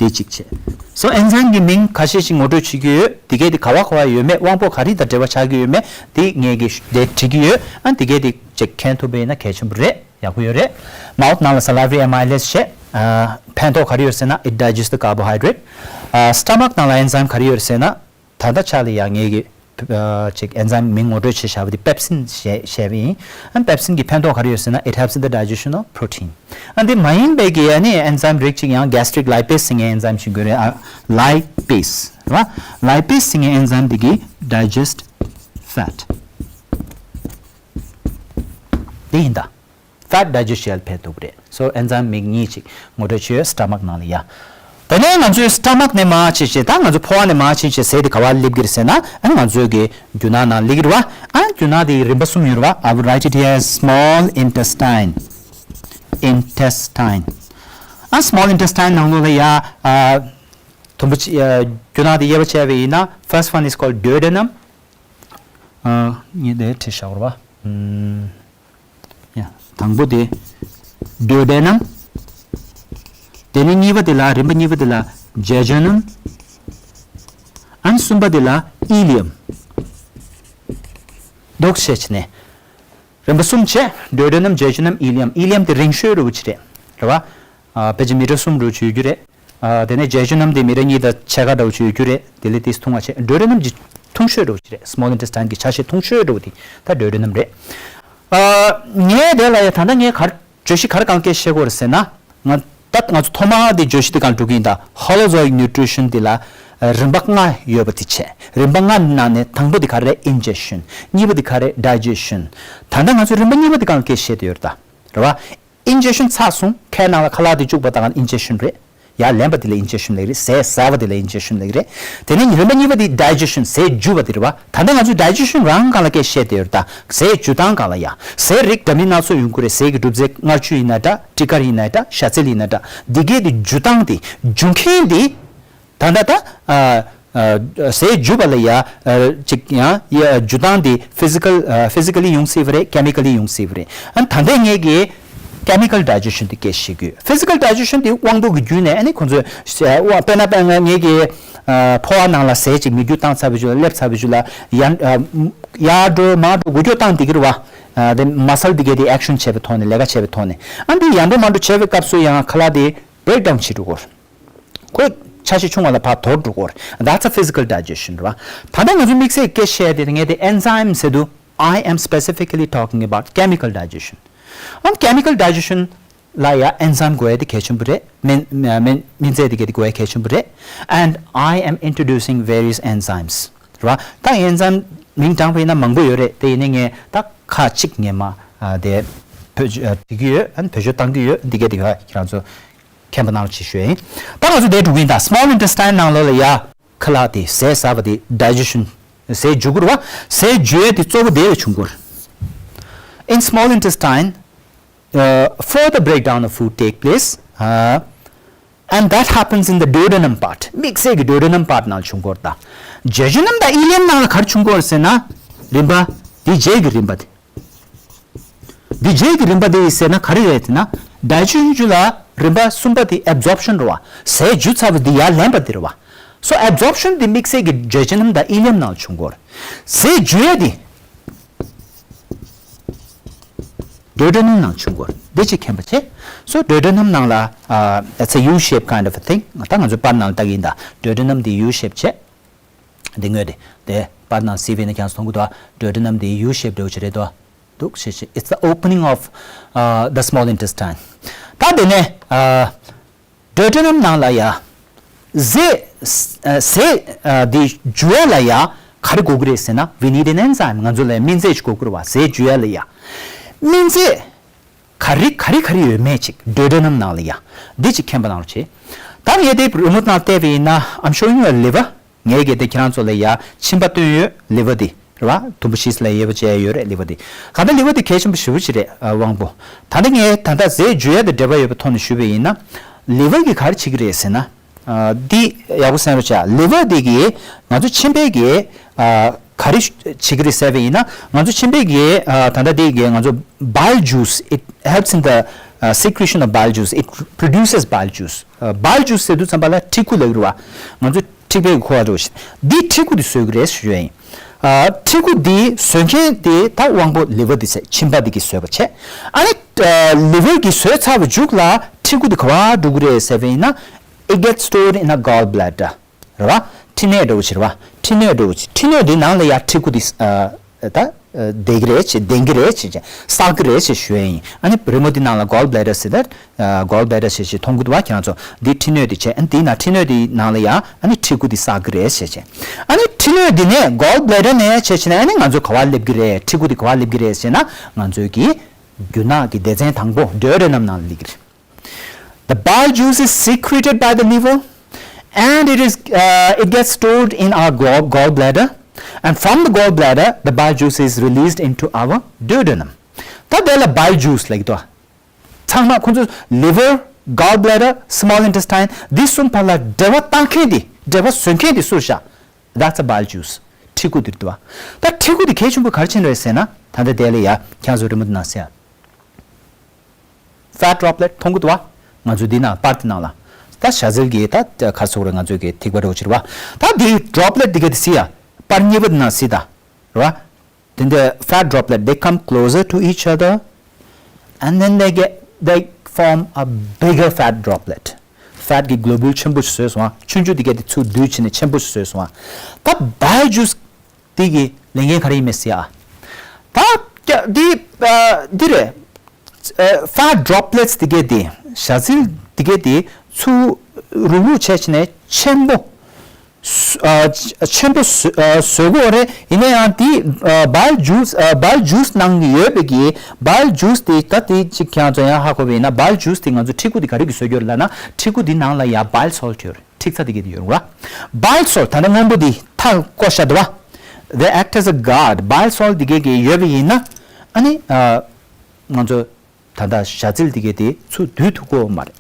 དེ་གཅིག་བྱས། སོ་ཨེན་ཛའིམ་གྱི་མིང་ཁ་ཤས་ཤིག་ངོ་སྤྲོད་བྱེད་ཀྱི་ཡོད། དེ་གས་དེ་ག་བ་ག་བ་ཡོད་མེད། དབང་པོ་ག་རེ་དང་འབྲེལ་བ་ཆགས་ཀྱི་ཡོད་མེད་དེ་ངས་ཀྱིས་དེ་བྲིས་ཀྱི་ཡོད། ཨ་དེ་གས་དེ་ཅིག་མཁྱེན་ཐུབ་པ་ཡིན་ན་གལ་ཆེན་པོ་རེད། ཡག་པོ་ཡོད་རེད། མའོཐ་ནང་ལ་སཱ་ལ་ཝ་རི་ཨེ་མའི་ལེ་སི་བྱས། ཕན་ཐོགས་ག་རེ་ཡོད་ཟེར་ན། it digests the carbohydrate. སི་ཊ་མག་ནང་ལ་ཨེན་ཛའིམ་ག་རེ་ཡོད་ཟེར་ན། ད་ལྟ་ཆ་ལ་ཡང་ངས་ཀྱི་ཅིག་ཨེན་ཛའིམ་མིང་ངོ་སྤྲོད་བྱས་བཞག་པ་དེ་པེབ་སིན་ཞེས་བྱས་པ་ཡིན། ཨ་པེབ་སིན་གྱི་ཕན་ཐོགས་ག་རེ་ཡོད་ཟེར་ན། it helps in the digestion of protein. ཨ་འདི་མ་ཡིན་པའི་གི་ཨ་ནི་ཨེན་ཛའིམ་རིགས་ཅིག་ཡང་གེ་སི་ཊི་རིག་ལའི་པེ་སི་ཟེར་མཁན་ཨེན་ཛའིམ་ཞིག་དགོས་རེད། ཨ་ལའི་པེ་སི་རེད་བ། ལའི་པེ་སི་ཟེར་མཁན་ཨེན་ཛའིམ་འདི་གིས་ཌའི་ཇེ་སི་ཊི་ཕེ་ཊི་དེ་ཡིན་ད། ཕེ་ཊི་ཌའི་ཇེ་སི་ཊི་བྱེད་ཡ་ལ་ཕན་ཐོགས་རེད། སོ་ཨེན་ཛའིམ་མིང་གཉིས་ཅིག་ངོ་སྤྲོད་བྱས་ཡོད་སི་ཊ་མག་ནང་ལ་ཡ། དེ་ནས་ང་ཚོའི་སི་ཊ་མག་ནས་མར་ཕྱིན་བྱས། ད་ང་ཚོ་ཕོ་བ་ནས་མར་ཕྱིན་བྱས་ཟས་དེ་ག་བ་སླེབས་ཀྱི་རེད་ཟེར་ན། ཨ་ང་ཚོའི་གི་རྒྱུ་ནག་ནང་སླེབས་ཀྱི་རེད་བ། ཨ་རྒྱུ་ནག་དེ་རིམ་པ་གསུམ་ཡོད་རེད་བ། I will write it here as small intestine. Intestine. ཨ་སི་མོལ་ཨིན་ཊེ་སི་ཊའིན་ནང་ལོགས་ལ་ཡ། ཨ་དུམ་བུ་གཅིག་ཨ་རྒྱུ་ནག་དེ་དབྱེ་བ་ཕྱེ་བ་ཡིན་ན། first one is called duodenum. ཨ་ངས་འདི་བྲིས་བཞག་རེད་བ། ཨུམ། ཡ། དང་པོ་དེ་ཌུ་ཨོ་ཌེ་ནམ། དེ་ནས་གཉིས་པ་དེ་ལ། རིམ་པ་གཉིས་པ་དེ་ལ་ཇེ་ཇེ་ནམ། ཨན་གསུམ་པ་དེ་ལ་ཨི་ལི་ཡམ། འདུག་བྱས་བྱས་ནས། རིམ་པ་གསུམ་བྱས། ཌུ་ཨོ་ཌེ་ནམ། ཇེ་ཇེ་ནམ། ཨི་ལི་ཡམ། ཨི་ལི་ཡམ་དེ་རིང་ཤོས་རུ་ཅིག་རེད། རེད་བ། ཨ་ཕལ་ཆེར་མི་ཊར་གསུམ་རུ་ཅིག་ཡོད་རྒྱུ་རེད། ཨ་དེ་ནས་ཇེ་ཇེ་ནམ་དེ་མི་ཊར་གཉིས་དང་ཕྱེད་ཀ་འདྲ་བོ་ཅིག་ཡོད་རྒྱུ་རེད། དེ་ལས་དེ་ཐུང་བ་བྱས། ཌུ་ཨོ་ཌེ་ནམ་གྱི་ཐུང་ཤོས་འདྲ་བོ་ཅིག་རེད། སི་མོལ་ཨིན་ཊེ་སི་ཊའིན་གྱི་ཆ་ཤས་ཐུང་ཤོས་འདྲ་བོ་དེ་ད་ཌུ་ཨོ་ཌེ་ནམ་རེད། ཨ་ངས་དེ་ལ་ཡ་ད་ལྟ་ངས་ག་རེ་བརྗོད་གཞི་ག་རེ་སྒང་སྐད་བཤད་དགོས་རེད་ཟེར་ན། ང་ད་ང་ཚོ་ཐོག་མ་དེ་བརྗོད་གཞི་དེ་སྒང་འགྲོ་གི་ཡིན་ད། ཧོ་ལོ་ཛོ་ཡིག་ནིའུ་ཊི་རི་ཤན་དེ་ལ་རིམ་པ་ལྔ་ཡོད་པ་དེ་བྱས། རིམ་པ་ལྔ་ནང་ནས་དང་པོ་དེ་ག་རེ་རེད། ཨིན་ཇེ་ཤན། གཉིས་པ་དེ་ག་རེ་རེད། ཌའི་ཇེ་ཤན། ད་ལྟ་ང་ཚོ་རིམ་པ་གཉིས་པ་དེ་སྒང་སྐད་བཤད་དེ་ཡོད་རེད་ད། རེད་བ། ཨིན་ཇེ་ཤན་ཚར་སོང་། ཁའི་ནང་ལ་ཁ་ལག་དེ་བཅུག་པ་དང་ཨིན་ཇེ་ཤན་རེད། ཡར་ལེན་པ་དེ་ལ་ཨིན་ཇེ་ཤན་ལབ་ཀྱི་རེད། ཟས་ཟ་བ་དེ་ལ་ཨིན་ཇེ་ཤན་ལབ་ཀྱི་རེད། དེ་ནས་རིམ་པ་གཉིས་པ་དེ་ཌའི་ཇེ་ཤན། ཟས་འཇུ་བ་དེ་རེད་བ། ད་ལྟ་ང་ཚོས་ཌའི་ཇེ་ཤན་རང་སྒང་ལ་སྐད་བཤད་དེ་ཡོད་རེད་ད། ཟས་འཇུ་སྟངས་སྒང་ལ་ཡ། ཟས་རིགས་འདྲ་མིན་སྣ་ཚོགས་ཡོང་གི་རེད། ཟས་ཀྱི་གྲུབ་རྫས་མངར་ཆུ་ཡིན་ན་འདྲ། སྤྲི་དཀར་ཡིན་ན་འདྲ། ཤ་ཚིལ་ཡིན་ན་འདྲ། འདི་གས་དེ་འཇུ་སྟངས་དེ། འཇུ་མཁན་དེ། ད་ལྟ་ད། ཨ་ཨ་ཟས་འཇུ་བ་ལ་ཡ། ཨ་ཅིག་ཡང་ཡ་འཇུ་སྟངས་དེ་ཕི་ཟི་ཀལ། ཨ་ཕི་ཟི་ཀ་ལི་ཡོང་སྲིད་པ་རེད། ཀེ་མི་ཀལ་ལི་ཡོང་སྲིད་པ་རེད། ཨ་ད་ལྟ་ངས་ཀྱི་ཀེ་མི་ཀལ་ཌའི་ཇེ་ཤན་དེ་སྐད་བཤད་ཀྱི་ཡོད། ཕི་ཟི་ཀལ་ཌའི་ཇེ་ཤན་དེ་དབང་པོ་གི་བརྒྱུད་ནས་ཨ་ནི་ཁོང་ཚོས་ཟས། དབང་དཔེར་ན་དཔེར་ན་ངས་ཀྱི་ཨ་ཕོ་བ་ནང་ལ་ཟས་ཅིག་མིད་རྒྱུ་བཏང་ཚར་བའི་རྗེས་ལ། སླེབས་ཚར་བའི་རྗེས་ལ་ཡར་ཨ་ཡར་འགྲོ་མར་འགྲོ་འགུལ་སྐྱོད་བཏང་བསྡད་ཀྱི་རེད་བ། ཨ་དེ་མ་སལ་དེ་གས་དེ་ཨེག་ཤན་བྱས་པའི་ཐོག་ནས། ལས་ཀ་བྱས་པའི་ཐོག་ནས། ཨ་འདི་ཡར་འགྲོ་མར་འགྲོ་བྱས་པའི་སྐབས་སུ་ཡང་ཁ་ལག་དེ་བྷི་རེག་ཌའུན་བྱེད་འགྲོ་གི་རེད། ཁོའི་ཆ་ཤས་ཆུང་བ་ལ་ཕར་དོར་འགྲོ་གི་རེད། That's a physical digestion རེད་བ། ད་ལྟ་ང་ཚོ་དམིགས་བསལ་སྐད་བཤད་དེ་ངས་དེ་ཨེན་ཛའིམ་ཟེར་དུས། I am specifically talking about chemical digestion. ཨ་ཀེ་མི་ཀལ་ཌའི་ཇེ་ཤན། ཨ་ཀེ་མི་ཀལ་ཌའི་ཇེ་ཤན་ལ་ཡ་ཨེན་ཛའིམ་དགོས་ཡ་དེ་གལ་ཆེན་པོ་རེད། སྨན་སྨན་སྨན་རྫས་དེ་གས་དེ་དགོས་ཡ་གལ་ཆེན་པོ་རེད། And I am introducing various enzymes. རེད་བ། ད་ཨེན་ཛའིམ་མིང་དྲངས་པ་ཡིན་ན་མང་པོ་ཡོད་རེད། དེ་ཡིན་ནའི་ངས་ད་ཁག་ཅིག་ངས་མ་ཨ་དེ་བེད་སྤྱོད་ཨ་བྱེད་ཀྱི་ཡོད། ཨ་ནི་བེད་སྤྱོད་བཏང་གི་ཡོད། འདི་གས་དེ་ག་ཁྱེད་རང་ཚོ་མཁྱེན་པ་གནང་རོགས་བྱེད་ཞུ་ཡ་ཡིན། ད་ང་ཚོ་དེ་འགྲོ་གི་ཡིན་ད། སི་མོལ་ཨིན་ཊེ་སི་ཊའིན་ནང་ལོགས་ལ་ཡ། ཁ་ལག་དེ་ཟས་ཟ་བ་དེ་ཌའི་ཇེ་ཤན། ཟས་འཇུ་དགོས་རེད་བ། ཟས་འཇུ་ཡ་དེ་གཙོ་བོ་དེ་ལ་བྱུང་དགོས་རེད། In small intestine, uh, further breakdown of food take place, uh, and that happens in the duodenum part. དམིགས་བསལ་གྱི་ཌུ་ཨོ་ཌེ་ནམ་པར་ཊི་ནང་ལ་བྱུང་གི་ཡོད་རེད་ད། ཇེ་ཇེ་ནམ་དང་ཨི་ལི་ཡམ་ནང་ལ་ག་རེ་བྱུང་གི་ཡོད་རེད་ཟེར་ན། རིམ་པ། འདི་རྗེས་ཀྱི་རིམ་པ་དེ། འདི་རྗེས་ཀྱི་རིམ་པ་དེ་ཡིན་ཟེར་ན་ག་རེ་རེད་ཟེར་ན། ཌའི་ཇེ་ཤན་ལ་རིམ་པ་གསུམ་པ་དེ་ཨེབ་ཛོརབ་ཤན་རེད་བ། ཟས་འཇུ་ཚར་བ་འདི་ཡར་ལེན་པ་དེ་རེད་བ། སོ་ཨེབ་ཛོརབ་ཤན་དེ་དམིགས་བསལ་གྱི་ཇེ་ཇེ་ནམ་དང་ཨི་ལི་ཡམ་ནང་ལ་བྱུང་གི་ཡོད་རེད། ཟས་འཇུ་ཡ་དེ་ཌུ་ཨོ་ཌེ་ནམ་ནང་བྱུང་གི་ཡོད་རེད། འདི་གཅིག་མཁྱེན་པ་བྱེད། སོ་ཌུ་ཨོ་ཌེ་ནམ་ནང་ལ་ཨ་it's a U shape kind of a thing. ད་ང་ཚོ་པར་ནང་ལ་ལྟ་གི་ཡིན་ད། ཌུ་ཨོ་ཌེ་ནམ་དེ་ཡུ་ཤེབ་བྱས། འདི་ངོས་དེ་དེ་པར་ནང་སི་བི་ནས་ཀྱང་མཐོང་གི་འདུག་ཌུ་ཨོ་ཌེ་ནམ་དེ་ཡུ་ཤེབ་འདྲ་བོ་ཅིག་རེད་དོ། འདུག་ཞེས་བྱས། It's the opening of, uh, the small intestine. ད་དེ་ནས་ཨ་ཌུ་ཨོ་ཌེ་ནམ་ནང་ལ་ཡ། ཟས་ཨ་ཟས་ཨ་འདི་འཇུ་ཡ་ལ་ཡ་ག་རེ་དགོས་ཀྱི་རེད་ཟེར་ན། We need an enzyme. ང་ཚོ་ལ་སྨན་རྫས་ཅིག་དགོས་ཀྱི་རེད་བ། ཟས་འཇུ་ཡ་ལ་ཡ། སྨན་རྫས་ག་རེ་ག་རེ་ག་རེ་ཡོད་མེད་ཅིག་ཌུ་ཨོ་ཌེ་ནམ་ནང་ལ་ཡ། འདི་ཅིག་མཁྱེན་པ་གནང་རོགས་བྱེད། ད་ངས་དེ་རི་མོཊ་ནང་བལྟས་པ་ཡིན་ན། I'm showing you a liver. ངས་གལ་ཏེ་ཁྱེད་རང་ཚོ་ལ་ཡ་མཆིན་པ་སྟོན་ཡོད། ལི་ཝར་འདི་རེད་བ། དུམ་བུ་བཞི་ལ་དབྱེ་བ་ཕྱེ་ཡ་ཡོད་རེད། ལི་ཝར་འདི། གང་ལྟར་ལི་ཝར་འདི་གལ་ཆེན་པོ་ཞེ་པོ་ཅིག་རེད། ཨ་དབང་པོ། ད་ནི་ངས་ད་ལྟ་ཟས་འཇུ་ཡ་དང་འབྲེལ་བ་ཡོད་པའི་ཐོག་ནས་ཞུས་པ་ཡིན་ན། ལི་ཝར་གྱིས་ག་རེ་བྱེད་ཀྱི་རེད་ཟེར་ན། འདི་ཡག་པོ་གསན་རོགས་བྱ། ལི་ཝར་འདི་གིས་ང་ཚོ་མཆིན་པའི་གི་ག་རེ་བྱེད་ཀྱི་རེད་ཟེར་བ་ཡིན་ན། ང་ཚོ་མཆིན་པའི་གི་ད་ལྟ་འདི་གིས་ང་ཚོ་bile juice, it helps in the secretion of bile juice, it produces bile juice. Bile juice ཟེར་དུས་ཙམ་པ་ལ་མཁྲིས་ཁུ་ལབ་ཀྱི་རེད་བ། ང་ཚོ་མཁྲིས་པའི་ཁུ་བ་འདྲ་བོ་ཞིག་འདི་མཁྲིས་ཁུ་འདི་བཟོ་གི་རེད་ཞུ་ཡ་ཡིན། མཁྲིས་ཁུ་འདི་བཟོ་མཁན་དེ་ད་དབང་པོ་ལི་ཝར་འདི་ཟེར། མཆིན་པ་འདི་གིས་བཟོས་པ་བྱས། ཨ་ནི་ལི་ཝར་གྱིས་བཟོས་ཚར་བའི་མཇུག་ལ་མཁྲིས་ཁུ་འདི་ག་པར་འགྲོ་གི་རེད་ཟེར་བ་ཡིན་ན། It gets stored in a gall bladder. རེད་བ། མཁྲིས་སྣོད་འདྲ་བོ་ཞིག་རེད་བ། མཁྲིས་སྣོད་འདྲ་བོ་ཞིག་མཁྲིས་སྣོད་འདི་ནང་ལ་ཡ་མཁྲིས་ཁུ་འདི་ད་བསྡད་ཀྱི་རེད་ཅེས། ལྡང་གི་རེད་ཅེས། བསགས་ཀྱི་རེད་ཅེས་ཞུ་ཡ་ཡིན། ཨ་ནི་རི་མོ་འདི་ནང་ལ་gall bladder ཟེར་ད། gall bladder ཞེས་ཞེས་མཐོང་གི་འདུག་བ། ཁྱེད་རང་ཚོ་འདི་མཁྲིས་སྣོད་འདི་བྱས། ཨ་ནི་འདི་ན་མཁྲིས་སྣོད་འདི་ནང་ལ་ཡ་ཨ་ནི་མཁྲིས་ཁུ་འདི་བསགས་ཀྱི་རེད་ཅེས་བྱས། ཨ་ནི་མཁྲིས་སྣོད་འདི་ནས་gall bladder ནས་བྱས་བྱས་ནས་ཨ་ནི་ང་ཚོ་ག་པར་སླེབས་ཀྱི་རེད། མཁྲིས་ཁུ་འདི་ག་པར་སླེབས་ཀྱི་རེད་ཟེར་ན། ང་ཚོའི་གི་རྒྱུ་ནག་གི་སྡེ་ཚན་དང་པོ་ཌུ་ཨོ་ཌེ་ནམ་ནང་ལ་སླེབས་ཀྱི་རེད། The bile juice is secreted by the liver and it is, uh, it gets stored in our gall, gallbladder, and from the gallbladder the bile juice is released into our duodenum. ད་དེ་ལ་bile juice ལབ་ཀྱི་འདུག་ཚང་མ་ཁོང་ཚོ་liver, gallbladder, small intestine འདི་གསུམ་བར་ལ་འབྲེལ་བ་བཏང་མཁན་དེ། འབྲེལ་བ་བཟོ་མཁན་དེ་སུ་རེད་ཤག That's a bile juice. མཁྲིས་ཁུ་དེ་རེད་འདུག་ད་མཁྲིས་ཁུ་དེ་གལ་ཆེན་པོ་ག་རེ་བྱས་ནས་རེད་ཟེར་ན། ད་ལྟ་དེ་ལ་ཡ་ཁྱེད་ཚོ་རི་མོ་དེ་ནང་གཟིགས་ཨ། Fat droplet མཐོང་གི་འདུག་བ། ང་ཚོ་འདི་ནང་པར་དེ་ནང་ལ། ད་ཞ་ཟིལ་གྱི་ད་ཁ་སོག་རེ་ང་ཚོའི་གི་ཐིགས་པ་འདྲ་བོ་ཅིག་རེད་བ། ད་འདི་droplet འདི་ག་དེ་གཟིགས་ཨ། པར་གཉིས་པ་དེ་ནང་གཟིགས་ད། རེད་བ། དེ་འདི་fat droplet, they come closer to each other and then they get, they form a bigger fat droplet. Fat གི་globule ཆེན་པོ་ཞིག་བཟོས་སོང་བ། ཆུང་ཆུང་འདི་ག་དེ་ཚུར་བསྡུས་བྱས་ནས་ཆེན་པོ་ཞིག་བཟོས་སོང་བ། ད་bile juice འདི་གི་ལས་འགན་ག་རེ་ཡིན་མེད་ཟེར་ཨ། ད་ཀྱ་འདི་ཨ་འདི་རེད། ཨ་fat droplets འདི་གས་དེ། ཞ་ཟིལ་འདི་གས་དེ་ཚུར་རུག་རུག་བྱས་བྱས་ནས་ཆེན་པོ། ཨ་ཆེན་པོ་བཟོ་ཨ་བཟོ་གི་ཡོད་རེད། ཡིན་ན་ཡང་དེ་ཨ་bile juice ཨ་bile juice ནང་ཡོད་པའི་གི་bile juice དེ། ད་དེ་གཅིག་ཁྱེད་རང་ཚོ་ཡང་ཧ་གོ་བ་ཡིན་ན། bile juice དེ་ང་ཚོ་མཁྲིས་ཁུ་དེ་ག་རེ་གི་བཟོ་གི་ཡོད་རེད་ལབ་ན། མཁྲིས་ཁུ་དེ་ནང་ལ་ཡ་bile salt ཡོད་རེད། མཁྲིས་ཚྭ་དེ་གས་དེ་ཡོད་རེད་བ། Bile salt ད་ནི་སྔོན་པོ་འདི་ཐག་བསྐོར་བཞག་འདུག་བ། They act as a guard. Bile salt འདི་གས་ཀྱི་ཡོད་པ་ཡིན་ན། ཨ་ནི་ཨ་ང་ཚོ་ད་ལྟ་ཞ་ཟིལ་འདི་གས་དེ་ཚུར་བསྡུ་ཐུབ་ཀྱི་ཡོད་མ་རེད།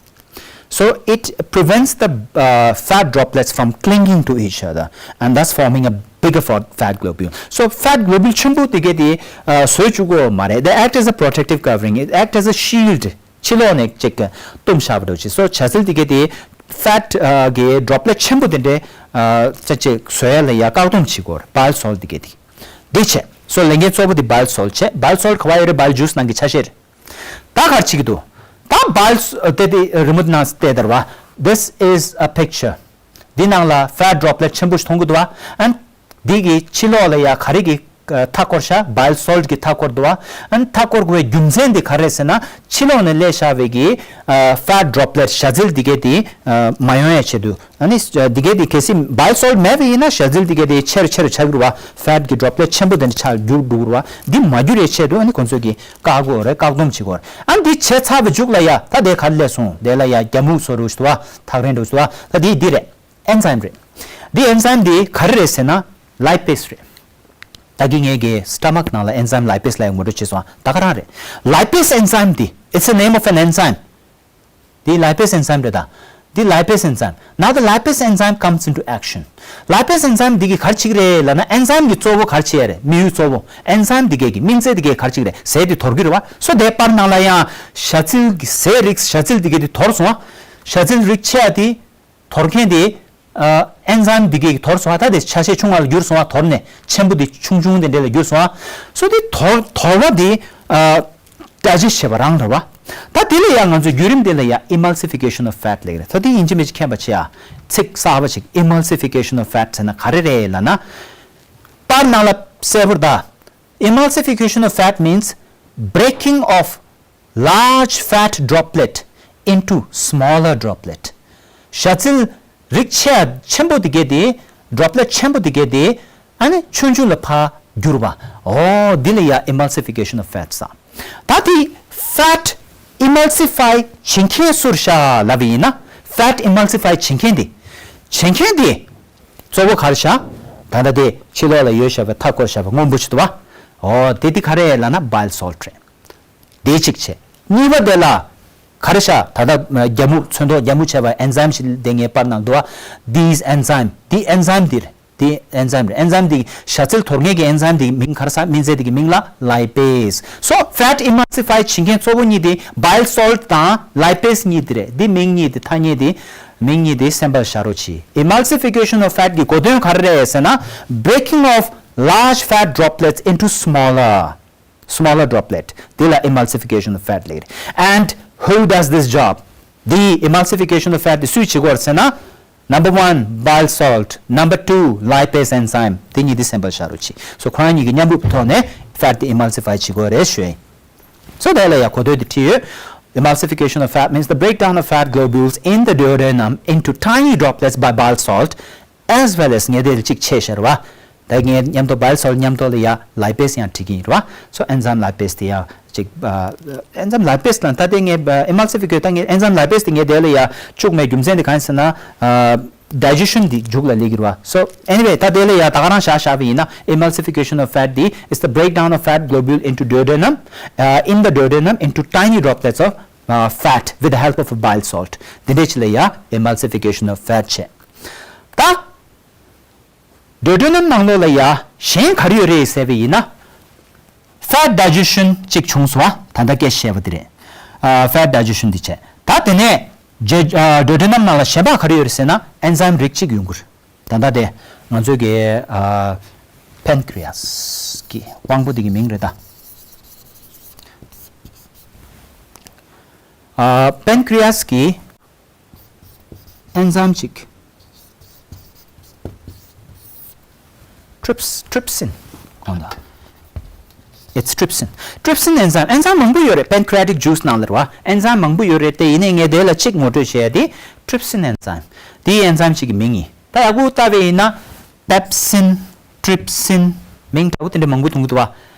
So it prevents the uh, fat droplets from clinging to each other and thus forming a bigger fat, fat globule. So fat globule ཆེན་པོ་འདི་གས་དེ་ཨ་བཟོས་བཅུག་གི་ཡོད་མ་རེད། They act as a protective covering. It act as a shield. ཕྱི་ལོགས་ནས་ཅིག་བཏུམས་བཞག་པ་འདྲ་བོ་ཅིག So ཞ་ཟིལ་འདི་གས་དེ་fat གི་droplet ཆེན་པོ་དེ་འདྲའི་ཅིག་བཟོ་ཡ་ལ་ཡ་བཀག་སྡོམ་བྱེད་ཀྱི་ཡོད་རེད། Bile salt འདི་གས་དེ། འདི་བྱས། So ལས་འགན་གཙོ་བོ་དེ་bile salt བྱས། Bile salt ག་པར་ཡོད་རེད། Bile juice ནང་གི་ཆ་ཤས་རེད། ད་ག་རེ་བྱེད་ཀྱི་འདུག་ད་bile དེ་དེ་རི་མོ་དེ་ནང་བལྟས་དར་བ། This is a picture. འདི་ནང་ལ་fat droplet ཆེན་པོ་ཞིག་མཐོང་གི་འདུག་བ། ཨན། འདི་གི་ཕྱི་ལོགས་ལ་ཡ་ག་རེ་གི་མཐའ་སྐོར་ཤག bile salt གི་མཐའ་སྐོར་འདུག་བ། ཨན། མཐའ་སྐོར་དགོས་པའི་རྒྱུ་མཚན་དེ་ག་རེ་ཟེར་ན། ཕྱི་ལོགས་ནས་སླེབས་བཞག་པའི་གི་fat droplet ཞ་ཟིལ་འདི་གས་དེ་མ་ཡོང་ཡ་ཆེད་དུ། ཨ་ནི་འདི་གས་དེ་གལ་སྲིད་bile salt མེད་པ་ཡིན་ན་ཞ་ཟིལ་འདི་གས་དེ་ཆེ་རུ་ཆེ་རུ་ཆགས་ཀྱི་རེད་བ། fat གི་droplet ཆེན་པོ་དེ་འདྲ་ཆགས་འགྱུར་འགྲོ་གི་རེད་བ། འདི་མ་འགྱུར་ཡའི་ཆེད་དུ་ཨ་ནི་ཁོང་ཚོས་གི་བཀག་དགོས་རེད། བཀག་སྡོམ་བྱེད་དགོས་རེད། ཨ་ནི་འདི་བྱས་ཚར་བའི་མཇུག་ལ་ཡ་ད་དེ་ག་རེ་སླེབས་སོང་། དེ་ལ་ཡ་རྒྱ་སྨུག་བཟོ་འདྲ་བོ་ཞིག་འདུག་བ། ཐག་རིང་འདྲ་བོ་ཞིག་འདུག་བ། ད་འདི་འདི་རེད། enzyme རེད། འདི་enzyme འདི་ག་རེ་རེད་ཟེར་ན། lipase རེད། ད་གིན་ངས་ཀྱི་stomach ནང་ལ་enzyme lipase ལབ་ཡོང་མོ་འགྲོ་བྱས་སོང་། ད་ག་རང་རེད། Lipase enzyme འདི། It's a name of an enzyme. འདི་lipase enzyme རེད་ད། འདི་lipase enzyme. Now the lipase enzyme comes into action. Lipase enzyme འདི་གི་ག་རེ་བྱེད་ཀྱི་རེད་ལབ་ན། enzyme གི་གཙོ་བོ་ག་རེ་བྱེད་ཡ་རེད། དམིགས་ཡུལ་གཙོ་བོ། enzyme འདི་གས་ཀྱི་སྨན་རྫས་འདི་གས་ག་རེ་བྱེད་ཀྱི་རེད། ཟས་འདི་དོར་གྱི་རེད་བ། So དེ་པར་ནང་ལ་ཡང་ཞ་ཚིལ་གྱི་ཟས་རིགས་ཞ་ཚིལ་འདི་གས་འདི་དོར་སོང་བ། ཞ་ཚིལ་རིགས་ཆེ་བ་འདི། དོར་མཁན་དེ། ཨ་enzyme འདི་གས་དོར་སོང་བ། ད་དེ་ཆ་ཤས་ཆུང་བ་ལ་འགྱུར་སོང་བ། དོར་ནས་ཆེན་པོ་དེ་ཆུང་ཆུང་དེ་འདྲ་ལ་འགྱུར་སོང་བ། So དེ་དོར་དོར་བ་དེ་ཨ་digest བྱེད་པ་རང་རེད་བ། ད་དེ་ལ་ཡང་ང་ཚོས་བརྒྱུད་རིམ་དེ་ལ་ཡང་emulsification of fat ལབ་ཀྱི་རེད། ད་དེ་ཡིན་གཅིག་མིན་གཅིག་མཁྱེན་པ་བྱེད་ཨ། ཚིག་གསར་པ་ཅིག emulsification of fat ཟེར་ན་ག་རེ་རེད་ལབ་ན། པར་ནང་ལ་གསལ་པོར་ད། Emulsification of fat means breaking of large fat droplet into smaller droplet. ཞ་ཚིལ་རིགས་ཆེ་ཆེན་པོ་དེ་གས་དེ། droplet ཆེན་པོ་དེ་གས་དེ། ཨ་ནི་ཆུང་ཆུང་ལ་ཕར་བསྒྱུར་བ། འོ་འདི་ལ་ཡ་emulsification of fat ཟེར། ད་དེ་fat emulsify བྱེད་མཁན་སུ་རེད་ཤག་ལབ་པ་ཡིན་ན། fat emulsify བྱེད་མཁན་དེ། བྱེད་མཁན་དེ། གཙོ་བོ་ག་རེ་ཤག་ད་ལྟ་དེ་ཕྱི་ལོགས་ལ་ཡོད་བཞག་པའི་མཐའ་སྐོར་བཞག་པའི་སྔོན་པོ་ཞིག་འདུག་བ། འོ་དེ་དེ་ག་རེ་ལབ་ན་bile salt རེད། དེ་གཅིག་བྱས། གཉིས་པ་དེ་ལ་ ག་རེ་ཤ་ད་ལྟ་རྒྱ་མུ་ཚོན་མདོག་རྒྱ་མུ་བྱས་པ་ཨེན་ཛའིམ་ཞིག་དེ་ངའི་པར་ནང་འདུག་བ། These enzyme, འདི་ཨེན་ཛའིམ་འདིར། འདི་ཨེན་ཛའིམ་རེད། ཨེན་ཛའིམ་འདི་ཞ་ཚིལ་དོར་མཁན་གྱི་ཨེན་ཛའིམ་འདི་མིང་ག་རེ་ཟེར། སྨན་རྫས་འདི་གི་མིང་ལ་ལའི་པེ་སི། So fat emulsify བྱེད་མཁན་གཙོ་བོ་གཉིས་དེ་bile salt དང་ལའི་པེ་སི་གཉིས་དེ་རེད། འདི་མིང་གཉིས་དེ་ཐ་སྙད་དེ་མིང་གཉིས་དེ་སེམས་པར་བཞག་རོགས་གྱིས། Emulsification of fat གི་གོ་དོན་ག་རེ་རེད་ཟེར་ན། Breaking of large fat droplets into smaller smaller droplet. དེ་ལ་emulsification of fat ལབ་རེད། And who does this job? འདི་emulsification of fat དེ་སུས་བྱེད་ཀྱི་ཡོད་རེད་ཟེར་ན། Number one, bile salt. Number two, lipase enzyme. དེ་གཉིས་དེ་སེམས་པར་བཞག་རོགས་གྱིས། So ཁོ་རང་གཉིས་ཀྱི་མཉམ་རུབ་ཐོག་ནས་fat དེ་emulsify བྱེད་ཀྱི་ཡོད་རེད་ཞུ་ཡ་ཡིན། So དེ་ལ་ཡ་གོ་དོན་དེ་བྲིས་ཡོད། Emulsification of fat means the breakdown of fat globules in the duodenum into tiny droplets by bile salt, as well as ངས་དེ་ལ་གཅིག་ཆད་ཤར་བ། ད་ངས་མཉམ་དུ་bile salt མཉམ་དུ་ལ་ཡ་ལའི་པེ་སི་ཡང་བྲིས་ཀྱི་ཡིན་རེད་བ། So enzyme lipase དེ་ཡ་གཅིག་ཨེན་ཛའིམ་ལའི་པེ་སི་ལ་ད་ལྟ་ངས་emulsification ད་ངས་enzyme lipase དེ་ངས་དེ་ལ་ཡ་བཅུག་མེད་རྒྱུ་མཚན་དེ་གང་ཡིན་ཟེར་ན། digestion དེ་མཇུག་ལ་སླེབས་ཀྱི་རེད་བ། So anyway ད་དེ་ལ་ཡ་ད་ག་རང་བཞག་བཞག་པ་ཡིན་ན། Emulsification of fat དེ་is the breakdown of fat globule into duodenum, uh, in the duodenum into tiny droplets of uh, fat with the help of a bile salt. དེ་འདྲས་ཅིག་ལ་ཡ་emulsification of fat བྱས། ད་duodenum ནང་ལོགས་ལ་ཡ་གཞན་ག་རེ་ཡོད་རེད་ཟེར་བ་ཡིན་ན། fat digestion གཅིག་བྱུང་སོང་བ། ད་ལྟ་སྐད་བཤད་པ་དེ་རེད། ཨ། fat digestion དེ་བྱས། ད་དེ་ནས་ཇེ་ཨ། duodenum ནང་ལ་གཞན་པ་ག་རེ་ཡོད་རེད་ཟེར་ན། enzyme རིགས་གཅིག་ཡོང་གི་རེད། ད་ལྟ་དེ་ང་ཚོའི་གི་ཨ། pancreas གི་དབང་པོ་དེ་གི་མིང་རེད་ད། ཨ། pancreas གི enzyme གཅིག tryps trypsin གང་ལ། It's trypsin. Trypsin enzyme, enzyme མང་པོ་ཡོད་རེད། pancreatic juice ནང་ལ་རེད་བ། enzyme མང་པོ་ཡོད་རེད་དེ། ཡིན་ནའི་ངས་དེ་ལ་གཅིག་ངོ་སྤྲོད་བྱས་ཏེ། trypsin enzyme དེའི་enzyme གཅིག་གི་མིང་ཡིན། ད་ཡག་པོ་བལྟ་བས་ཡིན་ན། pepsin, trypsin མིང་འདྲ་པོ་དེ་འདྲ་མང་པོ་ཐོན་གི་འདུག་བ།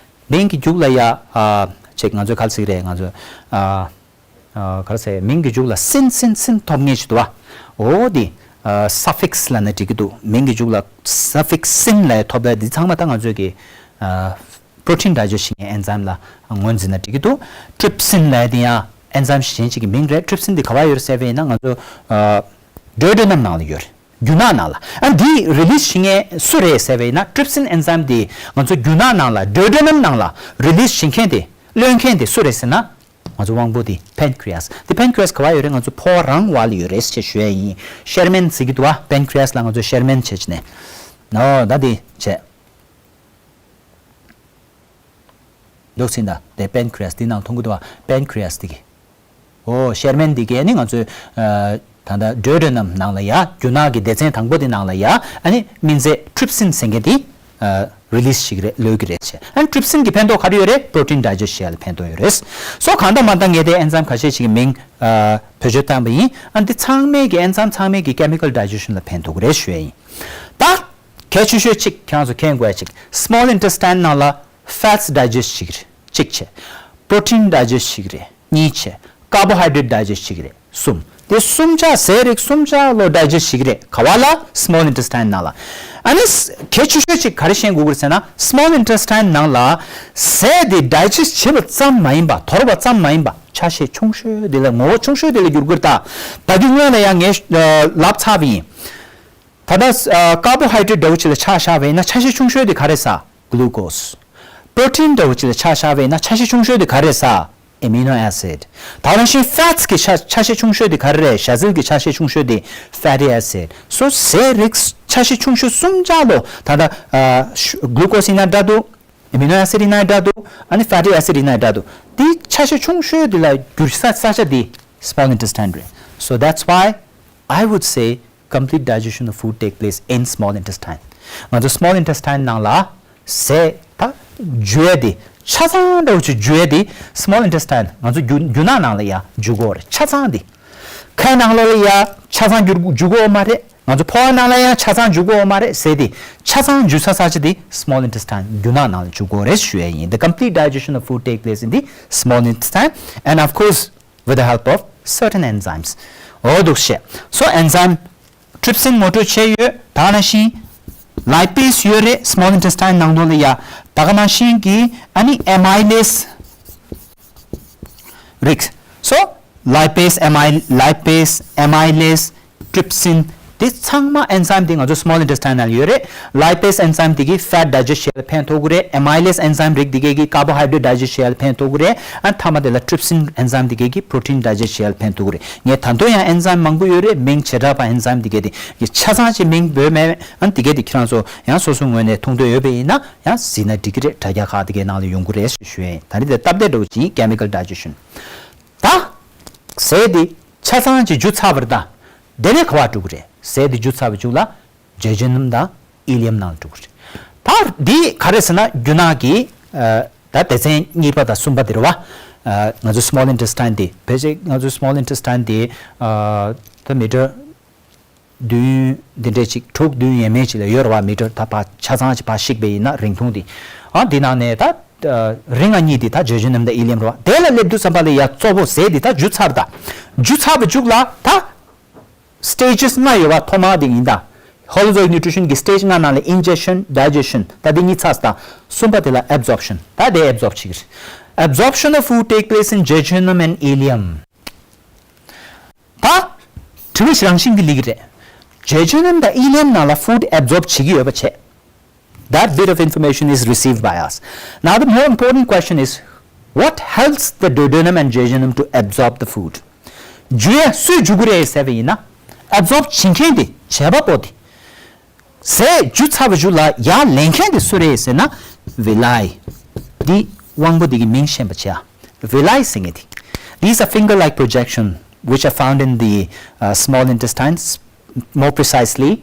མིང་གི་མཇུག་ལ་ཡ་ཨ། གཅིག་ང་ཚོས་ག་རེ་ཟེར་གི་རེད། ང་ཚོས་ཨ། ཨ། ག་རེ་ཟེར། མིང་གི་མཇུག་ལ་sin, sin, sin ཐོབ་མཁན་ཞིག་འདུག་བ། འོ་དེ་ཨ། suffix ལབ་ན་འགྲིག་གི་འདུག་མིང་གི་མཇུག་ལ་suffix sin ལབ་ཐོབ་པ་འདི་ཚང་མ་ད་ང་ཚོས་ཀྱི་ཨ། protein digest བྱེད་མཁན་enzyme ལ་ངོས་འཛིན་ན་འགྲིག་གི་འདུག trypsin ལབ་དེ་ཡང་enzyme གཞན་ཞིག་གི་མིང་རེད། trypsin འདི་ག་པར་ཡོད་རེད་ཟེར་བ་ཡིན་ན། ང་ཚོ་ཨ། duodenum ནང་ལ་ཡོད་རེད། རྒྱུ་ནག་ནང་ལ། ཨ། འདི་release བྱེད་མཁན་སུ་རེད་ཟེར་བ་ཡིན་ན། trypsin enzyme འདི་ང་ཚོ་རྒྱུ་ནག་ནང་ལ། duodenum ནང་ལ་release བྱེད་མཁན་དེ། གློད་མཁན་དེ་སུ་རེད་ཟེར་ན། ང་ཚོ་དབང་པོ་དེ་pancreas། དེ་pancreas ག་པར་ཡོད་རེད། ང་ཚོ་ཕོ་བ་རང་བ་ལ་ཡོད་རེད་ཅེས་ཞུ་ཡ་ཡིན། གཤེར་སྨན་ཟེར་གྱི་འདུག་བ། pancreas ལ་ང་ཚོ་གཤེར་སྨན་བྱས་ནས། ཨོ་ད་དེ་བྱས། འདུག་སེ་ད་དེ་pancreas དེ་ནང་མཐོང་གི་འདུག་བ། pancreas དེ་གི། ཨོ་གཤེར་སྨན་འདི་གས་ནི་ང་ཚོའི་ཨ། ད་ལྟ་duodenum ནང་ལ་ཡ། རྒྱུ་ནག་གི་སྡེ་ཚན་དང་པོ་དེ་ནང་ལ་ཡ། ཨ་ནི་སྨན་རྫས་trypsin ཟེར་མཁན་དེ་ཨ། release ཞིག་རེད། གློད་ཀྱི་རེད་ཅེས། ཨ་ནི་trypsin གི་ཕན་ཐོགས་ག་རེ་ཡོད་རེད། protein digest བྱེད་ཡ་ལ་ཕན་ཐོགས་ཡོད་རེད། སོ་གང་ལྟར་མ་ལྟར་ངས་དེ་enzyme ཁ་ཤས་ཤིག་གི་མིང་ཨ། བེད་སྤྱོད་བཏང་པ་ཡིན། ཨ་ནི་འདི་ཚང་མས་ཀྱི་enzyme ཚང་མས་ཀྱི་chemical digestion ལ་ཕན་ཐོགས་ཀྱི་རེད་ཞུ་ཡ་ཡིན། ད་གལ་ཆེ་ཤོས་གཅིག་ཁྱེད་རང་ཚོ་མཁྱེན་དགོས་ཡ་གཅིག small intestine ནང་ལ། fats digest བྱེད་ཀྱི་རེད། གཅིག་བྱས། protein digest བྱེད་ཀྱི་རེད། གཉིས་བྱས། carbohydrate digest བྱེད་ཀྱི་རེད། གསུམ། དེ་གསུམ་ཆ་ཟས་རིགས་གསུམ་ཆ་ལོ་digest བྱེད་ཀྱི་རེད། ག་པ་ལ། small intestine ནང་ལ། ཨ་ནི་གལ་ཆེ་ཤོས་གཅིག་ག་རེ་ཤེས་དགོས་ཀྱི་རེད་ཟེར་ན། small intestine ནང་ལ་ཟས་དེ་digest བྱེད་པ་ཙམ་མ་ཡིན་པ། དོར་བ་ཙམ་མ་ཡིན་པ། ཆ་ཤས་ཆུང་ཤོས་དེ་ལ་ངོ་བོ་ཆུང་ཤོས་དེ་ལ་འགྱུར་གྱི་རེད། ད་ད་དུས་སྔོན་ལ་ཡང་ངས་ལབ་ཚར་བ་ཡིན། ད་ལྟ་ཨ། carbohydrate འདྲ་བོ་ཅིག་ལ་ཆ་བཞག་པ་ཡིན་ན་ཆ་ཤས་ཆུང་ཤོས་དེ་ག་རེ་ཟ། glucose། protein འདྲ་བོ་ཅིག་ལ་ཆ་བཞག་པ་ཡིན་ན་ཆ་ཤས་ཆུང་ཤོས་དེ་ག་རེ་ཟ། amino acid། ད་ག་ནང་བཞིན་fats གི་ཆ་ཆ་ཤས་ཆུང་ཤོས་དེ་ག་རེ་རེད། ཞ་ཟིལ་གྱི་ཆ་ཤས་ཆུང་ཤོས་དེ་fatty acid། so ཟས་རིགས་ཆ་ཤས་ཆུང་ཤོས་གསུམ་ཆ་ལོ། ད་ལྟ་ཨ། glucose ཡིན་ན་འདྲ་འདུག amino acid ཡིན་ན་འདྲ་འདུག་ཨ་ནི་fatty acid ཡིན་ན་འདྲ་འདུག་དེ་ཆ་ཤས་ཆུང་ཤོས་དེ་ལ་འགྱུར་ས་ས་ཆ་དེ་small intestine རེད། so that's why I would say complete digestion of food take place in small intestine. ང་ཚོ་small intestine ནང་ལ་ཟས་ད་འཇུ་ཡས་དེ་ཆ་ཚང་འདྲ་བོ་ཅིག་འཇུ་ཡས་དེ་small intestine ང་ཚོ་རྒྱུ་རྒྱུ་ནག་ནང་ལ་ཡ་འཇུ་གོ་རེད། ཆ་ཚང་དེ་ཁའི་ནང་ལོགས་ལ་ཡ་ཆ་ཚང་འཇུ་འཇུ་གོ་མ་རེད། ང་ཚོ་ཕོ་བ་ནང་ལ་ཡང་ཆ་ཚང་འཇུ་གོ་མ་རེད། ཟས་དེ་ཆ་ཚང་འཇུ་ས་ས་ཆ་དེ་small intestine རྒྱུ་ནག་ནང་ལ་འཇུ་གོ་རེད་ཞུ་ཡས་ཡིན། The complete digestion of food take place in the small intestine and of course with the help of certain enzymes. འོ་འདུག་བཤད། so enzyme trypsin ངོ་སྤྲོད་བྱས་ཡོད། ད་ག་ནང་བཞིན་lipase ཡོད་རེད་small intestine ནང་ལོགས་ལ་ཡ། ད་ག་ནང་བཞིན་གྱི་ཨ་ནི་amylase རིགས། so lipase amyl lipase amylase trypsin དེ་ཚང་མ་enzyme དེ་ང་ཚོ་small intestine ནང་ཡོད་རེད། lipase enzyme དེ་གིས་fat digest བྱེད་ལ་ཕན་ཐོགས་ཀྱི་རེད། amylase enzyme རིགས་དེ་གས་ཀྱིས་carbohydrate digest བྱེད་ལ་ཕན་ཐོགས་ཀྱི་རེད། ཨ་མཐའ་མ་དེ་ལ་trypsin enzyme དེ་གས་ཀྱིས་protein digest བྱེད་ལ་ཕན་ཐོགས་ཀྱི་རེད། ངས་ད་དུང་ཡང་enzyme མང་པོ་ཡོད་རེད། མིང་བྱེ་བྲག་པ་enzyme དེ་གས་དེ་ངས་ཆ་ཚང་ཅིག་མིང་འབོད་མེད། ཨ་དེ་གས་དེ་ཁྱེད་རང་ཚོ་ཡང་སོ་སོའི་ངོས་ནས་མཐོང་འདོད་ཡོད་པ་ཡིན་ན་ཡང་གཟིགས་ན་འགྲིག་གི་རེད། དྲ་རྒྱ་ཁག་དེ་གས་ནང་ལ་ཡོང་གི་རེད་ཞུ་ཞུ་ཡིན། ད་རེས་དེ་སྟབས་བདེ་འདྲ་བོ་ཅིག་ཡིན། chemical digestion ད་ཟས་དེ་ཆ་ཚང་ཅིག་འཇུ་ཚར་བ་རེད་ད། དེ་ནས་ག་པར་འགྲོ་གི་རེད། ཟས་དེ་འཇུ་ཚར་བའི་མཇུག་ལ་ཇེ་ཇེ་ནམ་དང་ཨི་ལི་ཡམ་ནང་ལ་འགྲོ་གི་རེད། ད་འདི་ག་རེ་ཟེར་ན་རྒྱུ་ནག་གི་ཨ་ད་སྡེ་ཚན་གཉིས་པ་དང་གསུམ་པ་དེ་རེད་བ། ཨ་ང་ཚོ་small intestine དེ་ཕལ་ཆེར་ང་ཚོ་small intestine དེ་ཨ་ད་མི་ཊར་བདུན་འདི་འདྲས་ཅིག་དྲུག་བདུན་ཡས་མས་ཅིག་ལ་ཡོད་རེད་བ། མི་ཊར་ད་ཕར་ཆ་ཚང་ཅིག་ཕར་བཤིག་པ་ཡིན་ན་རིང་ཐུང་དེ། ཨ་འདི་ནང་ནས་ད་ཨ་རིང་ང་གཉིས་དེ་ད་ཇེ་ཇེ་ནམ་དང་ཨི་ལི་ཡམ་རེད་བ། དེ་ལ་སླེབས་དུས་ཙམ་པ་ལ་ཡ་གཙོ་བོ་ཟས་དེ་ད་འཇུ་ཚར་ད། འཇུ་ཚར་བའི་མཇུག་ལ་ད་stages ལྔ་ཡོད་བ། ཐོག་མ་དེ་ཡིན་ད། Holozoic nutrition གི་stage ལྔ་ནང་ལ་ingestion, digestion ད་འདི་གཉིས་ཚར་ད། གསུམ་པ་དེ་ལ་absorption ད་དེ་absorb བྱེད་ཀྱི་རེད། Absorption of food take place in jejunum and ileum ད་དྲི་བ་ཞིག་རང་བཞིན་གྱིས་སླེབས་ཀྱི་རེད། ཇེ་ཇེ་ནམ་དང་ཨི་ལི་ཡམ་ནང་ལ་food absorb བྱེད་ཀྱི་ཡོད་པ་བྱས། That bit of information is received by us. Now the more important question is, what helps the duodenum and jejunum to absorb the food? འཇུ་ཡ་སུས་འཇུ་གི་རེད་ཟེར་བ་ཡིན་ན། absorb བྱེད་མཁན་དེ་བྱེད་པ་པོ་དེ། ཟས་འཇུ་ཚར་བའི་མཇུག་ལ་ཡར་ལེན་མཁན་དེ་སུ་རེད་ཟེར་ན། villi། འདི་དབང་པོ་འདི་གི་མིང་ཤེས་པ་བྱ། villi ཟེར་མཁན་དེ། These are finger-like projection which are found in the uh, small intestines, more precisely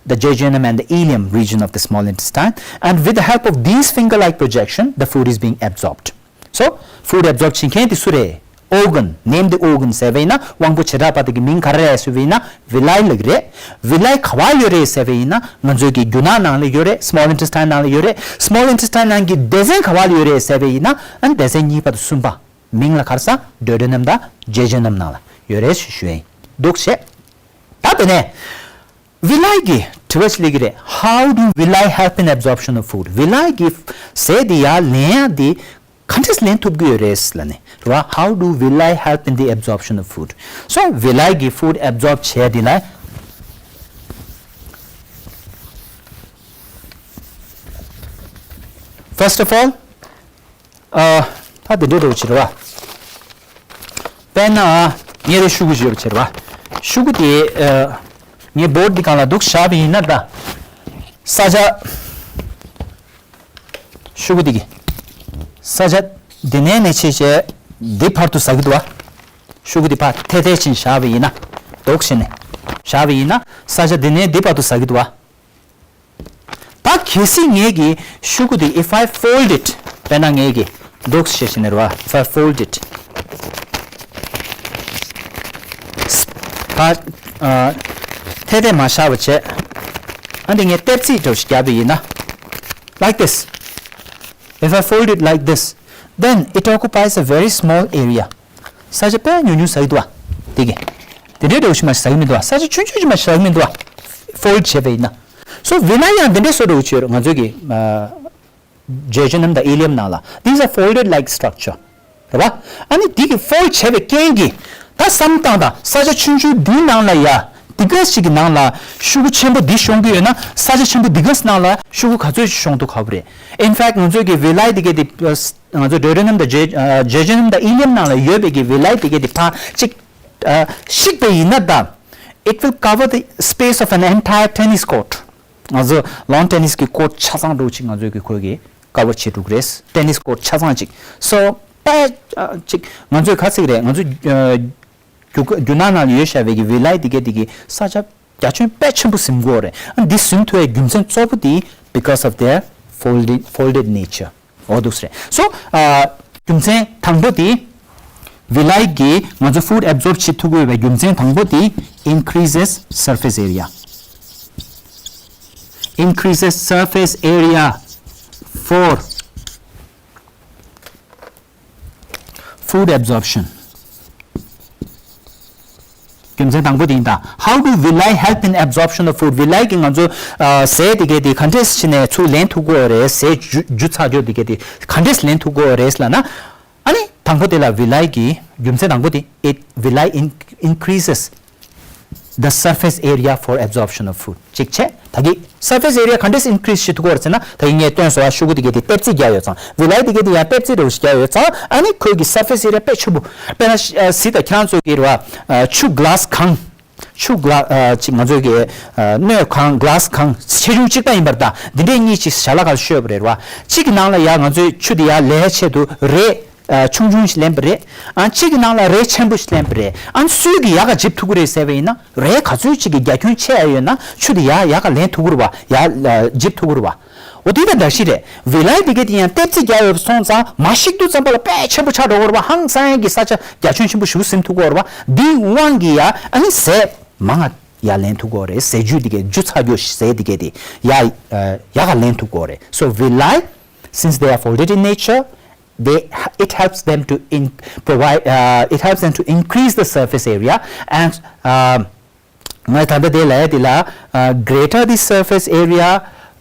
the jejunum and the ileum region of the small intestine. And with the help of these finger-like projection, the food is being absorbed. So, food absorb བྱེད་མཁན་དེ་སུ་རེད། organ, name the organ ཟེར་བ་ཡིན་ན་དབང་པོ་བྱེ་བྲག་པ་དེ་གི་མིང་ག་རེ་རེད་ཟེར་བ་ཡིན་ན་villi ལབ་ཀྱི་རེད། villi ག་པར་ཡོད་རེད་ཟེར་བ་ཡིན་ན་ང་ཚོའི་གི་རྒྱུ་ནག་ནང་ལ་ཡོད་རེད། small intestine ནང་ལ་ཡོད་རེད། small intestine ནང་གི་སྡེ་ཚན་ག་པར་ཡོད་རེད་ཟེར་བ་ཡིན་ན་ཨ་ནི་སྡེ་ཚན་གཉིས་པ་དང་གསུམ་པ། མིང་ལ་ག་རེ་ཟེར། duodenum དང་jejunum ནང་ལ་ཡོད་རེད་ཞུ་ཞུ་ཡིན། འདུག་བྱས། ད་དེ་ནས། villi གི་དྲི་བ་ཞིག་སླེབས་ཀྱི་རེད། How do villi help in absorption of food? villi གི་ཟས་དེ་ཡར་ལེན་ཡ་དེ་ག་འདྲས་ལེན་ཐུབ་ཀྱི་ཡོད་རེད་ལབ་ནས་རེད་བ། How do villi help in the absorption of food? So villi གི་food absorb བྱས་དེ་ལ། First of all, ཨ། ད་དེ་འདྲའི་འདྲ་བོ་ཅིག་རེད་བ། དཔེར་ན། ངས་རེ་ཤུ་གུ་བརྗོད་པ་བྱེད་རེད་བ། ཤུ་གུ་དེ་ཨ། ངས་བོར་ཌི་སྒང་ལ་འདུག་བཞག་པ་ཡིན་ན་ད། ས་ཆ། ཤུ་གུ་དེ་གི། ས་ཆ་འདི་ནས་ནས་ཆེ་ཆེ་འདི་བར་དུ་ཟ་གི་འདུག་བ། ཤུ་གུ་དེ་ཕར་ཐལ་ཐལ་ཕྱིན་བཞག་པ་ཡིན་ན། འདུག་བྱས་ནས། བཞག་པ་ཡིན་ན་ས་ཆ་འདི་ནས་འདི་བར་དུ་ཟ་གི་འདུག་བ། ད་གལ་སྲིད་ངས་ཀྱི་ཤུ་གུ་དེ། if I fold it དཔེར་ན་ངས་ཀྱི་འདུག་ཞེས་བྱས་ནས་རེད་བ། if I fold it ད་ཨ་ཐལ་ཐལ་མ་བཞག་པ་བྱས། ཨ་འདི་ངས་ལྟེབ་རྩིག་འདྲ་བོ་ཞིག་བརྒྱབ་པ་ཡིན་ན། like this. If I fold it like this, then it occupies a very small area. ས་ཆ་དཔེ་ཉུང་ཉུང་ཟ་གི་འདུག་བ། དེ་གི། དེ་འདྲའི་འདྲ་བོ་ཞིག་མ་ཟ་གི་མི་འདུག་བ། ས་ཆ་ཆུང་ཆུང་ཞིག་མ་ཟ་གི་མི་འདུག་བ། fold བྱས་པ་ཡིན་ན། so villi ཡང་དེ་འདྲའི་བཟོ་འདྲ་བོ་ཅིག་ཡོད་རེད། ང་ཚོའི་གི་ཨ་jejunum དང་ileum ནང་ལ། these are folded like structure རེད་བ། ཨ་ནི་དེ་གི་fold བྱས་པའི་རྐྱེན་གྱིས་ད་བསམ་བཏང་དང་། ས་ཆ་ཆུང་ཆུང་འདིའི་ནང་ལ་ཡ། དེ་ག་ཞིག་གི་ནང་ལ་ཤུ་གུ་ཆེན་པོ་འདི་ཤོང་གི་ཡོད་ན་ས་ཆ་ཆེན་པོ་འདི་ག་ནང་ལ་ཤུ་གུ་ག་ཚོད་ཅིག་ཤོང་ཐུབ་ག་པོ་རེད། in fact ང་ཚོའི་གི་villi དེ་ག་དེ། ང་ཚོ་duodenum དང་jejunum དང་ileum ནང་ལ་ཡོད་པའི་གི་villi དེ་ག་དེ་ཕར་ཅིག་བཤིག་པ་ཡིན་ན་ད། it will cover the space of an entire tennis court. ང་ཚོ་lawn tennis གི་court ཆ་ཚང་འདྲ་བོ་ཅིག་ང་ཚོའི་གི་ཁོས་གི་cover བྱེད་འགྲོ་གི་རེད། tennis court ཆ་ཚང་ཅིག so དཔེ་ཅིག་ང་ཚོས་ག་ཚིག་རེད། ང་ཚོ་རྒྱུ་རྒྱུ་ནག་ནང་ལ་ཡོད་བཞག་པའི་གི་villi དེ་ག་དེ་གི་ས་ཆ་རྒྱ་ཁྱོན་དཔེ་ཆེན་པོ་ཟིན་གྱི་ཡོད་རེད། ཨ་འདི་ཟིན་ཐུབ་པའི་རྒྱུ་མཚན་གཙོ་བོ་དེ་because of their folded folded nature འོ་འདུག་སེ་རེད། so རྒྱུ་མཚན་དང་པོ་དེ་villi གིས་ང་ཚོ་food absorb བྱེད་ཐུབ་ཀྱི་ཡོད་པའི་རྒྱུ་མཚན་དང་པོ་དེ་increases surface area. Increases surface area for food absorption. རྒྱུ་མཚན་དང་པོ་དེ་ཡིན་ད། How do villi help in absorption of food? villi གིས་ང་ཚོ་ཨ་ཟས་དེ་ག་དེ་ག་འདྲས་བྱས་ནས་ཚུར་ལེན་ཐུབ་ཀྱི་ཡོད་རེད། ཟས་འཇུ་འཇུ་ཚར་རྒྱུ་དེ་ག་དེ་ག་འདྲས་ལེན་ཐུབ་ཀྱི་ཡོད་རེད་ལབ་ན། ཨ་ནི་ད་ དང་པོ་དེ་ལ་villi གི་རྒྱུ་མཚན་དང་པོ་དེ། It villi in- increases the surface area for absorption of food. གཅིག་བྱས། ད་གི་surface area ག་འདྲས་increase བྱེད་ཐུབ་ཀྱི་ཡོད་རེད་ཟེར་ན། ད་གི་ངས་སྟོན་སོང་བ། ཤོག་གུ་དེ་གའི་དེ་ལྟེབ་རྩེག་རྒྱག་ཡོད་ཙང་། villi དེ་གའི་དེ་ཡང་ལྟེབ་རྩེག་འདྲ་བོ་ཞིག་རྒྱག་ཡོད་ཙང་། ཨ་ནི་ཁོའི་གི་surface area དཔེ་ཆེན་པོ། དཔེར་ན་ཨ་གཟིགས་དང་། ཁྱེད་རང་ཚོ་གི་རེད་བ། ཆུ་glass གང་། ཆུ་glass ཨ་ཅིག་ང་ཚོའི་གི་ཨ་སྣོད་གང་། glass གང་ཆེ་ཆུང་གཅིག་པ་ཡིན་པར་ཐལ། འདི་འདྲས་གཉིས་ཅིག་ཞལ་ལག་ཁར་ཤོར་བ་རེད་བ། གཅིག་གི་ནང་ལ་ཡ་ང་ཚོའི་ཆུ་དེ་ཡར་ལེན་ཆེད་དུ་རས་ཨ་ཆུང་ཆུང་ཞིག་ལེན་པ་རེད། ཨ་གཅིག་གི་ནང་ལ་རས་ཆེན་པོ་ཞིག་ལེན་པ་རེད། ཨ་སུས་གི་ཡག་ག་འཇིབ་ཐུབ་ཀྱི་རེད་ཟེར་བ་ཡིན་ན། རས་ག་ཚོད་ཅིག་གི་རྒྱ་ཁྱོན་ཆེ་ཡ་ཡོད་ན་ཆུ་དེ་ཡར་ཡག་ག་ལེན་ཐུབ་ཀྱི་རེད་བ། ཡར་ཨ་འཇིབ་ཐུབ་ཀྱི་རེད་བ། འོ་དེ་དང་འདྲ་ཞིག་རེད། villi དེ་གའི་དེ་ཡང་ལྟེབ་རྩེག་རྒྱག་ཡོད་པ་སོང་ཙང་། མར་བཤིག་དུས་ཙམ་པ་ལ་དཔེ་ཆེན་པོ་ཆགས་འགྲོ་གི་རེད་བ། ཧང་སང་གི་ས་ཆ་རྒྱ་ཁྱོན་ཆེན་པོ་ཞིག་ཟིན་ཐུབ་ཀྱི་ཡོད་རེད་བ། འདིའི་དབང་གིས་ཡ་ཨ་ནི་ཟས་མང་ང་ཡར་ལེན་ཐུབ་ཀྱི་ཡོད་རེད། ཟས་བཅུད་དེ་གའི་རྒྱུ་ཚ་རྒྱུ་ཟས་དེ་གའི་དེ་ཡར་ཨ་ཡག་ག་ལེན་ཐུབ་ཀྱི་ཡོད་རེད། So villi, since they are folded in nature, they it helps them to in- provide uh, it helps them to increase the surface area and uh, ང་ད་ལྟ་དེ་ལ་ཡ་དེ་ལ་ཨ་greater the surface area,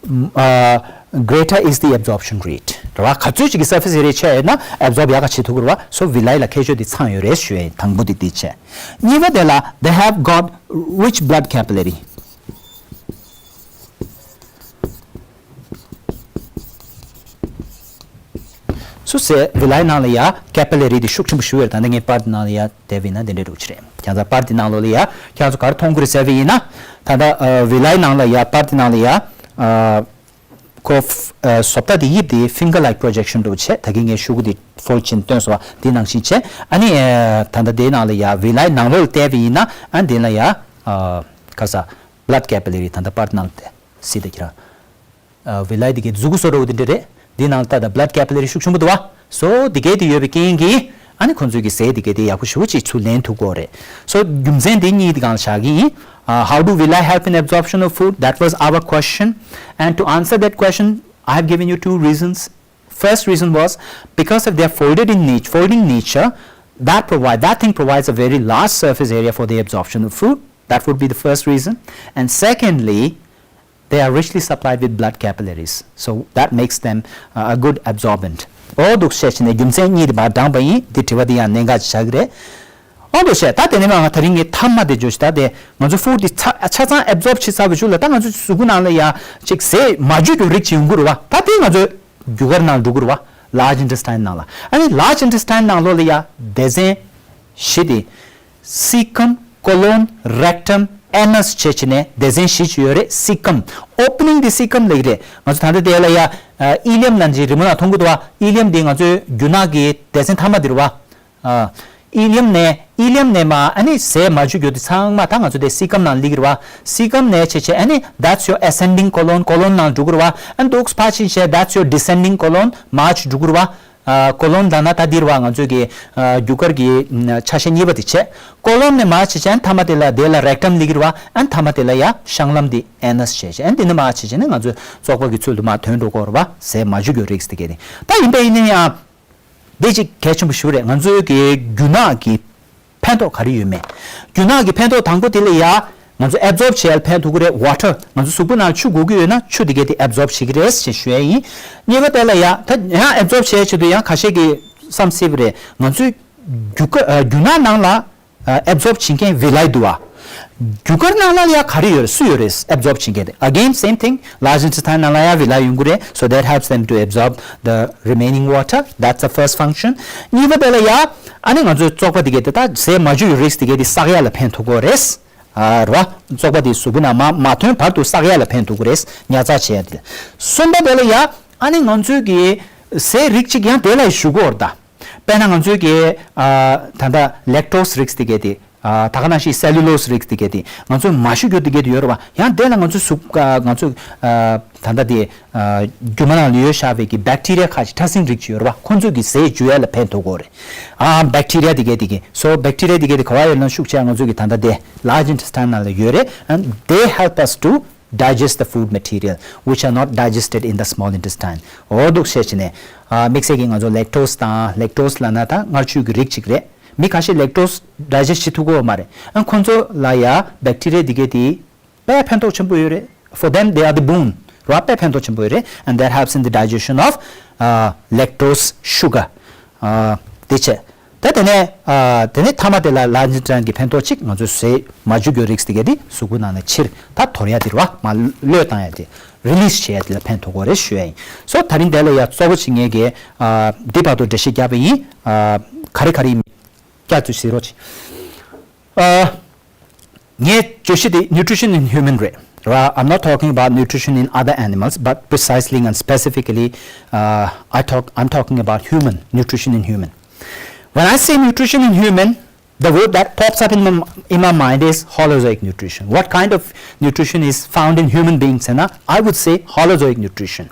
ཨ་greater is the absorption rate. རེད་བ། ག་ཚོད་ཅིག་གི་surface area ཆེ་ཡོད་ན་absorb ཡག་ག་བྱེད་ཐུབ་ཀྱི་རེད་བ། So villi ལ་ཁྱད་ཆོས་དེ་ཚང་ཡོད་རེད་ཞུ་ཡ་ཡིན། དང་པོ་དེ་དེ་བྱས། གཉིས་པ་དེ་ལ། They have got rich blood capillary. སུ་ཟེར། villi ནང་ལ་ཡ་capillary དེ་ཤུགས་ཆེན་པོ་ཞིག་ཡོད་རེད། ད་ནི་ངས་པར་དེ་ནང་ལ་ཡ་བལྟས་པ་ཡིན་ན་དེ་འདྲ་འདྲ་བོ་ཅིག་རེད། ཁྱེད་ཚོ་པར་དེ་ནང་ལོགས་ལ་ཡ་ཁྱེད་ཚོ་ག་རེ་མཐོང་གི་རེད་ཟེར་བ་ཡིན་ན། ད་ལྟ་ཨ་villi ནང་ལ་ཡ། པར་དེ་ནང་ལ་ཡ་ཨ་ཁོ་ཨ་བཟོ་ལྟ་དེ། དབྱིབས་དེ་finger like projection འདྲ་བོ་བྱས། ད་གིན་ངས་ཤོག་གུ་དེ་fold བྱས་སྟོན་སོང་བ། དེ་ནང་བཞིན་བྱས། ཨ་ནི་ཨ་ད་ལྟ་དེའི་ནང་ལ་ཡ་villi ནང་ལོགས་ལ་བལྟས་པ་ཡིན་ན། ཨ་དེ་ལ་ཡ་ཨ་ག་རེ་ཟ། blood capillary ད་ལྟ་པར་དེ་ནང་ལ་བལྟས། གཟིགས་དང་ཁྱེད་རང་། ཨ་villi དེ་གའི་མཛུ་གུ་བཟོ་འདྲ་བོ་དེ་འདྲ་རེད། འདི་ནང་ལ་ལྟ་དང་། blood capillary ཤུགས་ཆེན་པོ་འདུག་བ། So དེ་གའི་དེ་ཡོད་པའི་རྐྱེན་གྱིས་ཨ་ནི་ཁོང་ཚོའི་གི་ཟས་དེ་གའི་དེ་ཡག་པོ་ཞེ་པོ་ཅིག་ཚུར་ལེན་ཐུབ་ཀྱི་ཡོད་རེད། So རྒྱུ་མཚན་དེ་གཉིས་དེ་སྒང་ལ་བཞག་གི་ཡིན། Uh, how do villi help in absorption of food? That was our question. And to answer that question, I have given you two reasons. First reason was because of their folded in nature, folding nature, that provide that thing provides a very large surface area for the absorption of food. That would be the first reason. And secondly, they are richly supplied with blood capillaries. So that makes them uh, a good absorbent. འོ་འདུག་བཤད་བྱས་ནས་རྒྱུ་མཚན་གཉིས་དེ་མར་དྲངས་པ་ཡིན། དེ་དྲི་བ་དེ་ཡང་གནད་འགག་ཅིག་ཆགས་ཀྱི་རེད། འོ་འདུག་བཤད། ད་དེ་ནས་མར་ང་དེ་རིང་གི་མཐའ་མ་དེ་བརྗོད་ཤིག་ད་དེ་ང་ཚོ་food དེ་ཆ་ཆ་ཚང་absorb བྱེད་ཚར་བའི་གཞུག་ལ། ད་ང་ཚོ་གཟུགས་པོ་ནང་ལ་ཡ་ཅིག་ཟས་མ་འཇུ་རྒྱུ་རིགས་ཅིག་ཡོང་གི་རེད་བ། ད་དེ་ང་ཚོ་རྒྱུ་སྐར་ནང་འགྲོ་གི་རེད་བ། Large intestine ནང་ལ། ཨ་ནི་large intestine ནང་ལོགས་ལ་ཡ་སྡེ་ཚན་བཞི་དེ། Cecum, colon, rectum, anus བྱས་བྱས་ནས་སྡེ་ཚན་བཞི་ཅིག་ཡོད་རེད། Cecum, opening the cecum ལབ་ཀྱི་རེད། ང་ཚོ་ད་ལྟ་དེ་ལ་ཡ་ཨ་ileum ལབ་ཅིག་རི་མོ་ནང་མཐོང་གི་འདུག་བ། Ileum འདི་ང་ཚོའི་རྒྱུ་ནག་གི་སྡེ་ཚན་མཐའ་མ་འདི་རེད་བ། ཨ་ileum ནས། ileum ནས་མར་ཨ་ནི་ཟས་མ་འཇུ་རྒྱུ་དེ་ཚང་མ་ད་ང་ཚོ་དེ་cecum ནང་སླེབས་ཀྱི་རེད་བ། Cecum ནས་བྱས་བྱས་ཨ་ནི་that's your ascending colon, colon ནང་འགྲོ་གི་རེད་བ། ཨ་ནི་འདུག་ཕར་ཕྱིན་བྱས་that's your descending colon མར་ཅིག་འགྲོ་གི་རེད་བ། ཨ་colon ལབ་ན་ད་འདི་རེད་བ། ང་ཚོའི་གི་ཨ་རྒྱུ་སྐར་གྱི་ཨ་ཆ་ཤས་གཉིས་པ་དེ་བྱས། Colon ནས་མར་བྱས་བྱས་ཨ་ནི་མཐའ་མ་དེ་ལ་དེ་ལ་rectum སླེབས་ཀྱི་རེད་བ། ཨ་ནི་མཐའ་མ་དེ་ལ་ཡ་བཤང་ལམ་དེ་anus བྱས་བྱས། ཨ་ནི་དེ་ནས་མར་བྱས་བྱས་ནས་ང་ཚོའི་བཙོག་པ་གི་ཚུལ་དུ་མར་ཐོན་འགྲོ་གི་རེད་བ། ཟས་མ་འཇུ་རྒྱུ་རིགས་དེ་གས་དེ། ད་ཡིན་པ་ཡིན་ན་ཡང་། འདི་གཅིག་གལ་ཆེན་པོ་ཞིག་རེད། ང་ཚོའི་གི་རྒྱུ་ནག་གི་ཕན་ཐོགས་ག་རེ་ཡོད་མེད། རྒྱུ་ནག་གི་ཕན་ཐོགས་དང་པོ་དེ་ལ་ཡ། ང་ཚོ་absorb བྱེད་ཡ་ལ་ཕན་ཐོགས་ཀྱི་རེད། Water ང་ཚོ་གཟུགས་པོ་ནང་ཆུ་དགོས་ཀྱི་ཡོད་ན་ཆུ་དེ་གས་དེ་absorb བྱེད་ཀྱི་རེད་ཞེས་ཞུ་ཡ་ཡིན། གཉིས་པ་དེ་ལ་ཡ། ད་ཡང་absorb བྱེད་ཡ་ཆེད་དུ་ཡང་ཁ་ཤས་ཀྱིས་བསམ་སྲིད་པ་རེད། ང་ཚོའི་རྒྱུ་ཀ་ཨ་རྒྱུ་ནག་ནང་ལ། ཨ་absorb བྱེད་མཁན་villi འདུག་བ། རྒྱུ་སྐར་ནང་ལ་ཡ་ག་རེ་ཡོད་རེད། སུ་ཡོད་རེད་absorb བྱེད་མཁན་དེ། Again same thing, large intestine ནང་ལ་ཡ་villi ཡོང་གི་རེད། So that helps them to absorb the remaining water. That's the first function. གཉིས་པ་དེ་ལ་ཡ། ཨ་ནི་ང་ཚོའི་བཙོག་པ་དེ་གས་དེ། ད་ཟས་མ་འཇུ་རིགས་དེ་གས་དེ་བསག་ཡ་ལ་ཕན་ཐོགས་ཀྱི་རེད། ཨ་རེད་བ། བཙོག་པ་དེ་གཟུགས་པོ་ནང་མ་མ་ཐོན་བར་དུ་བསག་ཡ་ལ་ཕན་ཐོགས་ཀྱི་རེད། ཉར་ཚགས་བྱེད་ཡ་དེ། གསུམ་པ་དེ་ལ་ཡ། ཨ་ནི་ང་ཚོའི་གི་ཟས་རིགས་གཅིག་ཡང་དེ་ལ་ཞུ་གི་ཡོད་རེད་ད། དཔེར་ན་ང་ཚོའི་གི་ཨ་ད་ལྟ་lactose རིགས་དེ་གས་དེ། ཨ་ད་ག་ནང་བཞིན་cellulose རིགས་དེ་གས་དེ། ང་ཚོས་མ་ཞུ་རྒྱུ་དེ་གས་དེ་ཡོད་རེད་བ། ཡང་དེ་ལ་ང་ཚོའི་གཟུགས་ཨ་ང་ཚོའི་ཨ་ད་ལྟ་དེ་ཨ་རྒྱུ་མ་ནང་ལ་ཡོད་བཞག་པའི་གི་bacteria ཁ་ཅིག་ཕྲ་སྲིན་རིགས་ཅིག་ཡོད་རེད་བ། ཁོང་ཚོས་གི་ཟས་འཇུ་ཡ་ལ་ཕན་ཐོགས་ཀྱི་རེད། ཨ་bacteria དེ་གས་དེ་གས། So bacteria དེ་གས་དེ་ག་བ་ཡོད་ན་ཤུགས་ཆེ་ང་ཚོའི་གི་ད་ལྟ་དེ་large intestine ནང་ལ་ཡོད་རེད། And they help us to digest the food material which are not digested in the small intestine. འོ་འདུག་བཤད་བྱས་ནས། ཨ་དམིགས་བསལ་གྱིས་ང་ཚོ་lactose དང་། lactose ལབ་ན་ད་མངར་ཆུ་གི་རིགས་གཅིག་རེད། མི་ཁ་ཤས་lactose digest བྱེད་ཐུབ་ཀྱི་ཡོད་མ་རེད། ཨ་ཁོང་ཚོ་ལ་ཡ་bacteria དེ་གས་དེ་དཔེ་ཕན་ཐོགས་ཆེན་པོ་ཡོད་རེད། For them they are the boon. ར་དཔེ་ཕན་ཐོགས་ཆེན་པོ་ཡོད་རེད། And that helps in the digestion of uh, lactose sugar. Uh, དེ་བྱས། ད་དེ་ནས་ཨ། དེ་ནས་མཐའ་མ་དེ་ལ་ལ་ནི་ཏྲན་གྱི་ཕན་ཐོགས་གཅིག་ང་ཚོས་ཟས་མ་འཇུ་རྒྱུ་རིགས་དེ་གས་དེ་གཟུགས་པོ་ནང་ནས་ཕྱིར་ད་དོར་ཡ་དེ་རེད་བ། མར་གློད་བཏང་ཡ་དེ། རི་ལིས་བྱེད་ཡ་དེ་ལ་ཕན་ཐོགས་ཀྱི་རེད་ཞུ་ཡ་ཡིན། སོ་ད་རིང་དེ་ལ་ཡ་གཙོ་བོ་ཅིག་ངས་གི་ཨ། འདི་བར་དུ་འགྲེལ་བཤད་བརྒྱབ་པ་ཡིན། ཨ། ག་རེ་ག་རེ་ཡིན་སྐྱར་དུ་གཟིགས་རོགས་གྱིས། ཨ། ངའི་བརྗོད་གཞི་དེ་nutrition in human རེད། Right, I'm not talking about nutrition in other animals, but precisely and specifically, uh, I talk, I'm talking about human, nutrition in human. When I say nutrition in human, the word that pops up in my, in my mind is Holozoic nutrition. What kind of nutrition is found in human beings? And I, I would say Holozoic nutrition.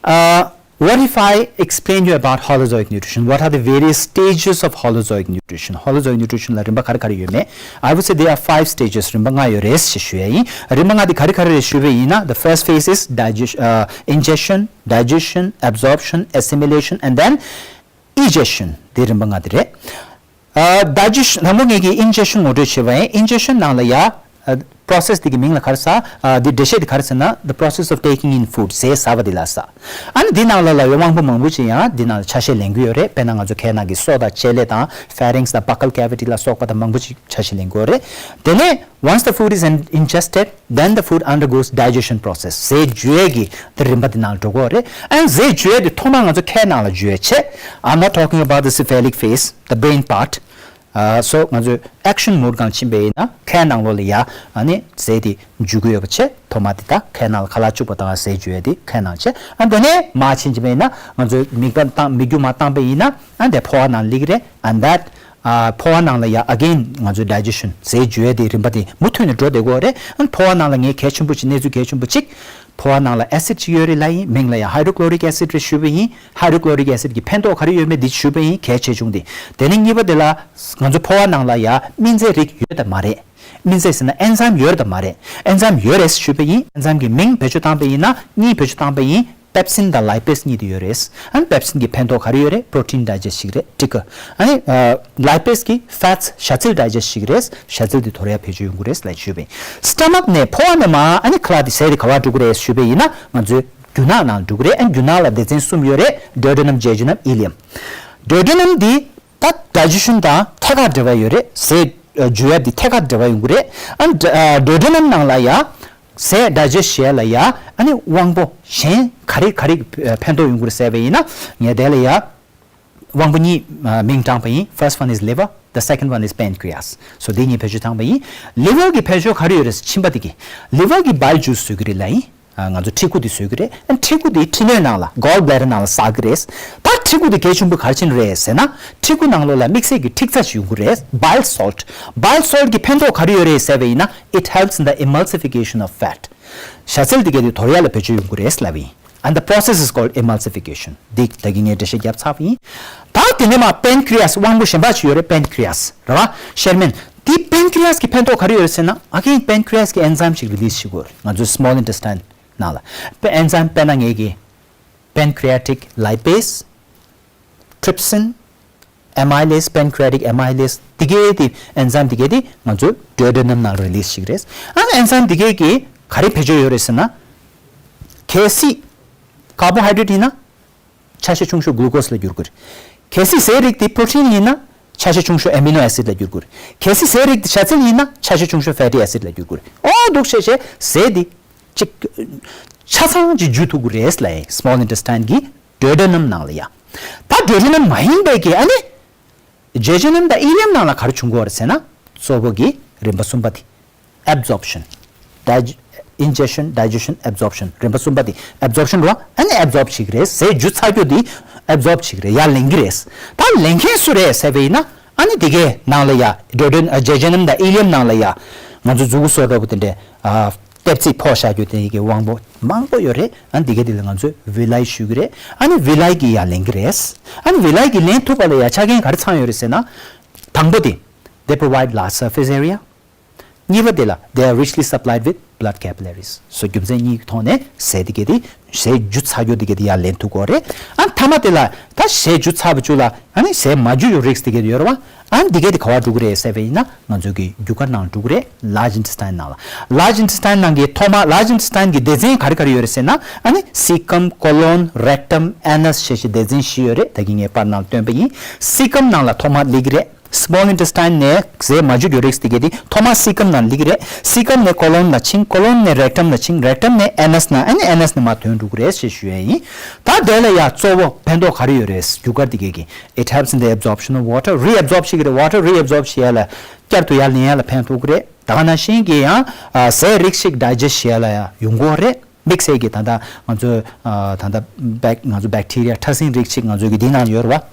Uh, what if I explain you about Holozoic nutrition? What are the various stages of Holozoic nutrition? Holozoic nutrition ལ་རིམ་པ་ག་རེ་ག་རེ་ཡོད་མེད། I would say there are five stages. རིམ་པ་ལྔ་ཡོད་རེད་ཞེས་ཞུ་ཡ་ཡིན། རིམ་པ་ལྔ་དེ་ག་རེ་ག་རེ་རེད་ཞུས་པ་ཡིན་ན། The first phase is digestion, uh, ingestion, digestion, absorption, assimilation, and then egestion. དེ་རིམ་པ་ལྔ་དེ་རེད། ཨ། digestion དང་པོ་ངེད་ཀྱིས་ingestion ངོ་སྤྲོད་བྱས་པ་ཡིན། ingestion ནང་ལ་ཡ། ཨ། process དེ་གི་མིང་ལ་ག་རེ་ཟེར། ཨ། དེ་འགྲེལ་བཤད་དེ་ག་རེ་ཟེར་ན། the process of taking in food. ཟས་ཟ་བ་དེ་ལ་ཟེར། ཨ་ནི་འདི་ནང་ལ་ལ་ཡོད་དབང་པོ་མང་པོ་ཅིག་ཡང་འདི་ནང་ལ་ཆ་ཤས་ལེན་གྱི་ཡོད་རེད། དཔེར་ན་ང་ཚོ་ཁའི་ནང་གི་སོ་དང་ལྕེ་ལེ་དང་pharynx དང་buccal cavity ལ་སོགས་པ་དང་མང་པོ་ཅིག་ཆ་ཤས་ལེན་གྱི་ཡོད་རེད། དེ་ནས། Once the food is in- ingested, then the food undergoes digestion process. ཟས་འཇུ་ཡས་ཀྱི་དེ་རིམ་པ་དེ་ནང་འགྲོ་གི་ཡོད་རེད། ཨ་ནི་ཟས་འཇུ་ཡས་དེ་ཐོག་མར་ང་ཚོ་ཁའི་ནང་ལ་འཇུ་ཡས་བྱས། I'm not talking about the cephalic phase, the brain part. Uh, so ང་ཚོས་action mode སྒང་ཕྱིན་པ་ཡིན་ན་ཁའི་ནང་ལོགས་ལ་ཡ་ཨ་ནི་ཟས་དེ་འཇུ་གི་ཡོད་པ་བྱས། ཐོག་མ་དེ་ད་ཁའི་ནང་ལ་ཁ་ལག་བཅུག་པ་དང་ཟས་འཇུ་ཡས་དེ་ཁའི་ནང་བྱས། ཨ་དེ་ནས་མར་ཕྱིན་པ་ཡིན་ན་ང་ཚོས་མིག་པ་བཏང་མིག་རྒྱུ་མར་བཏང་པ་ཡིན་ན་ཨ་དེ་ཕོ་བ་ནང་སླེབས་ཀྱི་རེད། And that ཕོ་བ་ནང་ལ་ཡ་again ང་ཚོའི་digestion ཟས་འཇུ་ཡས་དེ་རིམ་པ་དེ་མུ་མཐུད་ནས་འགྲོ་བསྡད་ཀྱི་ཡོད་རེད། ཨ་ཕོ་བ་ནང་ལ་ངས་གལ་ཆེན་པོ་ཅིག་གནས་ཚུལ་གལ་ཆེན་པོ་ཅིག་ཕོ་བ་ནང་ལ་acid ཅིག་ཡོད་རེད་ལབ་ཡིན། མིང་ལ་ཡ་hydrochloric acid རེད་ཞུས་པ་ཡིན། Hydrochloric acid གི་ཕན་ཐོགས་ག་རེ་ཡོད་མེད་འདི་ཞུས་པ་ཡིན། གལ་ཆེ་ཆུང་དེ། དེ་ནས་གཉིས་པ་དེ་ལ་ང་ཚོ་ཕོ་བ་ནང་ལ་ཡ་སྨན་རྫས་རིགས་ཡོད་དམ་མ་རེད། སྨན་རྫས་ཟེར་ན་enzyme ཡོད་དམ་མ་རེད། enzyme ཡོད་རེད་ཞུས་པ་ཡིན། enzyme གི་མིང་བེད་སྤྱོད་བཏང་པ་ཡིན་ན་གཉིས་བེད་སྤྱོད་བཏང་པ་ཡིན། Pepsin དང་lipase གཉིས་དེ་ཡོད་རེད། ཨ་ནི་pepsin གི་ཕན་ཐོགས་ག་རེ་ཡོད་རེད། protein digest བྱེད་ཀྱི་རེད། ཊིག་ཀ་ཨ་ནི་ཨ་lipase གི་fats ཞ་ཚལ་digest བྱེད་ཀྱི་རེད། ཞ་ཚལ་དེ་དོར་ཡ་བེད་སྤྱོད་ཡོང་གི་རེད་ལབ་ཞུས་པ་ཡིན། stomach ནས་ཕོ་བ་ནས་མར་ཨ་ནི་ཁ་ལག་དེ་ཟས་དེ་ག་པར་འགྲོ་གི་རེད་ཞུས་པ་ཡིན་ན་ང་ཚོའི་རྒྱུ་ནག་ནང་འགྲོ་གི་རེད། ཨ་ནི་རྒྱུ་ནག་ལ་སྡེ་ཚན་གསུམ་ཡོད་རེད། duodenum, jejunum, ileum། duodenum འདི་ད་digestion དང་ཐད་ཀར་འབྲེལ་བ་ཡོད་རེད། ཟས་ཨ་འཇུ་ཡ་འདི་ཐད་ཀར་འབྲེལ་བ་ཡོང་གི་རེད། ཨ་ནི་ཨ་duodenum ནང་ལ་ཡ་ཟས་digest བྱེད་ཡ་ལ་ཡ་ཨ་ནི་དབང་པོ་གཞན་ག་རེ་ག་རེ་ཕན་ཐོགས་ཡོང་གི་རེད་ཟེར་བ་ཡིན་ན། ངས་དེ་ལ་ཡ་དབང་པོ་གཉིས་ཨ་མིང་བགྲངས་པ་ཡིན། First one is liver, the second one is pancreas. So འདི་གཉིས་བེད་སྤྱོད་བཏང་པ་ཡིན། liver གི་ཕན་ཕྱོགས་ག་རེ་ཡོད་རེད་ཟེར། མཆིན་པ་དེ་གི་liver གི་bile juice བཟོ་གི་རེད་ལབ་ཡིན། ཨ་ང་ཚོ་མཁྲིས་ཁུ་དེ་བཟོས་ཀྱི་རེད། ཨ་མཁྲིས་ཁུ་དེ་མཁྲིས་སྣོད་ནང་ལ་gall bladder ནང་ལ་ཟག་གི་རེད། ད་མཁྲིས་ཁུ་དེ་གལ་ཆེན་པོ་ག་རེ་བྱེད་ནི་རེད་ཟེར་ན། མཁྲིས་ཁུ་ནང་ལོགས་ལ་དམིགས་བསལ་གྱི་མཁྲིག་རྩ་ཅིག་ཡོང་གི་རེད། bile salt. bile salt གི་ཕན་ཐོགས་ག་རེ་ཡོད་རེད་ཟེར་བ་ཡིན་ན། it helps in the emulsification of fat. ཞ་ཚལ་དེ་གས་དེ་དོར་ཡ་ལ་བེད་སྤྱོད་ཡོང་གི་རེད་ལབ་ཡིན། And the process is called emulsification. འདི་ད་གིན་ངས་འགྲེལ་བཤད་བརྒྱབ་ཚར་བ་ཡིན། ད་དེ་ནས་མར་pancreas དབང་པོ་གཞན་པ་ཅིག་ཡོད་རེད། pancreas རེད་བ། གཤེར་སྨན། འདི་pancreas གི་ཕན་ཐོགས་ག་རེ་ཡོད་རེད་ཟེར་ན། again pancreas གི་enzyme ཅིག་release བྱེད་དགོས་རེད། ང་ཚོའི་small intestine ནང་ལ་པེ་enzyme དཔེར་ན་ངེད་ཀྱི་pancreatic lipase, trypsin, amylase, pancreatic amylase དེ་གའི་དེ་enzyme དེ་གའི་དེ་ང་ཚོའི་duodenum ནང་release བྱེད་ཀྱི་རེད། ཨ་enzyme དེ་གའི་གི་ག་རེ་བེད་སྤྱོད་ཡོད་རེད་ཟེར་ན། གལ་སྲིད་carbohydrate ཡིན་ན་ཆ་ཤས་ཆུང་ཤོས་glucose ལ་འགྱུར་དགོས་རེད། གལ་སྲིད་ཟས་རིགས་དེ་protein ཡིན་ན་ཆ་ཤས་ཆུང་ཤོས་amino acid ལ་འགྱུར་དགོས་རེད། གལ་སྲིད་ཟས་རིགས་དེ་ཞ་ཚལ་ཡིན་ན་ཆ་ཤས་ཆུང་ཤོས་fatty acid ལ་འགྱུར་དགོས་རེད། ཨོ་འདུག་བྱས་བྱས་ཟས་དེ་གཅིག་ཆ་ཚང་གཅིག་འཇུ་ཐུབ་ཀྱི་རེད་ལབ་ཡིན། small intestine གི་duodenum ནང་ལ་ཡ། ད་duodenum མ་ཡིན་པའི་གི་ཨ་ནི་jejunum དང་ileum ནང་ལ་ག་རེ་བྱུང་གི་ཡོད་རེད་ཟེར་ན། གཙོ་བོ་གི་རིམ་པ་གསུམ་པ་དེ། absorption, dig- ingestion, digestion, absorption རིམ་པ་གསུམ་པ་དེ་absorption རོ། ཨ་ནི་absorb བྱེད་ཀྱི་རེད། ཟས་འཇུ་ཚར་རྒྱུ་དེ་absorb བྱེད་ཀྱི་རེད། ཡར་ལེན་གྱི་རེད། ད་ལེན་མཁན་སུ་རེད་ཟེར་བ་ཡིན་ན། ཨ་ནི་དེ་གའི་ནང་ལ་ཡ་duoden- ཨ་jejunum དང་ileum ནང་ལ་ཡ་ང་ཚོ་མཛུ་གུ་སོ་འདྲ་པོ་དེ་འདྲའི་ཨ་ལྟེབ་རྩེག་ཕོག་བཞག་རྒྱུ་དེ་གི་དབང་པོ་མང་པོ་ཡོད་རེད། ཨ་ནི་དེ་གའི་དེ་ལ་ང་ཚོས་villi ཞུ་གི་རེད། ཨ་ནི་villi གིས་ཡར་ལེན་གྱི་རེད། ཨ་ནི་villi གིས་ལེན་ཐུབ་པ་ལ་ཡ་ཆ་རྐྱེན་ག་རེ་ཚང་ཡོད་རེད་ཟེར་ན། དང་པོ་དེ་they provide large surface area. གཉིས་པ་དེ་ལ། They are richly supplied with blood capillaries. སོ་རྒྱུ་མཚན་གཉིས་ཀྱི་ཐོག་ནས་ཟས་དེ་གས་དེ་ཟས་འཇུ་ཚར་རྒྱུ་དེ་གས་དེ་ཡར་ལེན་ཐུབ་ཀྱི་ཡོད་རེད། ཨ་མཐའ་མ་དེ་ལ་ད་ཟས་འཇུ་ཚར་བའི་མཇུག་ལ་ཨ་ནི་ཟས་མ་འཇུ་ཡོད་རིགས་དེ་གས་དེ་ཡོད་རེད་བ། ཨ་ནི་དེ་གས་དེ་ག་བར་འགྲོ་གི་རེད་ཟེར་བ་ཡིན་ན། ང་ཚོ་གི་རྒྱུ་སྐར་ནང་འགྲོ་གི་རེད། Large intestine ནང་ལ། Large intestine ནང་གི་ཐོག་མ། Large intestine གི་སྡེ་ཚན་ག་རེ་ག་རེ་ཡོད་རེད་ཟེར་ན། ཨ་ནི་cecum, colon, rectum, anus ཞེས་བྱའི་སྡེ་ཚན་བཞི་ཡོད་རེད། ད་གིན་ངས་པར་ནང་སྟོན་པ་ཡིན། Cecum ནང་ལ་ཐོག་མ་སླེབས་ཀྱི་རེད། Small intestine ནས་ཟས་མ་འཇུ་རྒྱུ་རིགས་དེ་གས་དེ་ཐོག་མ་cecum ནང་སླེབས་ཀྱི་རེད། Cecum ནས་colon ལ་ཕྱིན། Colon ནས་rectum ལ་ཕྱིན། Rectum ནས་anus ནང་། ཨ་ནི་anus ནས་མར་ཐོན་འགྲོ་གི་རེད་ཞེས་ཞུ་ཡས་ཡིན། ད་དེ་ལ་ཡ་གཙོ་བོ་ཕན་ཐོགས་ག་རེ་ཡོད་རེད། རྒྱུ་སྐར་དེ་གས་ཀྱི། It helps in the absorption of water. Reabsorb བྱེད་ཀྱི་རེད། Water reabsorb བྱེད་ཡ་ལ། བསྐྱར་དུ་ཡར་ལེན་ཡ་ལ་ཕན་ཐོགས་ཀྱི་རེད། ད་ག་ནང་བཞིན་གྱི་ཡང་ཨ་ཟས་རིགས་ཤིག་digest བྱེད་ཡ་ལ་ཡང་ཡོང་གི་རེད། དམིགས་བསལ་གྱི་ད་ལྟ་ང་ཚོ་ཨ་ད་ལྟ་bac- ང་ཚོ་bacteria ཕྲ་སྲིན་རིགས་ཤིག་ང་ཚོ་གི་འདི་ནང་ཡོད་རེད་བ།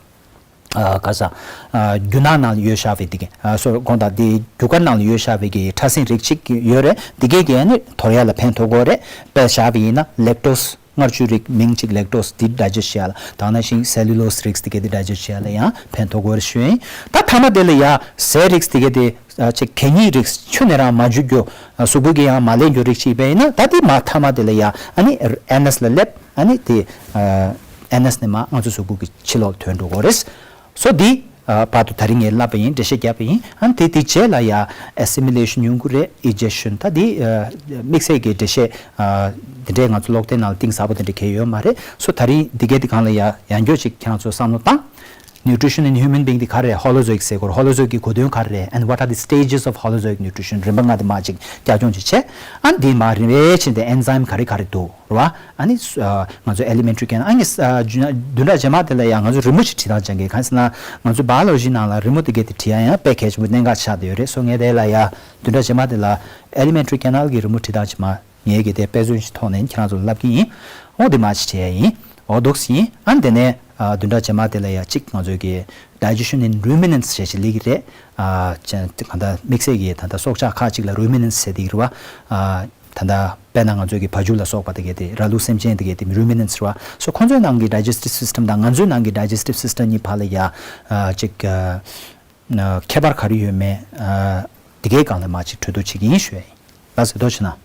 ཨ་ག་ས། ཨ་རྒྱུ་ནང་ནང་ཡོད་བཞག་པའི་དེ་གི། ཨ་སོ་དགོངས་དག་དེ་རྒྱུ་སྐར་ནང་ལ་ཡོད་བཞག་པའི་གི་ཕྲ་སྲིན་རིགས་ཅིག་ཡོད་རེད། དེ་གས་ཀྱིས་ནི་དོར་ཡ་ལ་ཕན་ཐོགས་ཀྱི་རེད། དཔེ་བཞག་པ་ཡིན་ན་lactose མངར་ཆུ་རིགས་མིང་གཅིག་lactose དེ་digest བྱེད་ཡ་ལ། ད་ག་ནང་བཞིན་cellulose རིགས་དེ་གས་དེ་digest བྱེད་ཡ་ལ་ཡང་ཕན་ཐོགས་ཀྱི་རེད་ཞུ་ཡིན། ད་མཐའ་མ་དེ་ལ་ཡ་ཟས་རིགས་དེ་གས་དེ་ཨ་ཅིག་གད་སྙིགས་རིགས་ཁྱོན་ནས་རང་མ་འཇུ་རྒྱུ། ཨ་གཟུགས་པོ་གིས་ཡང་མ་ལེན་རྒྱུ་རིགས་ཅིག་དཔེ་ཡིན་ན། ད་དེ་མ་མཐའ་མ་དེ་ལ་ཡ་ཨ་ནི་anus ལ་སླེབས། ཨ་ནི་དེ་ཨ་anus ནས་མར་ང་ཚོ་གཟུགས་པོ་གི་ཕྱི་ལོགས་ལ་ཐོན་འགྲོ་གི་རེད། སོ་འདི་ཨ་བར་དུ་ད་རིང་ངས་ལབ་པ་ཡིན། འགྲེལ་བཤད་བརྒྱབ་པ་ཡིན། ཨ་ནི་དེ་དེ་རྗེས་ལ་ཡ་assimilation ཡོང་གི་རེད། ingestion ད་འདི་ཨ་དམིགས་བསལ་གྱི་འགྲེལ་བཤད་ཨ་འདི་འདྲའི་ང་ཚོ་ཀློག་དེབ་ནང་ལ་གཏིང་ཟབ་པོ་དེ་འདྲ་གང་ཡང་ཡོད་མ་རེད། སོ་ད་རིང་འདི་གའི་འདི་སྒང་ལ་ཡ་ཡང་བསྐྱར་ཅིག་ཁྱེད་རང་ཚོ་བསམ་བློ་བཏང་། Nutrition in human being འདི་ག་རེ་རེད། Holozoic ཟེར་གོ་རེད། Holozoic གི་གོ་དོན་ག་རེ་རེད། And what are the stages of Holozoic nutrition རིམ་པ་ལྔ་དེ་མར་ཅིག་རྒྱབ་ལྗོངས་ཅིག་བྱས། ཨ་འདི་མར་རིམ་པས་ཕྱིན་ཏེ་enzyme ག་རེ་ག་རེ་འདུག་རེད་བ། ཨ་ནི་ཨ་ང་ཚོ་alimentary canal ཨ་ནི་ཨ་བདུན་ཕྲག་རྗེས་མ་དེ་ལ་ཡང་ང་ཚོ་རི་མོ་ཞིག་བྲིས་སྟངས་སྦྱང་གི། གང་ཟེར་ན་ང་ཚོ་biology ནང་ལ་རི་མོ་དེ་གས་དེ་བྲིས་ཡ་ཡང་དཔེ་གལ་ཆེན་པོ་གནད་འགག་ཆགས་བསྡད་ཡོད་རེད། སོ་ངས་དེ་ལ་ཡ་བདུན་ཕྲག་རྗེས་མ་དེ་ལ་alimentary canal གི་རི་མོ་བྲིས་སྟངས་ཅིག་མར་ངས་གི་དེ་དཔེ་མཚོན་ཞིག་ཐོག་ནས་ཁྱེད་རང་ཚོ་ལ་ལབ་ཀྱི་ཡིན། འོ་དེ་མར་ཅིག་བྱས་ཡ་ཡིན། འོ་འདུག་སེ་ཡིན། ཨ་ནི་དེ་ནས་ཨ་བདུན་ཕྲག་རྗེས་མ་དེ་ལ་ཡ་གཅིག་ང་ཚོའི་གི་digestion in ruminants ཞེས་ཞིག་སླེབས་ཀྱི་རེད། ཨ་ཅན་གང་ལྟར་དམིགས་བསལ་གྱི་ད་ལྟ་སྲོག་ཆགས་ཁག་ཅིག་ལ་ruminants ཟེར་དེ་གི་རེད་བ། ཨ་ད་ལྟ་དཔེར་ན་ང་ཚོའི་གི་བ་ཕྱུགས་ལ་སོགས་པ་དེ་གས་དེ་ར་ལུག་སེམས་ཅན་དེ་གས་དེ་ruminants རེད་བ། སོ་ཁོང་ཚོའི་ནང་གི་digestive system དང་ང་ཚོའི་ནང་གི་digestive system གཉིས་བར་ལ་ཡ་ཨ་ཅིག་ཨ་ཁྱད་པར་ག་རེ་ཡོད་མེད། ཨ་དེ་གའི་སྒང་ལ་མར་ཅིག་གྲོས་བསྡུར་བྱེད་ཀྱི་ཡིན་ཞུ་ཡ་ཡིན། ལགས་སོ། ཐུགས་རྗེ་གནང་།